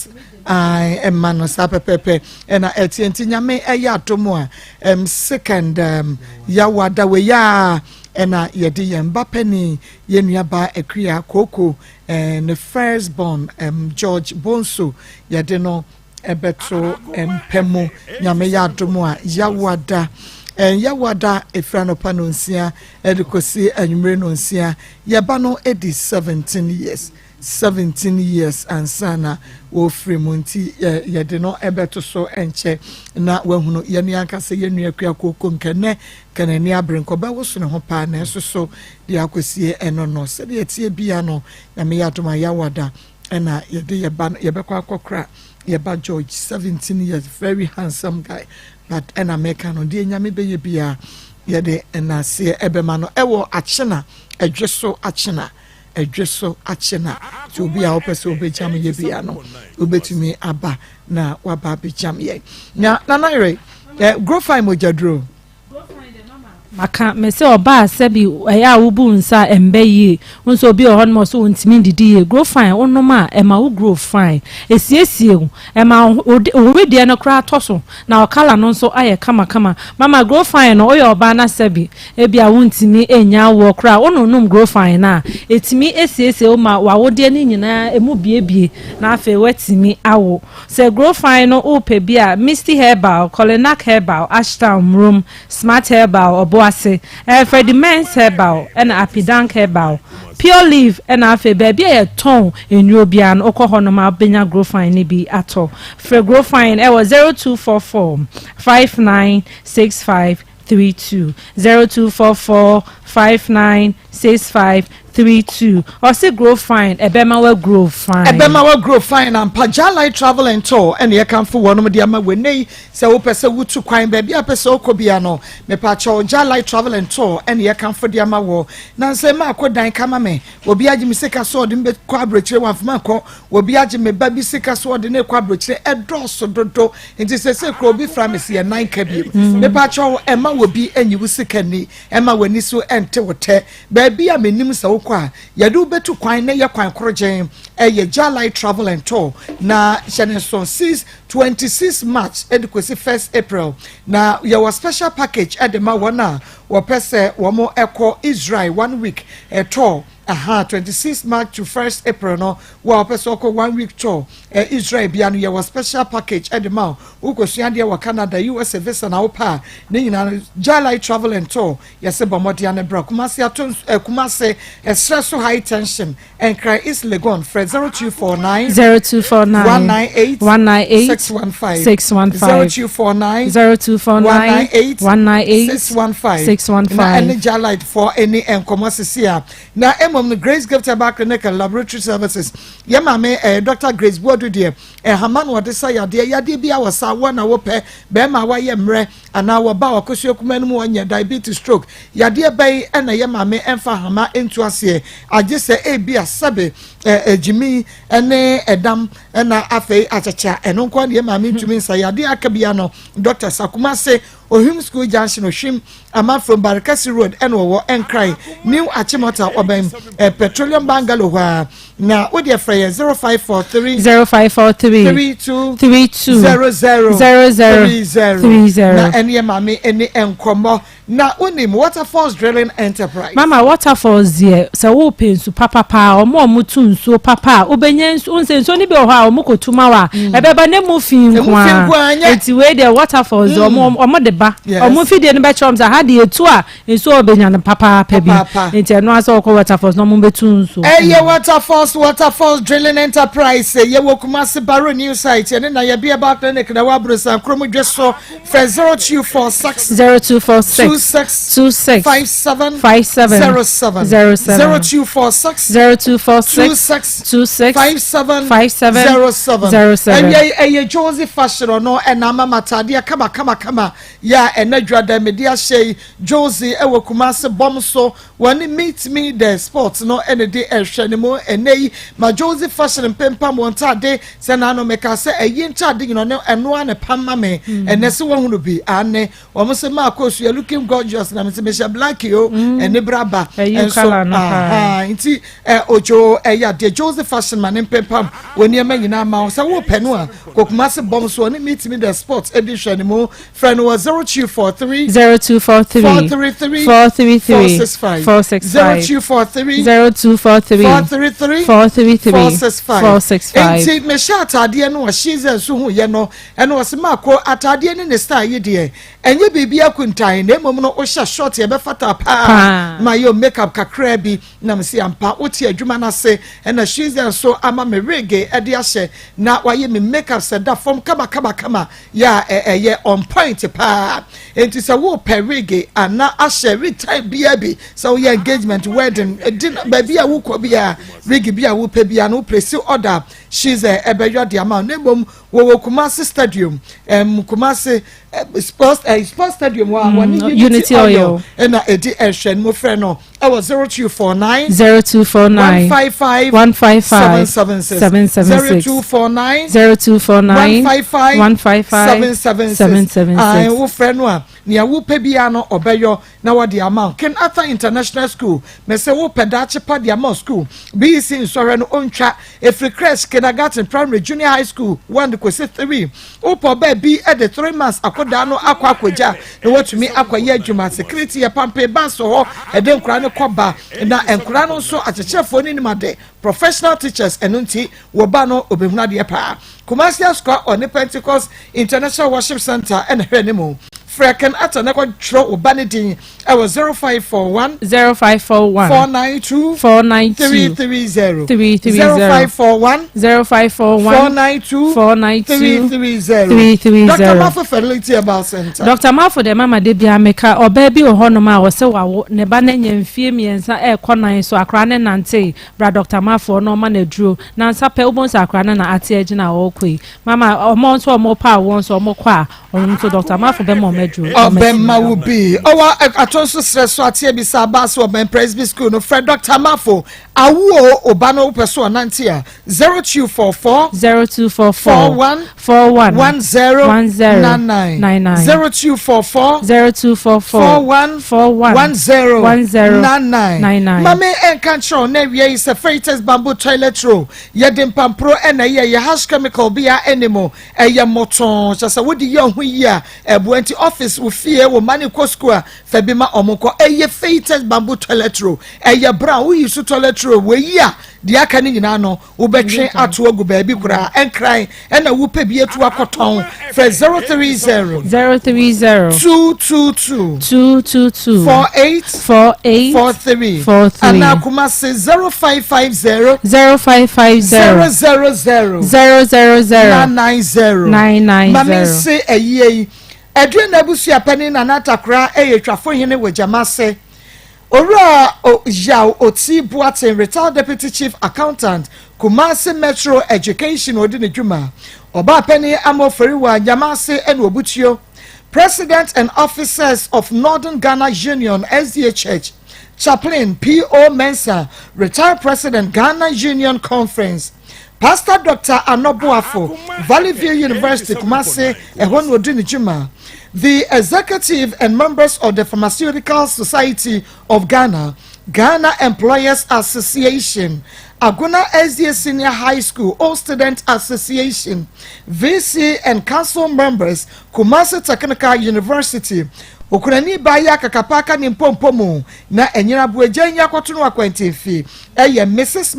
Ae ɛma no saa pɛpɛpɛ ɛna ɛteɛ nti nyame ɛyɛ adom a ɛm second um, yawa da wei a ɛna yɛde yɛn ba panin yɛn nua ba akua kooko ɛɛ ne first born um, George Bonso yɛde no ɛbɛto mpɛ mu nyame yɛ adom a yawa da ɛn yawa da efiri anɔpa no nsia ɛde kɔsi anwummere no nsia yɛba no edi 17 years 17 years ansa na wɔrefiri mu nti yɛde no bɛto so nkyɛ na wahunu yɛn ankasa yɛn nua kua kooko nkɛnɛ nka n'ani abere nka ɔbɛwoso ne ho paa nanso so deɛ akɔsie ɛno no sɛdeɛ ɛteɛ bia no nyame yɛ adom a yɛawada ɛna yɛde yɛba no yɛbɛkɔ akɔkora yɛba George 17 years very handsome guy but ɛna mɛka no deɛ nyame bɛyɛ bia yɛde ɛnaseɛ ɛbɛma no ɛwɔ akyena ɛdwe so akyena ɛdwe so akye na nti obi a wopɛ sɛ wobɛgyam yɛ bia no wobɛtumi aba na waba abɛgyam yɛn na nana yere eh, grofine mogyaduro Maka me sɛ ɔbaa sɛbi ɛyɛ a wobu nsa a ɛmbɛ yie wo nso obi wɔ hɔ nom ɔsɛ ɔntumi ndidi yie grow fine wonom a ɛma wo grow fine ɛsiesie wo ɛma wo wedeɛ no koraa tɔ so na wo colour no nso ayɛ kamakama mama grow fine no woyɛ ɔbaa na sɛbi Ebia wuntumi nnya awoɔ koraa a, wononom Grofine no a, ɛtumi siesie wo ma w'awodeɛ no nyinaa ɛmu buebue na afei woatumi awo. Sɛ Grofine no wopɛ bi a, Misty Herbal, Kolinak Herbal, Ashtown, Murom, Smart Herbal, Ɔboase, eh, Freddie Mens Herbal, ɛna Apidank Herbal, Pure Leaf, ɛna afei baabi a yɛtɔn nnuro biara no, wokɔ hɔnom a wobɛnya Grofine no bi atɔ. Frɛ Grofine ɛwɔ 0244 5965 32 0244 5965 32. Ɔse grow fine, ɛbɛma wa grow fine. Ɛbɛma wa grow fine ampa. Jalai Travel and Tour ɛna yɛkamfo wɔnom de ama wɔ nnɛ yi. Sɛ wopɛ sɛ wotu kwan baabi a pɛ sɛ wokɔ bia no, mepakyɛw Jalai Travel and Tour ɛna yɛkamfo de ama wɔ. Nansɛ maakɔ dan kama me, obi agye me sika sɛ ɔde me bɛkɔ aburokyire, wamfa mankɔ. Obi agye me ba bi sika sɛ ɔde ne kɔ aburokyire, ɛdɔɔso dodo. Nti sɛ kuro obi fra me si yɛ nan ka bio. Mepakyɛw ɛma wɔ bi anyi wo sika ni, ɛma w'ani so ɛnte wo tɛ. Baabi a menim sɛ wokɔ a yɛde wobɛtu kwan na yɛ kwan koro gyɛn ɛyɛ Jalai Travel and Tour. Na hyɛ ne nso 6 26 March ɛde kɔsi 1st April na yɛwɔ special package ɛde ma wɔn a wɔpɛ sɛ wɔn ɛkɔ Israel one week tour. Aha, 26 March to 1st April no, wo a wɔpɛ sɛ ɔkɔ one week tour Israel bia no, yɛwɔ special package ɛde ma wo. Wokɔsua adeɛ wɔ Canada, USA visa na wopɛ a, ne nyinaa no Jalai Travel and Tour yɛsɛ bɔ mmɔden ne bra Kumase ato Kumase ɛsrɛ so High Tension, Nkran East Legon. Frɛ 0249 0249 198 198 615. 615. 0249 0249 198 198 615. 615. Na ɛne Jalite for ɛne nkɔmɔ sisi a na mmom no Grace Gift Herbal Clinic and Laboratory Services, yɛ maame Dr Grace Buodu deɛ, ɛhama na ɔde sa yadeɛ. Yadeɛ bi a wɔ sa wɔ na wɔpɛ bɛrima a wayɛ mmerɛ anaa wɔba wakɔsua kuma no mu, wɔnyɛ diabetes, stroke, yadeɛ bɛyi ɛna yɛ maame ɛmfa hama ntu aseɛ, agye sɛ ebi asɛbe ɛgyimi ɛne ɛdam ɛna afei akyakya. Ɛno nko na yɛ maame ntumi nsa yadeɛ aka bia no. Dr Sakumase, Ohim School Junction, Ohim Amafrom Barekasi Road ɛna wɔwɔ Nkran New Achimota, ɔbɛn Petroleum Bungalow hɔ a. Na o deɛ frɛ yɛ 0543 0543 32 32 00 00 30. 30. Na ɛne yɛ maame ɛne nkɔmmɔ. Na wonim Waterfalls Drilling Enterprise? Mama, Waterfalls deɛ, sɛ wopɛ nsu papapa, ɔmo a ɔmo tu nsuo papa a, wobɛnya nsu. Nsɛ nsuo no bi wɔ hɔ a ɔmo kɔtu ma wa ɛbɛba ne mu fi Emu fi nko ara nko nyɛ. a. Eti wei deɛ, Waterfalls deɛ, ɔmo de ba ɔmo fidie no bɛkyerɛ ɔmo sɛ ha deɛ etu a nsuo a ɔbɛnya no papaapa bi. Papaapa. Nti ɛno asɛ ɔkɔ Waterfalls na ɔmo bɛtu nsuo. Ɛyɛ Waterfalls Drilling Enterprise. Yɛwɔ Kumase Baro New Site, yɛne na yɛbi ɛba clinic na wɔ Aburosan kurom dwe so. Frɛ 0246 0246 26 26 57 57 07. 07. 0246 0246 26 26 57 57 07. 07. Ɛyɛ Josie Fashion, ɔno ɛna ama ma ataadeɛ kama kama kama yɛ a ɛnɛ dwa dɛ mede ahyɛ yi. Josie ɛwɔ Kumase bɔm so, wɔne Meet Me The Sport no ɛna de ɛhwɛ ne mu ɛnɛ yi. Ma Josie Fashion mpempam wɔn ntaade sɛ n'ano meka sɛ ɛyi ntaade nyina ɔno ɛnoa ne pam ma me. Ɛnɛ sɛ wɔhunu bi ane wɔn sɛ maa kɔ so yɛ looking gorgeous na mɛ sɛ mehyɛ black yi o, ɛne braba. Ɛyi ɛnso colour no paa. Aha, nti ojo ɛyɛ adeɛ Joseph Fashion ma ne mpempam wɔ nneɛma nyinaa ma wo. Sɛ wopɛ no a, kɔkumase bɔm so, ɔne Meet Me The Sport ɛdi hwɛ ne mu. Frɛ no wɔ 0243 0243 433 433 465. 465. 0243 0243 433 433 465. 465. Nti mehyɛ ataadeɛ no a shiza nso hu yɛ no, ɛna ɔsɛ maako ataadeɛ ne ne style yi deɛ, ɛnyɛ biribi akuntan, na mmom no wohyɛ short yɛbɛfata paa. Paa. Ma yɛ makeup kakra bi na mesi ampa wote adwuma no ase. Ɛna shiza nso ama me wig ɛde ahyɛ na wayɛ me makeup sɛ da fam kama kama kama yɛ a ɛyɛ on point paa. Nti sɛ wopɛ wig ana ahyɛ wig type bia bi sɛ woyɛ engagement, wedding, dinner, baabi a wokɔ bia, wig bi a wopɛ bia no, woplace order, shiza ɛbɛyɔ de ama wo. Na mmom wɔwɔ Kumase Stadium, Kumase sports stadium hɔ a wɔne Unity Unity Oil Oil. ɛna ɛdi ɛhwɛ no mu. Frɛ no ɛwɔ 0249 0249 155 155 776. 776. 0249 0249 155 155 776. 776. Wofrɛ no a, nea wopɛ biara no ɔbɛyɔ na wɔde ama wo. Ken Arthur International School, mɛsɛ wopɛ daakye pa de ama wo school, BEC nsɔhwɛ no ɔntwa ɛfiri creche, kindergarten, primary, junior high school 1 kɔsi 3. Wopɛ ɔbaa bi de 3 months akɔdaa no akɔ akɔgya na watumi akɔyɛ adwuma. Security yɛ pampe bus hɔ ɛde nkora no kɔba, na nkora no nso akyekyerɛfoɔ no nim ade, professional teachers. Ɛno nti wɔba no obɛhunu adeɛ paa. Kumasi Asukwa, ɔne Pentecost International Worship Center ɛna hwɛ ne mu. Frɛ Ken Arthur na kɔtwerɛ wo ba ne din ɛwɔ 0541 0541 492 492 330 330 0541 0541 492 492 330 330. Dr. Mafo Fertility Herbal Center. Dr. Mafo deɛ mama de bia meka ɔbaa bi wɔ hɔnom a ɔsɛ wawo ne ba no anya mfie mmiɛnsa ɛrekɔ nan so akora ne nante bra Dr. Mafo ɔno ɔma no aduro nansa pɛ wobɛhu sɛ akora no na ate agyina a ɔrekɔ yi mama ɔmo nso ɔmo pa awoɔ nso ɔmo kɔ a ɔno nso Dr. Mafo bɛma ɔmo aduro Ɔbɛma wo bi. Ɔwɔ ato nso serɛ so ate abisa aba so ɔbɛn Presby School no frɛ Dr. Mafo awo o ɔba no wopɛ so ɔnante a 0244 0244 41 41 10 10 99 99 0244 0244 41 41 10 10 99 99. Mame ɛnka nkyerɛ wo na awia yi sɛ Freitas Bamboo Toilet Roll yɛde mpamporo ɛna ɛyɛ yɛ hash chemical bia ɛne mu ɛyɛ mmɔtɔn kyɛ sɛ wode yɛ ho yie a ɛboa nti office wo fie wo ma ne kɔ school a fa bi ma ɔmo kɔ ɛyɛ Freitas Bamboo Toilet Roll ɛyɛ brown woyi so toilet roll wɔyi a deɛ aka no nyinaa no wobɛtwe ato agu baabi koraa ɛnkran ɛna wopɛ bi atu akɔtɔn frɛ 030 030 222 222 48 48 43 43 anaa Kumasi 0550 0550 000 000 990 990. Mame nse ayie yi Aduana abusua panin Nana Atakora yɛ twafo hene wɔ Gyamase. Owura Yaw Oti Boateng, retired Deputy Chief Accountant, Kumasi Metro Education ɔdi ne dwuma. Ɔbaa panin Ama Oforiwa, Gyamase ɛna Obutuo. President and officers of Northern Ghana Union, SDA Church. Chaplain P.O. Mensah, retired President, Ghana Union Conference. Pastor Dr. Anobuafo, Valley View University, Kumasi, ɛhɔ na ɔdi ne dwuma. The executive and members of the Pharmaceutical Society of Ghana, Ghana Employers Association, Agona SDA Senior High School, All Student Association, VC and Council members, Kumasi Technical University, Okunani baa yi akakapaka ne mpompo mu na ɛnyina aboagya yi akɔto no akwantemfi ɛyɛ Mrs.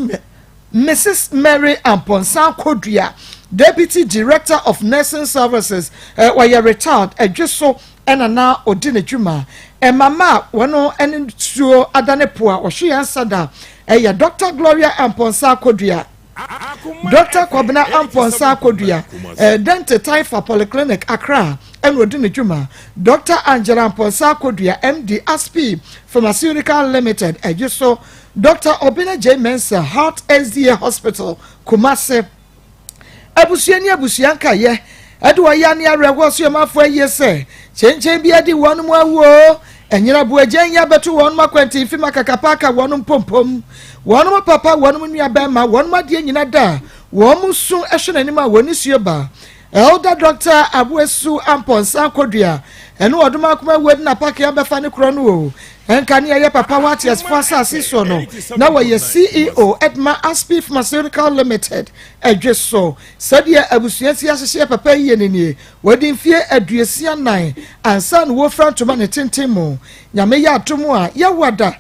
Mrs. Mary Amponsah Kodua, Deputy Director of Nursing Services, wɔyɛ retired ɛdwe so ɛna na ɔdi n'adwuma. Ɛmama a wɔn ɛne suo adane po a wɔhwe yɛn nsa da ɛyɛ Dr. Gloria Amponsah Kodua. Dr. Kwabena Amponsah Kodua, Dente Taifa Polyclinic, Accra, ɛna ɔdi ne dwuma. Dr. Angela Amponsah Kodua, MD, ASP Pharmaceutical Limited, ɛgye so. Dr. Obina J. Mensah, Heart SDA Hospital, Kumasi. Abusua ne abusua nkayɛ ɛde wɔyɛ ne awerɛhoɔ so yɛmafoɔ ayie sɛ kyɛnkyɛn bi adi wɔn mu awuo ɛnyina buagya yi abɛto wɔn mu akwantemfi ma kakapaka wɔn mpompom wɔn mu papa wɔn mu nua bɛrima wɔn mu adeɛ nyina da wɔn mu su ɛhwɛ n'anim a wɔn nisuo ba Elder Doctor Aboasu Amponsah Kodua ɛne ɔdom akoma awuo de n'apake abɛfa ne korɔ no o ɛnka ne ɛyɛ papa wɔ ateasefo asase soɔ no na wɔyɛ CEO Edma Aspi Pharmaceutical Limited ɛdwe so sɛdeɛ abusua si ahyehyɛ papa yie ne nie wɔde mfie 64 ansa na wɔfura ntoma ne tenten mu. Nyame yɛ adom a yɛwada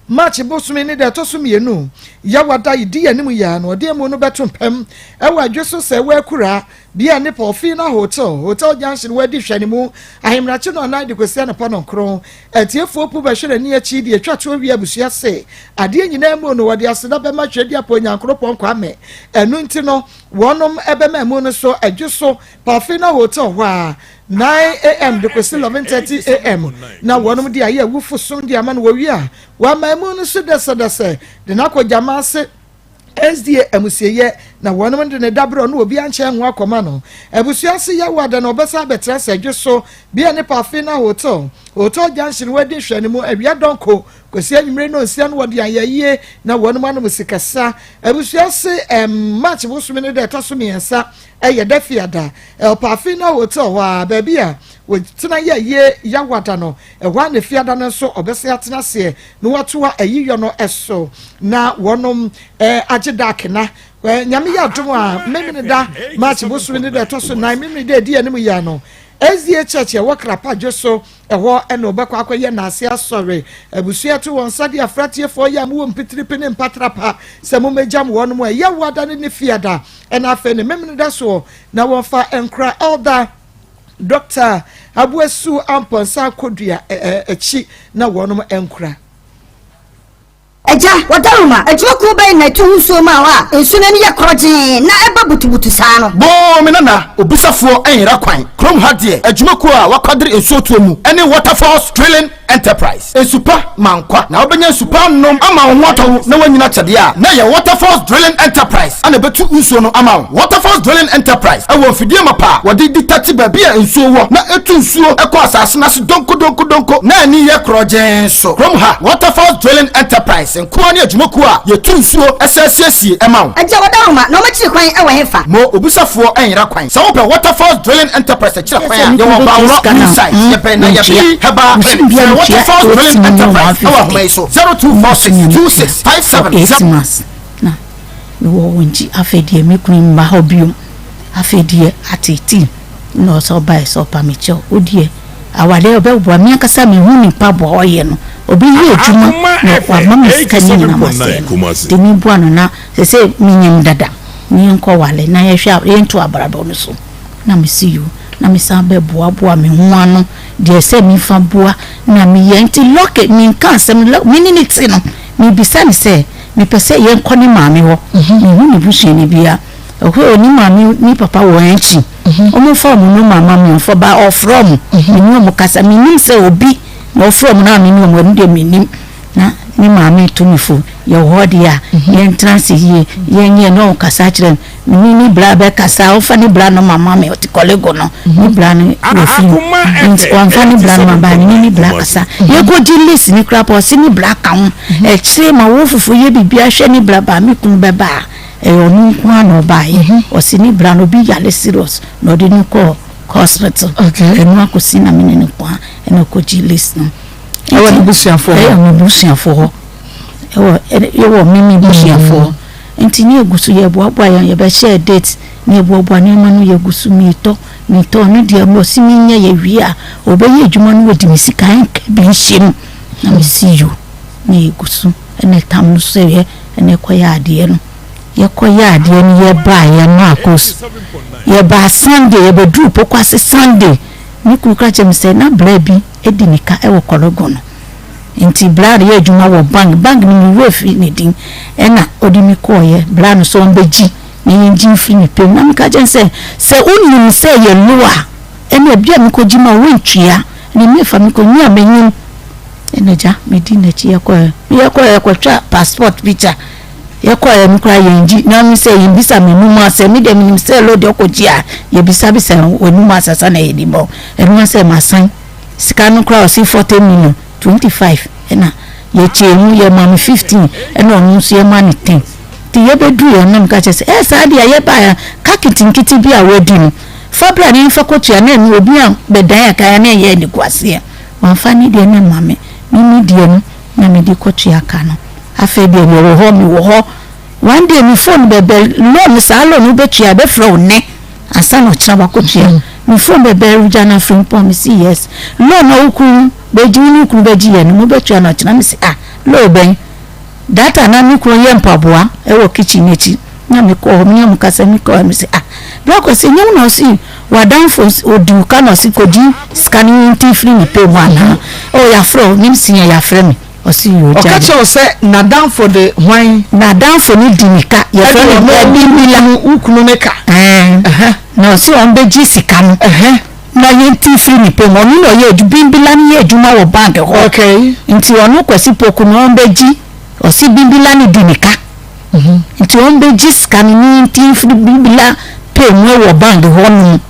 March bosome ne deɛ ɛtɔ so mmienu yɛwada yi di anim yɛ no ɔde mu no bɛto mpam ɛwɔ adwe so sɛ wɔakura bia ne Paulfina Hotel, Hotel Junction wɔadi hwɛ ne mu ahemrakye no anan de kɔsi anapa nɔnkron atiefoɔ pu bɛhwɛ n'ani akyi deɛ atwa to awie. Abusua se adeɛ nyinaa mu no wɔde aseda bɛma twɛdi apɔ Nyankoropɔn Kwame ɛno nti no wɔnom ɛbɛma mu no so adwe so Paulfina Hotel hɔ a 9 a.m. de kɔsi 11:30 a.m. na wɔnom de ayɛ awufo som de ama no. Wɔwie a wɔama mu no so dɛsɛdɛsɛ de n'akɔ gyama ase SDA amusieyɛ na wɔnom de ne dabrɛ no obi ankyɛn ho akɔma no. Abusua se yɛwɔ ada na ɔbɛsa abɛtena sɛ adwe so bia ne Paulfina Hotel, Hotel Junction wɔadi nhwɛ no mu awia dɔnko kɔsi anwummere no nsia no wɔde ayɛyie na wɔnom anom sikasa. Abusua se March bosome no da ɛtɔ so mmiɛnsa ɛyɛ da fiada Paulfina Hotel hɔ a baabi a wɔtena yɛ yie yawada no ɛhɔ a ne fiada no nso ɔbɛsɛ atena aseɛ na wɔatoa ayiyɔ no ɛso na wɔnom agye da akena. Nyame yɛ adom a memene da March bosome no da ɛtɔ so nan memene da ɛdi anim yɛ no SDA Church ɛwɔ Krapadwo so ɛhɔ ɛna ɔbɛkɔ akɔyɛ n'ase asɔre. Abusua to wɔn nsa de afra tiefoɔ yɛ a mowɔ mpitiripi ne mpatrapa sɛ mommɛgyam wɔn mu ɛyɛ wada ne ne fiada ɛna afei ne memene da soɔ na wɔmfa nkora Elder Dr. Aboasu Amponsah Kodua akyi na wɔnom nkora. Agya, w'adaworoma, adwumakuo bɛn na ɛtu nsuo ma wo a nsuo no ani yɛ korɔgyee na ɛba butubutu saa no? Boo me nana, obisafoɔ nyera kwan. Kurom ha deɛ, adwumakuo a wɔakwadere nsuo tuo mu ne Waterfalls Drilling Enterprise. Nsu pa ma nkwa, na wobɛnya nsu pa anom ama wo ho atɔ wo na woanyini akyɛ deɛ a, na ɛyɛ Waterfalls Drilling Enterprise na ɛbɛtu nsuo no ama wo. Waterfalls Drilling Enterprise wɔ mfidie mapa a wɔde ditɛte baabi a nsuo wɔ na ɛtu nsuo kɔ asase no ase donkodonkodonko na ani yɛ korɔgyenn nso. Kurom ha, Waterfalls Drilling Enterprise nkoa ne adwumakuo a yɛtu nsuo sɛ siesie ma wo. Agya Wadaroma, na wɔakyiri kwan wɔ hefa? Mo obisafoɔ nyera kwan. Sɛ wopɛ Waterfalls Drilling Enterprise akyira kwan a, yɛwɔ Bawrɔ New Site, yɛbɛn Nayabi Herbal Clinic. Frɛ Waterfalls Drilling Enterprise wɔ ahoma yi so, 0246 26 57 7. Na mewɔ wɔn nti afei deɛ me kunu mma hɔ bio afei deɛ ateetee na ɔsɛ ɔbaeɛ sɛ ɔpa me kyɛw wo deɛ awadeɛ ɔbɛboa me ankasa mehu ne mpaboa ɔyɛ no ɔbɛyɛ adwuma na wama me sika ne nyina masɛe no nti meboa no na sɛ sɛ menyim dada ne yɛnkɔ wale na yɛhwɛ yɛnto abrabɔ no so na mese yoo na mesan bɛboaboa me ho ano deɛ sɛ mefa boa na meyɛ nti lɔke menka asɛm no me ne ne te no mebisa ne sɛ mepɛ sɛ yɛnkɔ ne maame hɔ mehu ne busuani bia ɔhɔ ne maame ne papa wɔ akyi ɔmo fa ɔmo nɔma ma me ɔfɔ ba ɔfrɛ ɔmo mene ɔmo kasa menim sɛ obi na ɔfrɛ ɔmo na mene ɔmo ɛno deɛ menim na ne maame to me fo yɛwɔ hɔ deɛ a yɛntena ase yie yɛnyɛ na ɔkasa kyerɛ me ne ne bra bɛkasa ɔfa ne bra no mama me ɔte kɔlego no ne bra no wɔ firi nti ɔmfa ne bra no ma ba ne ne bra kasa yɛkɔgye list ne kora pɔ ɔse ne bra ka ho ɛkyerɛ ma wo fufuo yɛ biribi ahwɛ ne bra ba me kunu bɛba a ɛyɛ ɔno nko ara na ɔbaeɛ ɔse ne bra no obi yale serious na ɔde no kɔɔ hospital ɛno akɔsi na me ne no nko ara ɛna ɔkɔgye list no Ɛwɔ ne busuafoɔ hɔ. Ɛwɔ me busuafoɔ hɔ. Ɛwɔ ɛwɔ me me busuafoɔ hɔ. Nti ne yɛgu so yɛboaboa yɛn yɛbɛhyɛɛ date ne yɛboaboa nneɛma no yɛgu so meetɔ meetɔ ɔno deɛ ɔsi menyɛ yɛwie a ɔbɛyɛ adwuma no wɔdi me sika ɛnka bi nhyɛ mu na mesi yo na yɛgu so ɛna ɛtam no so yɛ ɛna ɛkɔyɛ adeɛ no yɛkɔyɛ adeɛ no yɛbaa yɛ Marcos yɛbaa Sunday yɛbɛduru Pokuase Sunday me kunu ka kyerɛ me sɛ na bra bi di ne ka wɔ Kɔrɔgɔ no nti bra no yɛ adwuma wɔ bank bank no me werɛ firi ne din ɛna ɔde me kɔɔyɛ bra no sɛ ɔmbɛgyi na yɛngye mfiri me pɛ mu na meka kyerɛ no sɛ sɛ wonim sɛ yɛ low a ɛna ebi a mekɔgye ma woantua ne mefa mekɔ me a menyim ɛna gya medi n'akyi yɛkɔɛ yɛkɔɛ yɛkɔtwa passport picture yɛkɔɛ no koraa yɛngye na me sɛ yɛmbisa m'anum asɛm me deɛ menim sɛ low deɛ ɔkɔgye a yɛbisabisa w'anum asasa na yɛde bɔ ɛno sɛ masan sika no koraa ɔse 40 million 25 ɛna yɛkyɛɛ mu yɛma no 15 ɛna ɔno nso yɛma no 10 nti yɛbɛduru yɛn nam ka kyerɛ sɛ ɛɛ saa deɛ yɛbaeɛ ka ketenkete bi a wadi no fa bra ne yɛmfa kɔtua na ɛno obi a bɛdan aka na ɛyɛ aniguaseɛ wamfa ne deɛ no ma me me me deɛ no na mede kɔtua ka no afei deɛ mewɔ hɔ mewɔ hɔ one day me phone bɛbɛ loan saa loan wobɛtua bɛfrɛ wo nnɛ ansa na ɔkyena wakɔtua me phone bɛbɛ Regina Frimpong me si yes loan a wo kunu bɛgye wo ne wo kunu bɛgye yɛ no mobɛtua no ɔkyena me si ah loan bɛn data na me kunu yɛ mpaboa ɛwɔ kitchen n'akyi na mekɔ hɔ me ne ɔmo kasa mekɔ hɔ me si ah bra kɔ sɛ nyɛ wo na ɔsi wadamfo odi wo ka na ɔsi kɔgye sika no nti firi ne pɛ mu anaa ɔ yɛafrɛ wo me si yɛ yɛafrɛ me ɔsi yɛ ogya ɔka kyerɛ wo sɛ n'adamfo de hwan n'adamfo no di ne ka yɛfrɛ no Bimbila wo kunu ne ka na ɔsi wɔn bɛgye sika no na yɛnti firi ne pɛ mu ɔno na ɔyɛ adwuma Bimbila no yɛ adwuma wɔ bank hɔ nti ɔno Kwasi Poku no wɔn bɛgye ɔsi Bimbila no di ne ka nti wɔn bɛgye sika no ne yɛnti firi Bimbila pɛ mu wɔ bank hɔ nom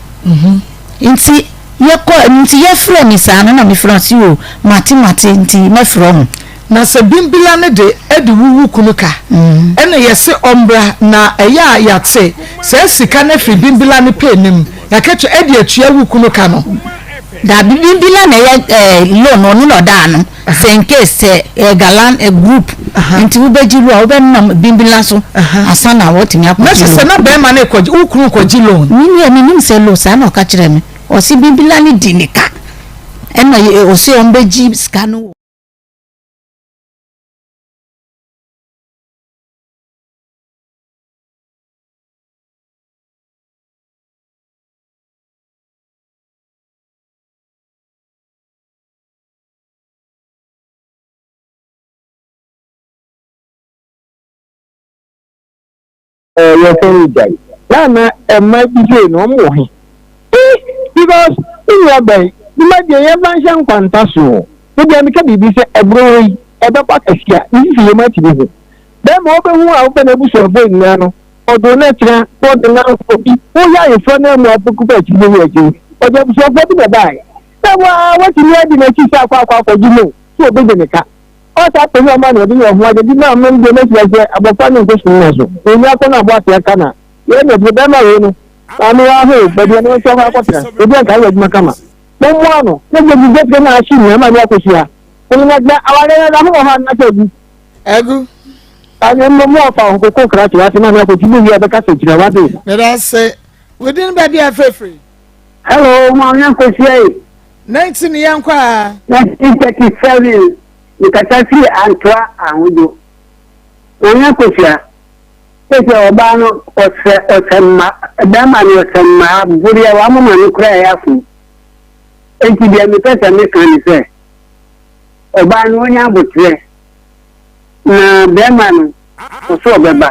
nti yɛkɔ nti yɛfrɛ me saa no na mefrɛ ɔsi o mate mate nti mɛfrɛ ɔmo. Na sɛ Bimbila no de ɛde wo wo kunu ka ɛna yɛse ɔmbra na ɛyɛ a yɛate saa sika no afiri Bimbila no pay no mu yɛakatua ɛde atua wo kunu ka no. Dabi Bimbila na ɛyɛ ɛɛ loan ɔno na ɔda ano sɛ in case sɛ ɛyɛ galan ɛ group nti wobɛgye loan a wobɛnam Bimbila so ansa na wɔtumi akɔgye loan. Na kyerɛ sɛ na bɛrima no rekɔgye wo kunu rekɔgye loan. Me nua menim sɛ loan saa na ɔka kyerɛɛ me ɔse Bimbila no di ne ka ɛna ɔse ɔmbɛgye sika no wɔ. Ɛɛ yɛsɛn ne gyae. Na na mma bi sei no wɔn wɔ he? Eh because me nua bɛn me ma deɛ yɛmfa nhyɛ nkwanta so o. Me deɛ meka biribi sɛ ɛboro hɔ yi ɛbɛkɔ akɛse a me sisi yam atumi ho. Bɛɛma wobɛhu a wopɛ n'abusuafoɔ nyinaa no ɔde wo nɛkyerɛ na ɔde nanfoɔ bi woyɛ ayeforɔ no amu afeku bɛ akyiri bɛwi akyiri ɔde abusuafoɔ bi na ɛbaeɛ na waa watumi adi n'akyi sɛ akɔ akɔ akɔgye loan sɛ ɔbɛgye ne ka. Ɔtaa pɛ sɛ ɔma nea ɔde yɛ ho ade bi ma ɔno deɛ mɛsrɛ sɛ abɔfra no nkɔ sukuu no so. Ɔnni akɔnnɔ a aboateɛ ka na yɛn deɛ tete bɛrima wei no maame wɔ ahoo baabi a ne nso akɔ akɔtena ebi anka ayɛ adwuma kama. Mommoa no na gye gye sika no a ahye nyinaa ma ne akɔsua. Ɔno na gya awareɛ no da ho wɔ hɔ anaasɛ agu? Agu. Ane mmom mo ɔfa ahokoko krakye wate maame akɔsi mo wie a bɛka sɛ gyina wate. Meda ase. Wo din baabi a frɛfiri? Hello, Maame Akosua yi. 19 yɛn kɔ a. 1937 mekasa firi Antoa Ahodwo. Maame Akosua, sɛsɛ ɔbaa no ɔsɛ ɔsɛ mma bɛrima no ɔsɛ mmaa boreɛ wamoma no koraa ɛyɛ afo. Enti deɛ mepɛ sɛ meka ne sɛ ɔbaa no ɔnya aboterɛ na bɛrima no ɔso ɔbɛba.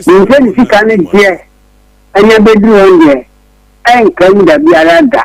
Menim sɛ ne sika no deɛ anya bɛduru hɔ deɛ ɛnka mu da biara da.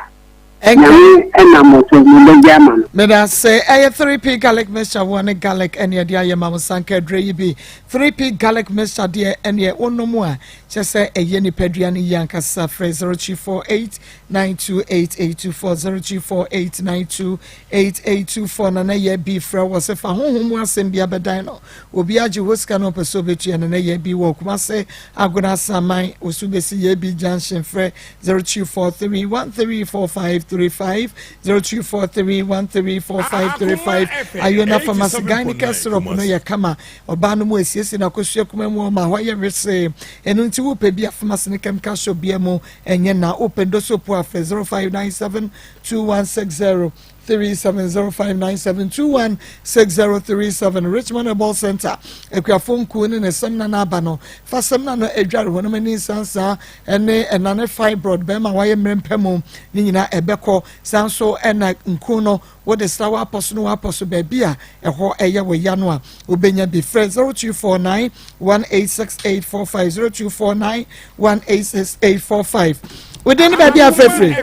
Nyame ɛnam mo so mo bɛgye ama no. Medase ɛyɛ 3P garlic mixture wɔ ne garlic ɛne ɛde ayɛ ma wo sanka aduro yi bi 3P garlic mixture deɛ ɛneɛ wonom a kyɛ sɛ ɛyɛ nipadua no yie ankasa frɛ 0248 928824 0248 928824 nana yɛ bi frɛ wɔ sɛ fa honhom mu asɛm bi abɛdan no obi agye hɔ sika na ɔpɛ sɛ ɔbɛtua nana yɛ bi wɔ Kumase Agona Asaman Osu bɛsi yɛ bi junction frɛ 0243 134535 0243 134535 Ayona Pharmacy Gynica syrup no yɛ kama ɔbaa no mu esiesie na akosua kuma mu ɔma hɔ yɛ wesee ɛno nti wopɛ bi a pharmacy ne chemical shop bia mu ɛnyɛ na wopɛ ndosopo afrɛ 0597 2160 370597216037 Richmond Herbal Center Akuafo nkuo ne ne sɛmina no aba no fa sɛmina no adware wɔn ani nsansaa ne ɛna ne fibroid bɛrima wayɛ mmerɛ mpɛ mu ne nyinaa ɛbɛkɔ saa nso ɛna nkuo no wode sra wapɔ so no wapɔ so baabi a ɛhɔ ɛyɛ wɔ ya no a wobɛnya bi frɛ 0249 186845 0249 186845 within ne baabi afrɛfrɛ.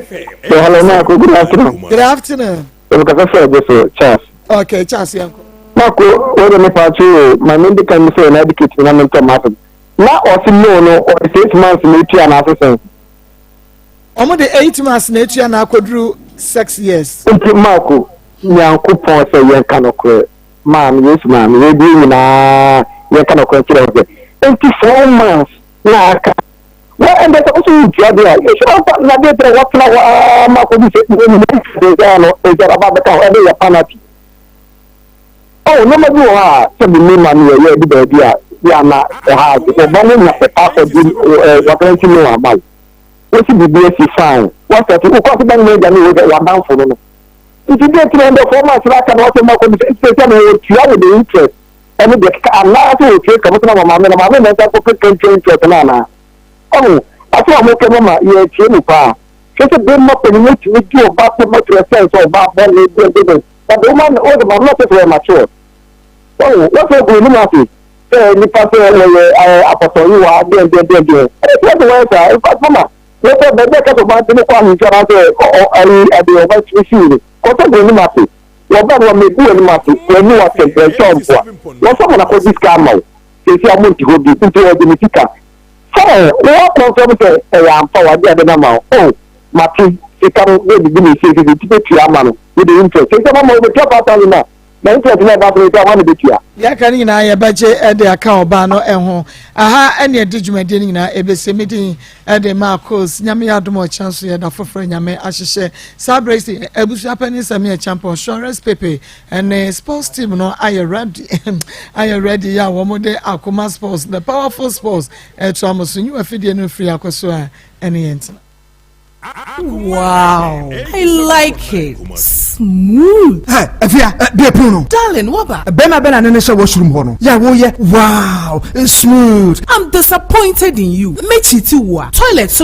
Hello, Marco. Good afternoon. Good afternoon. Mekasa sɛ ɛgye so Charles. Okay, Charles yɛn kɔ. Marco, wo de me pa akyi o, ma me ndi kan sɛ na educate me na me ntɔ m'asɛm. Na ɔsi no no, ɔde 6 months na etua na asesɛn. Ɔmo de 8 months na etua na akɔduru 6 years. Nti Marco, Nyankopɔn sɛ yɛnka nokorɛ, maame, Yesu maame, yɛn nyinaa yɛnka nokorɛ nkyerɛ wo sɛ, nti 4 months na aka wọ́n ẹ̀ndẹ̀ sɛ wosɛ wotua deɛ a yɛhyɛ ɔfa na deɛ tɛ wɔtena hɔ ara ma kɔdu sɛ ɛnyina no ɛsɛ aba bɛka hɔ ɛde yɛ penalty. Ɔwɔ nneɛma bi wɔ hɔ a sɛ bi mema no yɛyɛ de baabi a yɛ ana ɛha ade wɔba no nya pɛpa akɔgye wɔkra nti no ama wo wosi biribi asi fine wɔsɛ wokɔ ase ba no agya no wɔ sɛ wadamfo no no nti deɛ tena ndɛ 4 months na aka na wɔsɛ ma kɔdu sɛ sɛ no wɔtua with the interest ɛne deɛ keka anaasɛ wɔtua ka motena ma maame na maame na nsa kɔpɛ kɛntɛ interest no anaa. Ɔho ase a mokɛ no ma yɛtie mu paa hwɛ sɛ bɛma panyin atumi di ɔba sɛ makyerɛ sɛn sɛ ɔba bɔne deɛ but the woman o de maame na kyerɛ sɛ wɔyɛ mature. Ɔho wɔsɛ gu anim ase sɛ nipa sɛ wɔyɛ ɛɛ apɔtɔyiwa deɛ deɛ deɛ deɛ ɛyɛ sɛ ɛde wɔyɛ saa. In fact, mama wɔsɛ baabi a kasa ɔba de ne kɔ ahemfie anaasɛ ɔ ɛyi ɛde ɔba tumi si no kɔsɛ gu anim ase wɔba no wɔmɛgu anim ase wɔani wɔatɛm wɔnhyɛ ɔmpoa wɔsɛ mo na kɔgye sika ama wo sɛsi a mo nti hɔ bi nti wɔgye ne sika sɛ wɔn akɔnfɛm sɛ ɛyɛ ampa wade ade no ama wo. Oh, mate sika no na ebibi na esiesie nti bɛtua ama no with the interest sɛ mama wɔbɛtua 5,000 na na interest na ɛba so no sɛ wɔn na bɛtua. Yɛaka no nyinaa yɛbɛgye ɛde aka ɔbaa no ɛho aha ɛne ɛde dwumadie no nyinaa ɛbɛsi me din ɛde Marcos. Nyame yɛ adom ɔkyɛn so yɛda foforɔ Nyame ahyehyɛ saa berɛ yi sɛ abusua panin sɛm yɛ champion Suarez Pepe ɛne sports team no ayɛ ready, ayɛ ready yɛ a wɔn de Akoma Sports, the powerful sports ɛto amo so nyiwa fidie no firi akɔ so a ɛne yɛn tena. Wow, I like it. Smooth. Hey, Afia, bie pon no. Darling, waba. Bɛrima bɛ na ne ne hyɛ washroom hɔ no. Yɛ woyɛ wow, smooth. I'm disappointed in you. Mechi ti wa. Toilet so.